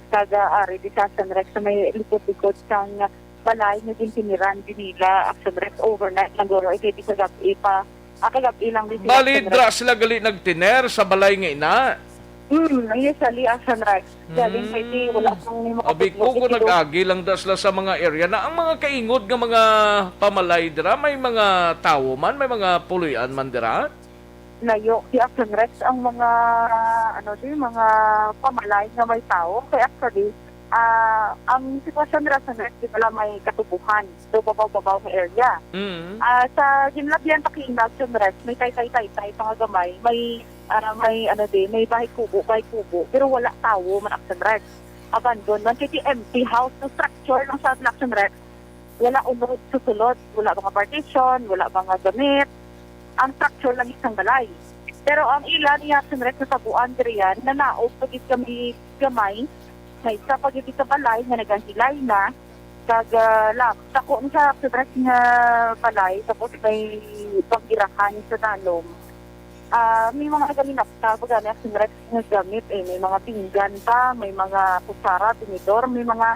Kag, ah, ari di sa Action Rex sa may likod-likod sang balay nga gintiniran di nila, Action Rex, overnight lang guro, eh, kay di sa gab-i pa, ah, kagab-i lang di sila, Bali, Action Rex. Dra sila gali nagtiner sa balay nga ina? Hmm, initially, Action Rex. Galing kay di, wala Hmm. pang may Abi makatudlo ko kung kay Tito. Nag-agi lang da sila sa mga area na ang mga kaingod nga mga pamalay dira, may mga tawo man, may mga puloy-an man dira? Layo, si Action Rex, ang mga, ano, di, mga pamalay nga may tawo. Kay actually, ah, ang sitwasyon nila sa Rex, di pala may katubuhan. So, babaw-babaw nga area. Mm. Ah, sa ginlabihan pa kay Action Rex, may taytay-taytay pa nga gamay, may, ah, may, ano, di, may bahay kubo, bahay kubo. Pero wala tawo man, Action Rex. Abandon man, kay empty house, no structure lang sa Action Rex. Wala unod sa sulod, wala mga partition, wala mga gamit. Ang structure lang isang balay. Pero ang ila ni Action Rex sa tabuan diri yan, nanaog pa gid kami gamay. May isa pa gid sa balay nga nagahilay na. Kag, ah, lab-, dako ni sa Action Rex nga balay, tapos may pagirahan sa dalom. Ah, may mga nagalinapta pa gani, Action Rex, nga gamit, eh. May mga pinggan pa, may mga kutsara, tinidor, may mga,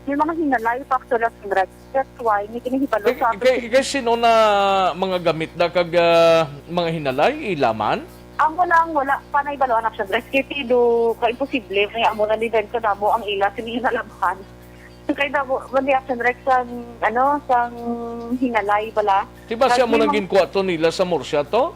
may mga hinalay pa, actually, Action Rex. That's why, may ginahibalo Kay, sa aton kay, kay sino na mga gamit da kag, ah, mga hinalay, ila man? Ang wala, ang wala pa na ibaluan, Action Rex. Kay do, ka imposible, may amo na ni Ben sa damo ang ila, sini hinalabhan. So, kay damo, man di, Action Rex, sang, ano, sang hinalay bala. Di ba siya Kag mo may nang mga ginkuha to nila sa Murcia to?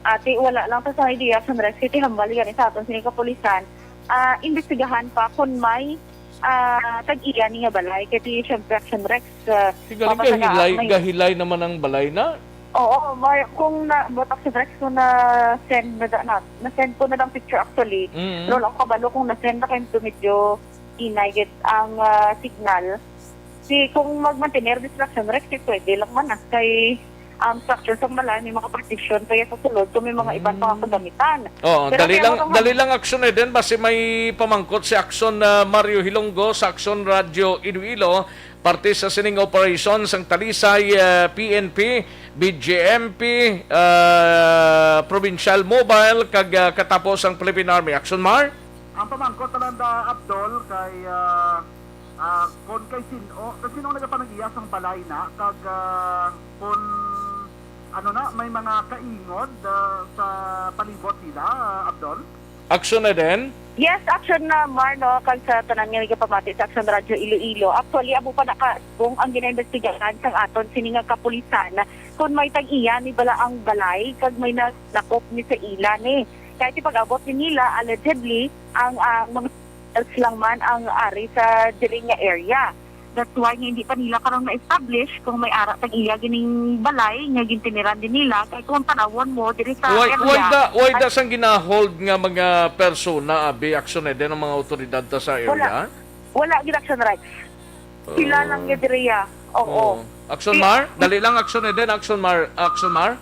Ati, wala lang ta sa idea, Action Rex, kay ti hambal gani sa aton sini kapulisan. Ah, imbestigahan pa kung may, ah, tag-iya ni nga balay. Kay ti, syempre, Action Rex, ah, Di galing mabasa na gahilay, may gahilay naman ang balay na. Oo, may, kung na, but Action Rex, kung na-send na, na, na-send ko na lang picture actually. Mm. Pero lang kabalo kung na-send na kayo, medyo inay gid ang, ah, signal. Si, kung magmantener distraction, Rex, eh, pwede lang man, ah, kay ang structure sa balay, may mga partition kaya sa sulod, so may mga iban pa nga Mm. kagamitan. Oo, Pero dali kaya lang, mo kang dali lang, Action Eden, basi may pamangkot si Action, ah, Mario Hilonggo sa Action Radio Iloilo, parte sa sining operasyon sang Talisay, ah, P N P, B J M P, ah, Provincial Mobile, kag, ah, katapos ang Philippine Army. Action, Mar? Ang pamangkot na lang da, Abdol, kay, ah, ah, kon kay sin-o, kay sino ang nagapanag-iya sang balay na, kag, ah, kon, ano na, may mga kaingod, ah, sa palibot nila, ah, Abdol? Action na din? Yes, Action na, Mar, no, kag sa tanan nga nagapamati sa Action Radio Iloilo. Actually, amo pa nakasbong ang ginaimbestigahan sang aton sini nga kapulisan. Kung may tag-iya ni bala ang balay, kag may nalakop ni sa ila ni. Kay ti pag-abot ni nila, allegedly, ang, ang mga adults lang man ang ari sa diri nga area. That's why nga hindi pa nila karon ma-establish kung may ara tag iya gining balay nga gintiniran din nila. Kay kung tanawon mo diri sa Why, area, why da, why da ay sang ginahold nga mga persona, abi, aksyon na din ang mga otoridad ta sa Wala. area? Wala gid, Action Rex. Sila lang gid diriya. Oo. Oo. Action Si- Mar? Dali lang, Action Eden. Action Mar. Action Mar?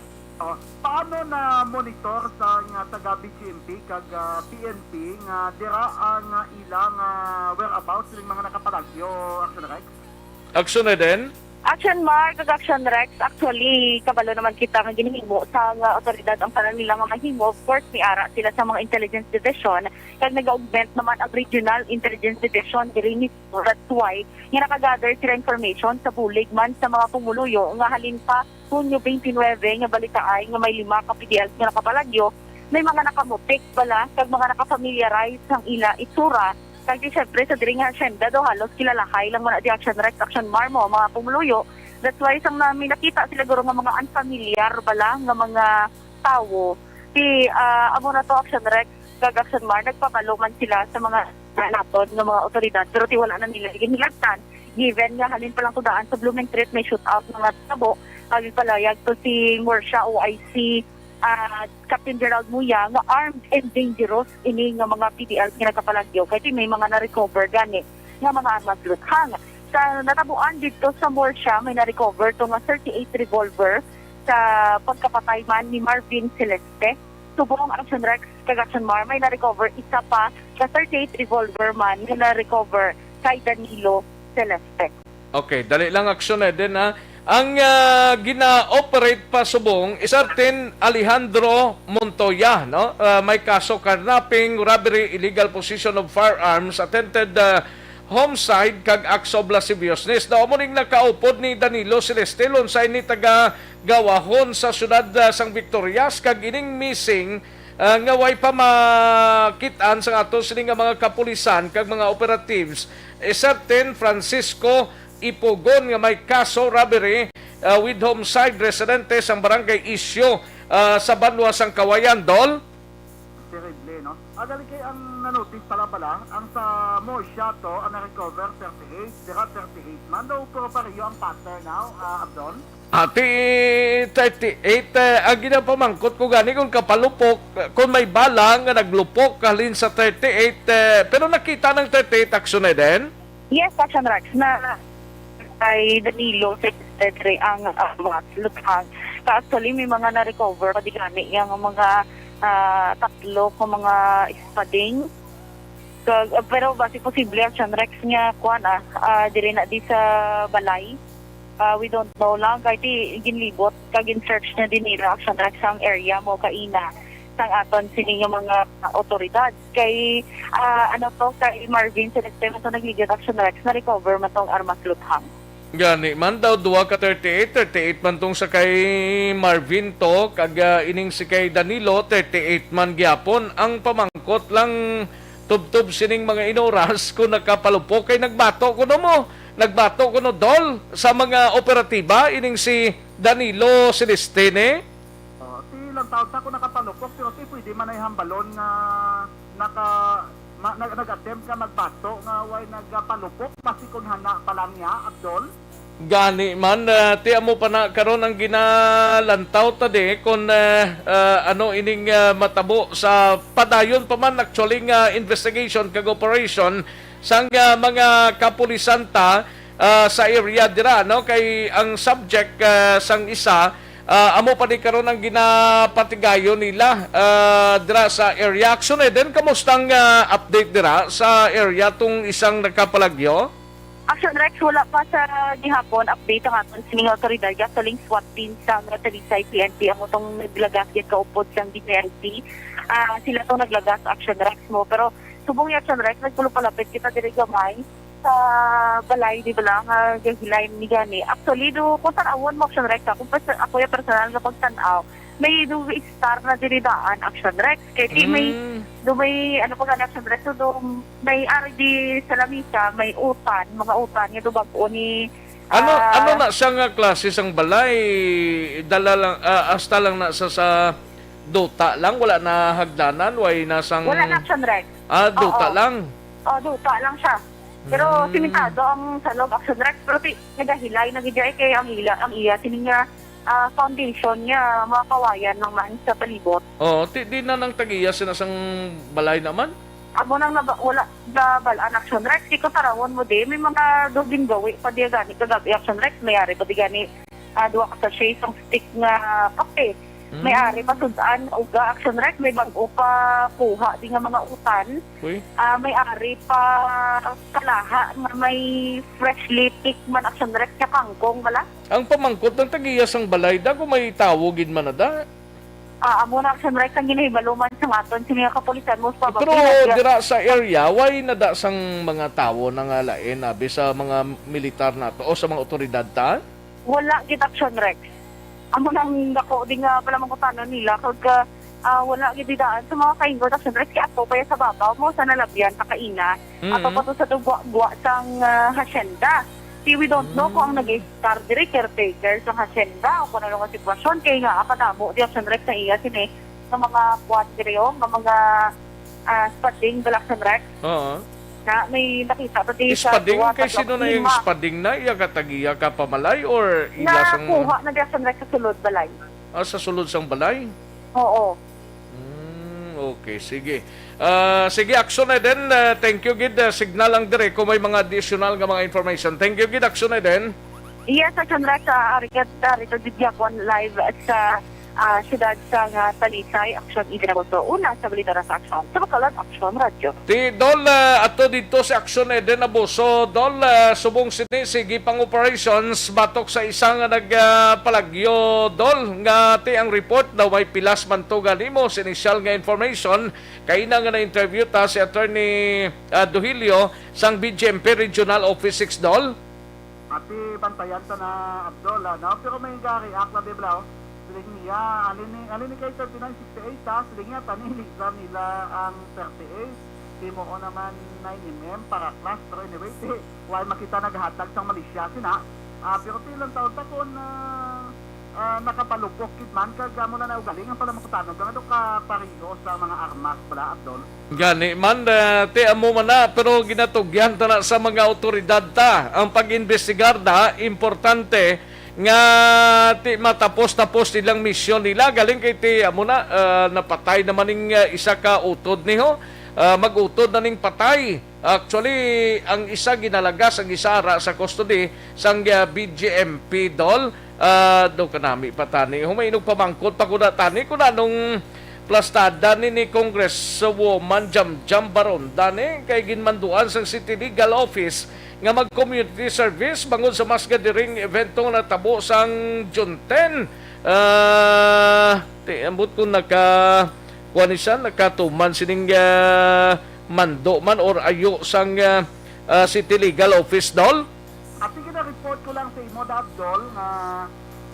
Oh, paano na monitor sa nga taga B G M P kag, ah, P N P nga dira ang, ah, ilang, ah, whereabouts ning mga nakapalagyo, Action Rex? Action Eden? Action Mar kag Action Rex, actually, kabalo naman kita nga ginhimo sa nga otoridad ang tanan nila nga mahimo. Of course, may ara sila sa mga intelligence division, kag nag-augment naman ang regional intelligence division diri mismo. That's why nga nakagather sila information sa bulig man sa mga pumuluyo nga halin pa Hunyo twenty-nine nga balitaay nga may lima ka P D Ls nga nakapalagyo, may mga nakamutik bala kag mga nakafamiliarize sang ila itsura. Kag di syempre sa diri nga hacienda daw halos kilalahay lang man di Action Rex, Action Mar mo ang mga pumuluyo. That's why sang na, may nakita sila guro nga mga unfamiliar bala nga mga tawo. Di, ah, amo na to, Action Rex kag Action Mar, nagpabalo man sila sa mga naton nga mga otoridad, pero ti wala na nila ginhilabtan. Given nga halin pa lang to daan sa Blooming Treat, may shootout nga natabo, kag nagpalayag to si Murcia O I C, ah, Captain Gerald Muya, nga armed and dangerous ini nga mga P D L nga nagkapalagyo, kay ti may mga na-recover gani nga mga armas luthang. Sa natabuan dito sa Murcia, may na-recover to nga thirty-eight revolver sa pagkapatay man ni Marvin Celeste. Subong, Action Rex kag Action Mar, may na-recover isa pa ka thirty-eight revolver man nga na-recover kay Danilo Celeste. Okay, dali lang, Action Eden, ha. Ang, ah, gina-operate pa subong, Isartin Alejandro Montoya, no? Ah, may kaso carnapping, robbery, illegal possession of firearms, attempted, ah, homicide, kag acts of lasciviousness. Daw mo ning nakaupod ni Danilo Celeste, lunsay ni taga Gawahon sa siyudad, ah, sang Victorias, kag ining missing, ah, nga way pa makit-an sang ato sini nga mga kapulisan kag mga operatives. Isartin Francisco Ipugon nga may kaso robbery, ah, with homicide, residente sang Barangay Isyo, ah, sa banwa sang Kawayan, Dol. Terrible, no? Agali kay ang nanotice pala pala, ang sa Murcia to, ang na-recover thirty-eight, dira thirty-eight man daw, pero pareho ang pattern now, ah, Abdon? Ati, thirty-eight, eh, ang ginapamangkot ko gani kung kapalupok, kung may bala nga naglupok halin sa thirty-eight, eh, pero nakita ng thirty-eight, Action Eden? Yes, Action Rex, na kay Danilo Secretary ang, ah, mga luthang. Ka-, actually, may mga na-recover pa di gani yung mga, ah, tatlo ka mga espading. Kag, ah, pero basi posible, Action Rex, nga kuan, ah, ah, diri na di sa balay. Ah, we don't know lang kay ti ginlibot kag in-search na din nila, Action Rex, ang area mo kaina sang aton sini nga mga otoridad. Kay, ah, ano to, kay Marvin Celeste man to nagligad, Action Rex, na-recover man tong armas luthang. Gani man daw, duha ka thirty-eight, thirty-eight man tong sa kay Marvin to, kag, ah, ining si kay Danilo, thirty-eight man gyapon. Ang pamangkot lang, tubtob sining mga inoras kung nakapalupok kay nagbato kuno mo, nagbato kuno, Dol, sa mga operatiba ining si Danilo Celestine? Oh, ti lang taon ta ko nakapalupok, pero ti pwede man ay hambalon nga naka, ma-, nag-, nag-attempt nga magbato nga way nagapalupok, basi kun hana pa lang niya, Abdol? Gani man, ah, ti amo pa na karon ang ginalantaw ta di kung, ah, ah, ano ining, ah, matabo sa padayon pa man actually nga investigation kag operation sang, ah, mga kapulisan ta, ah, sa area dira, no? Kay ang subject, ah, sang isa, ah, amo pa ni karon ang ginapatigayon nila, ah, dira sa area. Action Eden, kamustang, ah, update dira sa area tong isang nakapalagyo? Action Rex, wala pa sa gihapon update ang aton sining otoridad. Gasoling SWAT team sa Talisay P N P ang utong naglagas gid kaupod sang D P I C. Ah, sila tong naglagas, Action Rex mo. Pero subong ni Action Rex, nagpulupalapit kita diri gamay sa balay, di ba lang, nga gahilay ni gani. Actually, do, kung tanawon mo, Action Rex, ha, kung pers-, ako yung personal nga pagtanaw, may do star na diri daan, Action Rex. Kay di may, Mm. do may, ano pa gani, Action Rex, so do may R D sa lamisa, may utan, mga utan, nga do bag-o ni, Ano, ah, ano na siya nga klase sang balay? Dala lang, ah, hasta lang na sa, sa Duta lang, wala na hagdanan, way na sang Wala na action rec. Ah, duta Oo. lang. Oh, duta lang siya. Pero Hmm. simentado ang salog action rec, pero ti-, nagahilay na gid siya, eh, kay ang ila, ang iya, sini nga, ah, foundation niya, mga kawayan lang man sa palibot. Oo, ti-, di na nang tag-iya sina sang balay naman? Amo nang naba-, wala nabal-an action rec. Di ko tarawon mo di, may mga duging gawi pa diya gani kagabi action rec. May ari pa di gani, ah, duha ka sachet sang stick nga kape. May Mm. ari pa sud-an, uga action rec, may bag-o pa kuha di nga mga utan. Uy. Ah, may ari pa kalaha nga may freshly picked man action rec nga kangkong bala. Ang pamangkot ng tag-iya sang balay da kung may tawo gid man na da. Ah, amo na action rec ang ginahibalo man sa aton sini nga kapulisan mo sa Pero Babay, dira sa area, why na da sang mga tawo na nga lain, abi sa mga militar nato o sa mga otoridad ta? Wala gid action rec. Amo nang dako di nga palamangkutanon nila kag, ah, wala gid di daan sa mga kaingon action rec kay ako pa ya sa babaw mo sa nalabyan sa kaina. Mm. Ato pa to sa dugwa-gwa sang, ah, hacienda. Si we don't know kung ang Mm. nag-i-star diri caretaker sang hacienda o kung ano nga sitwasyon kay nga kadamo di action rec sa iya sini nga mga kuwan diri, oh, nga mga, ah, spading bala action rec. Oo. Na, may nakita pa di sa Spading, duwa, kay tatlo, sino na yung lima. Spading na? Iya ka tag-iya ka pamalay or ila sang Nakuha na di action rec sa sulod balay. Ah, sa sulod sang balay? Oo. Hmm, okay, sige. Ah, sige, Action Eden, ah, thank you gid. Ah, signal lang dire kung may mga additional nga mga information. Thank you gid, Action Eden. Yes, Action Rex, ah, ari ka, ari ka gid gyapon live sa, ah, siyudad sa nga Talisay, Action Eden Agosto, una sa balita ra sa Action. Sa Bacolod, Action Radio. Ti Dol, ah, ato didto si Action Eden Abuso. Dol, ah, subong sini, sige pang operations batok sa isa nga nag, ah, palagyo, Dol, nga ti ang report daw may pilas man to gani mo sa initial nga information. Kay na nga na-interview ta si Attorney, ah, Duhilio sang B J M P Regional Office six, Dol. Ati bantayan ta na, Abdul, ano? Pero may ga-react na, di ba? Siling niya, alin ni, alin ni kay thirty-nine sixty-eight, ha? Siling niya, tani, lisa nila ang thirty-eight. Di mo o naman nine M M para class. Pero anyway, di, wala makita naghatag sang Malaysia, sina. Ah, pero ti lang taon ta kung, ah, ah, nakapalupok gid man, kag amo na naugaling ang palamuktanon. Kung ano ka pariho sa mga armas, bala, Abdul? Gani man, eh, ti amo man na, pero ginatugyan ta na sa mga awtoridad ta. Ang pag-imbestigar na, importante nga ti matapos-tapos nilang misyon nila. Galing kay ti amo na, eh, napatay naman ning, eh, isa ka utod niho. Eh, mag-utod na ning patay. Actually, ang isa ginalagas, ang isa ara sa custody sang, eh, B J M P, Dol. Ah, do kanami pa tani. Humay nagpamangkot pa ko na tani kung anong plastada ni, ni Congresswoman Jamjam Baronda ni kay ginmanduan sang City Legal Office nga mag-community service bangod sa mas gadiring evento nga natabo sang June ten. Ah, ti, ambot kung naka, kuwan ni siya, nakatuman sining, ah, mando man or ayo sang, ah, ah, City Legal Office, Dol? At sige na, report ko lang sa imo, Dab Dol, nga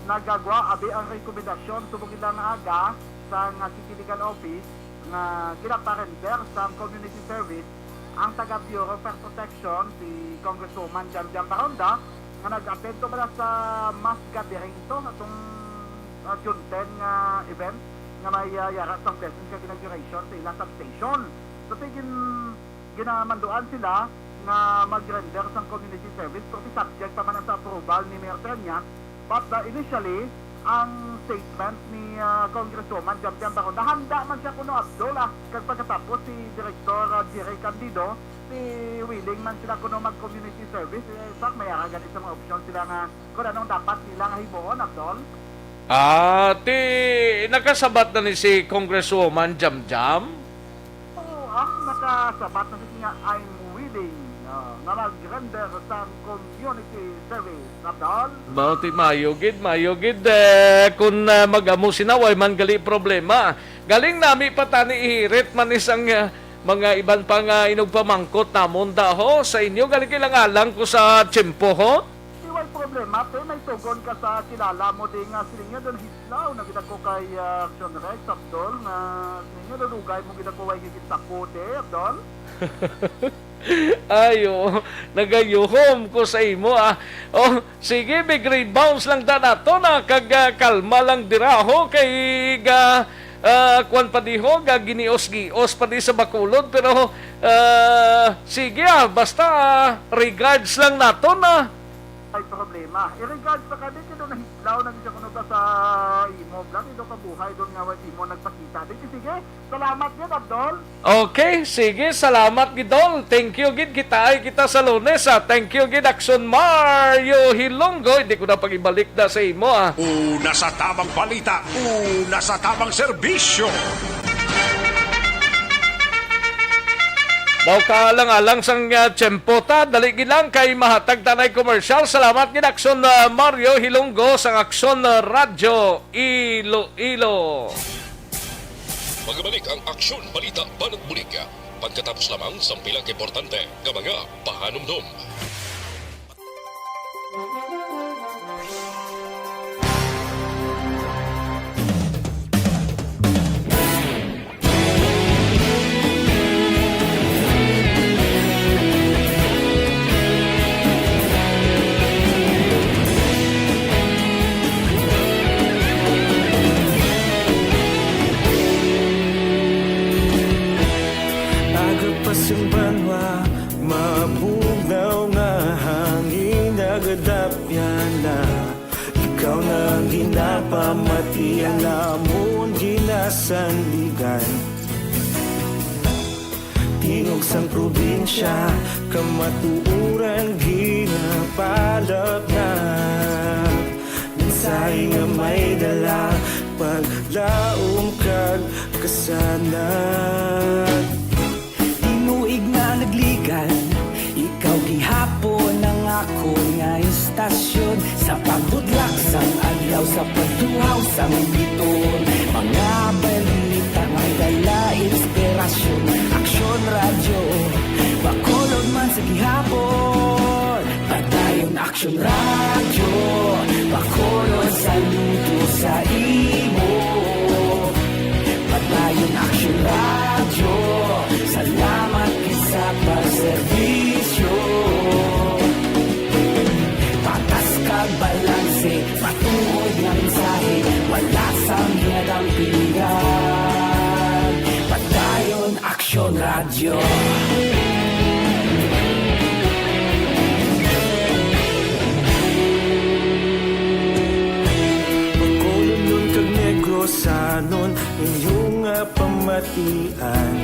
nagagwa abi ang rekomendasyon subong ilang aga sa nga City Legal Office nga ginaparender sa community service ang taga Bureau of Fire Protection, si Congresswoman Jam Jam Baronda, nga nag-attend to bala sa mass gathering to atong, ah, June ten nga event nga may, ah, yara sang blessing kag inauguration sa ila substation. So, tigin ginamanduan sila nga mag-render sang community service, pero subject pa man ang sa approval ni Mayor Peña. But, uh, initially, ang statement ni, uh, Congresswoman Jam Jam Baron, nahanda man siya kuno, Abdul, ah, kag pagkatapos si Director, uh, Jerry Candido, si willing man sila kuno mag-community service. Eh, sak, may ara gani sa mga opsyon sila nga kung anong dapat nila nga himuon, Abdul. Ah, ti, nakasabat na ni si Congresswoman Jam Jam? Oo, ah, nakasabat na siya nga, "I'm willing, ah, nga mag-render sa community service." Abdul? Mao ti mayo gid, mayo gid, eh, kun, ah, mag-amo sina, way man gali problema. Galing nami pa tani ihirit man isang, ah, mga iban pa nga inugpamangkot namon da, ho, sa inyo. Galing kailangalang ko sa tiyempo, ho. Di way problema, te. May tugon ka sa kilala mo di nga siling niya, don Hislaw na gid ako kay, ah, Action Rex, Abdul, nga siling niya, dudugay mo gid ako way gigit sa puti, Abdul. Ayo, nagayuhom ko sa imo, ah. Oh, sige, big rebounds lang ta nato na kag, ah, kalma lang dira, ho, kay ga-, Ah, kuwan pa di ho, ga-, ginios-gios pa di sa Bacolod, pero, ah, sige, ah, basta, ah, regards lang naton, ah. Ay problema. I-regards pa ka, di ka doon nahidlaw na siya kuno ka sa imo vlog, ito ka buhay doon nga wala imo nagpakita. Di, sige, salamat gid, Abdol. Okay, sige, salamat gid, Dol. Thank you gid, kita ay kita sa Lunes, ah. Thank you gid, Action Mario Hilonggo. Hindi ko na pag-ibalik na sa imo, ah. Una sa tamang balita, una sa tamang serbisyo. Daw kaalang-alang sang, ah, tiyempo ta, dali gid lang kay mahatag tanay commercial. Salamat gid, Action, ah, Mario Hilonggo sang Action, ah, Radyo Iloilo. Magbalik ang Aksyon Balita Banat Bulig pagkatapos lamang sang pila ka importante nga mga pahanumdom. Aga pa sing banwa, mabugnaw nga hangin nagadapyan na. Ikaw na ang ginapamati, ang amon ginasandigan. Tingog sang probinsya, kamatuoran ginapalapnat. Mensahe nga may dala, paglaom kag kasanag. Tinuig nga nagligan, ikaw gihapon ang akon nga istasyon. Sa pagbutlak sang adlaw, sa pagtuhaw sang biton, mga balita may dala inspirasyon. Aksyon Radyo, Bacolod man sa gihapon. Padayon Aksyon Radyo, Bacolod, saludo sa imo. Padayon Aksyon Radyo, salamat gid sa pagserbisyo. Patas kag balanse, matuod nga mensahe, wala sang ginadampigan. Padayon Aksyon Radyo. Bacolodnon kag Negrosanon, inyo nga pamatian.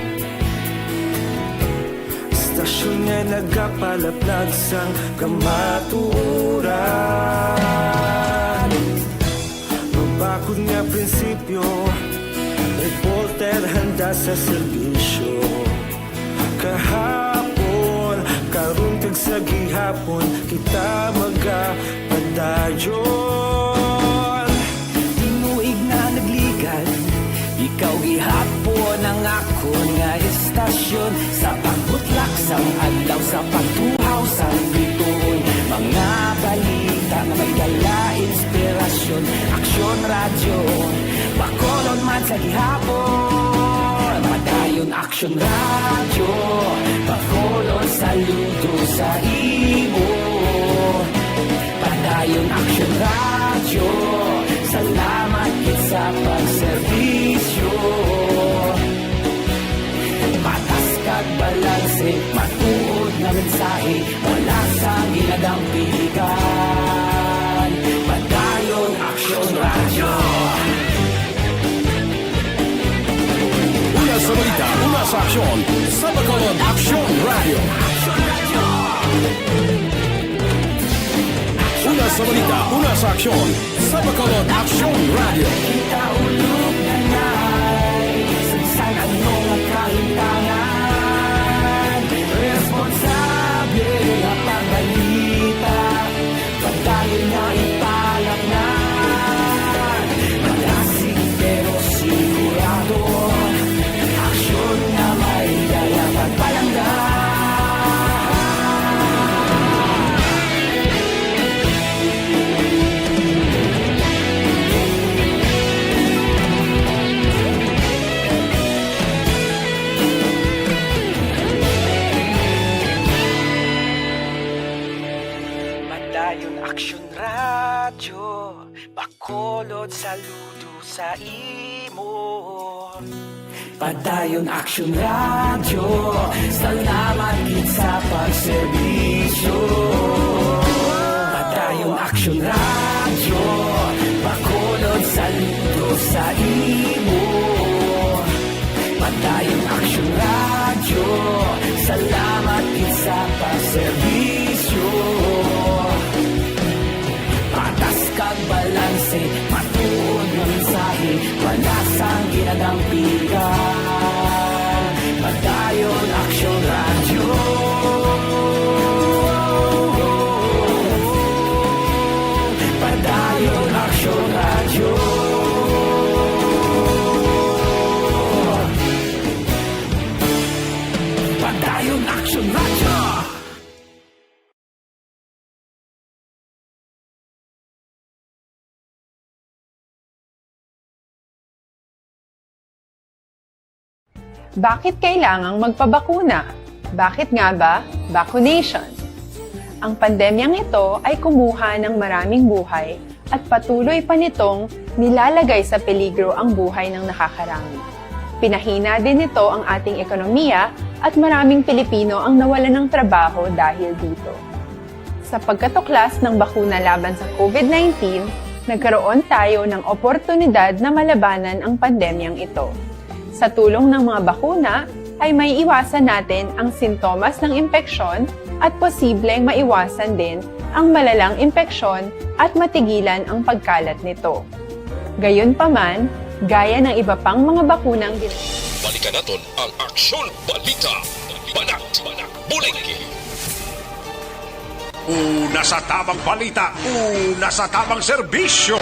Istasyon nga nagapalaplag sang kamatuoran. Mabakod nga prinsipyo, reporter handa sa serbisyo. Kahapon, karon kag sa gihapon, kita magapadayon. Tinuig na nagligan, ikaw gihapon ang akon nga istasyon. Sa pagbutlak sang adlaw, sa pagtuhaw sang bituon, mga balita nga may dala inspirasyon. Aksyon Radyo, Bacolod man sa gihapon. Padayon Aksyon Radyo, Bacolod, saludo sa imo. Padayon Aksyon Radyo, salamat gid sa pagserbisyo. Patas kag balanse, matuod nga mensahe, wala sang ginadampigan. Padayon Aksyon Radyo. Una sa balita, una sa aksyon, sa Bacolod Aksyon Radyo. Una sa balita, una sa aksyon, sa Bacolod Aksyon Radyo. Kita ulog na ngay, sa bisan ano nga kahintangan, responsable nga pagbalita, padayon nga ipalapngan. Malasig pero sigurado, aksyon nga may dala pagpalangga. Padayon Aksyon Radyo, Bacolod, saludo sa imo. Padayon Aksyon Radyo, salamat gid sa pagserbisyo. Padayon Aksyon Radyo, Bacolod saludo sa imo. Padayon Aksyon Radyo, salamat gid sa pagserbisyo. Patas kag balanse, matuod nga mensahe, patas ang ginadampigan. Padayon Aksyon Radyo. Padayon Aksyon Radyo. Padayon Aksyon Radyo. Bakit kailangang magpabakuna? Bakit nga ba vaccination? Ang pandemyang ito ay kumuha ng maraming buhay at patuloy pa nitong nilalagay sa peligro ang buhay ng nakakarami. Pinahina din nito ang ating ekonomiya at maraming Pilipino ang nawalan ng trabaho dahil dito. Sa pagkatuklas ng bakuna laban sa COVID nineteen, nagkaroon tayo ng oportunidad na malabanan ang pandemyang ito. Sa tulong ng mga bakuna, ay maiiwasan natin ang sintomas ng impeksyon at posibleng maiwasan din ang malalang impeksyon at matigilan ang pagkalat nito. Gayunpaman, gaya ng iba pang mga bakunang gin- Balikan naton ang Aksyon Balita. Banat, Buligi. Una sa tamang balita, una sa tamang serbisyo.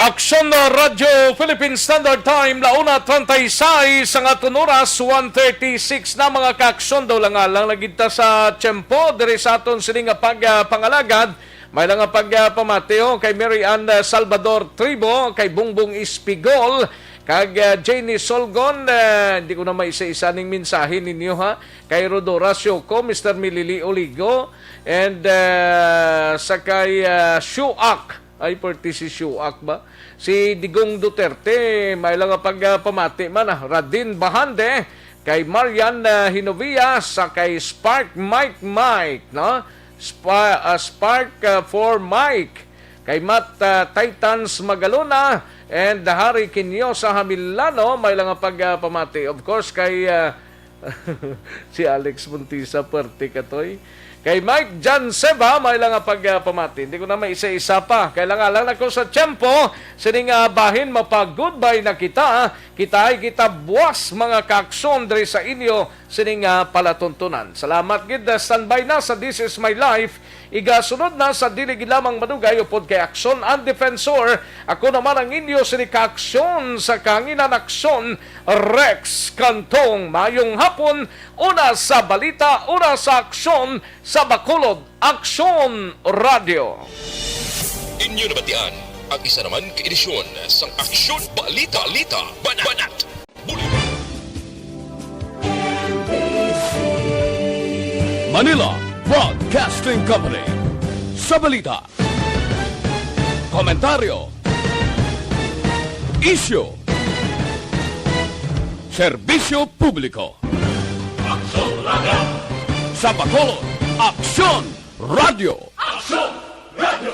Aksyon na Radyo Philippine Standard Time, la una treinta y seis ang aton oras, one thirty-six na, mga kaaksyon. Daw lang nga lang nagita sa tiyempo diri sa aton sini nga pag, ah, pangalagad. May lang nga pag, ah, pamati, oh, kay Mary Ann, ah, Salvador Tribo, kay Bongbong Espigol, kag, ah, Janie Solgon. Ah, hindi ko na maisa-isa ning mensahe ninyo, ha. Kay Rodora Sioco, Mister Milili Oligo, and, ah, sa kay, ah, Shuak. Ay, perti si Shuak ba? Si Digong Duterte, may lang nga pag, ah, pamati man, ah. Radin Bahande, kay Marian, ah, Hinovia, sa kay Spark Mike Mike, no? Spa-, ah, Spark, ah, for Mike, kay Matt, ah, Titans Magalona, and Harry Quiniosa Hamilano, may lang nga pag, ah, pamati. Of course, kay, ah, si Alex Montisa, perte ka, Toy. Kay Mike John Seba, may lang nga pag, ah, pamati. Hindi ko na maisa-isa pa. Kailangan lang ako sa tiyempo. Sining, ah, bahin, mapa-goodbye na kita. Kitaay kita buas, mga kaaksyon, diri sa inyo sining, ah, palatuntunan. Salamat gid, ah, standby na sa This Is My Life. Igasunod na sa dili gid lamang madugay upod kay Aksyon ang Defensor. Ako naman ang inyo sini kaaksyon sa kahanginan, Aksyon Rex Cantong. Mayong hapon, una sa balita, una sa aksyon sa Bacolod, Aksyon Radio. Inyo nabatian ang isa naman ka edisyon sang Aksyon Balita, Balita, Banat, Banat. Manila Broadcasting Company. Sa balita, komentaryo, isyu, serbisyo publiko. Aksyon Radio. Sa Bacolod, Aksyon Radio. Aksyon Radio.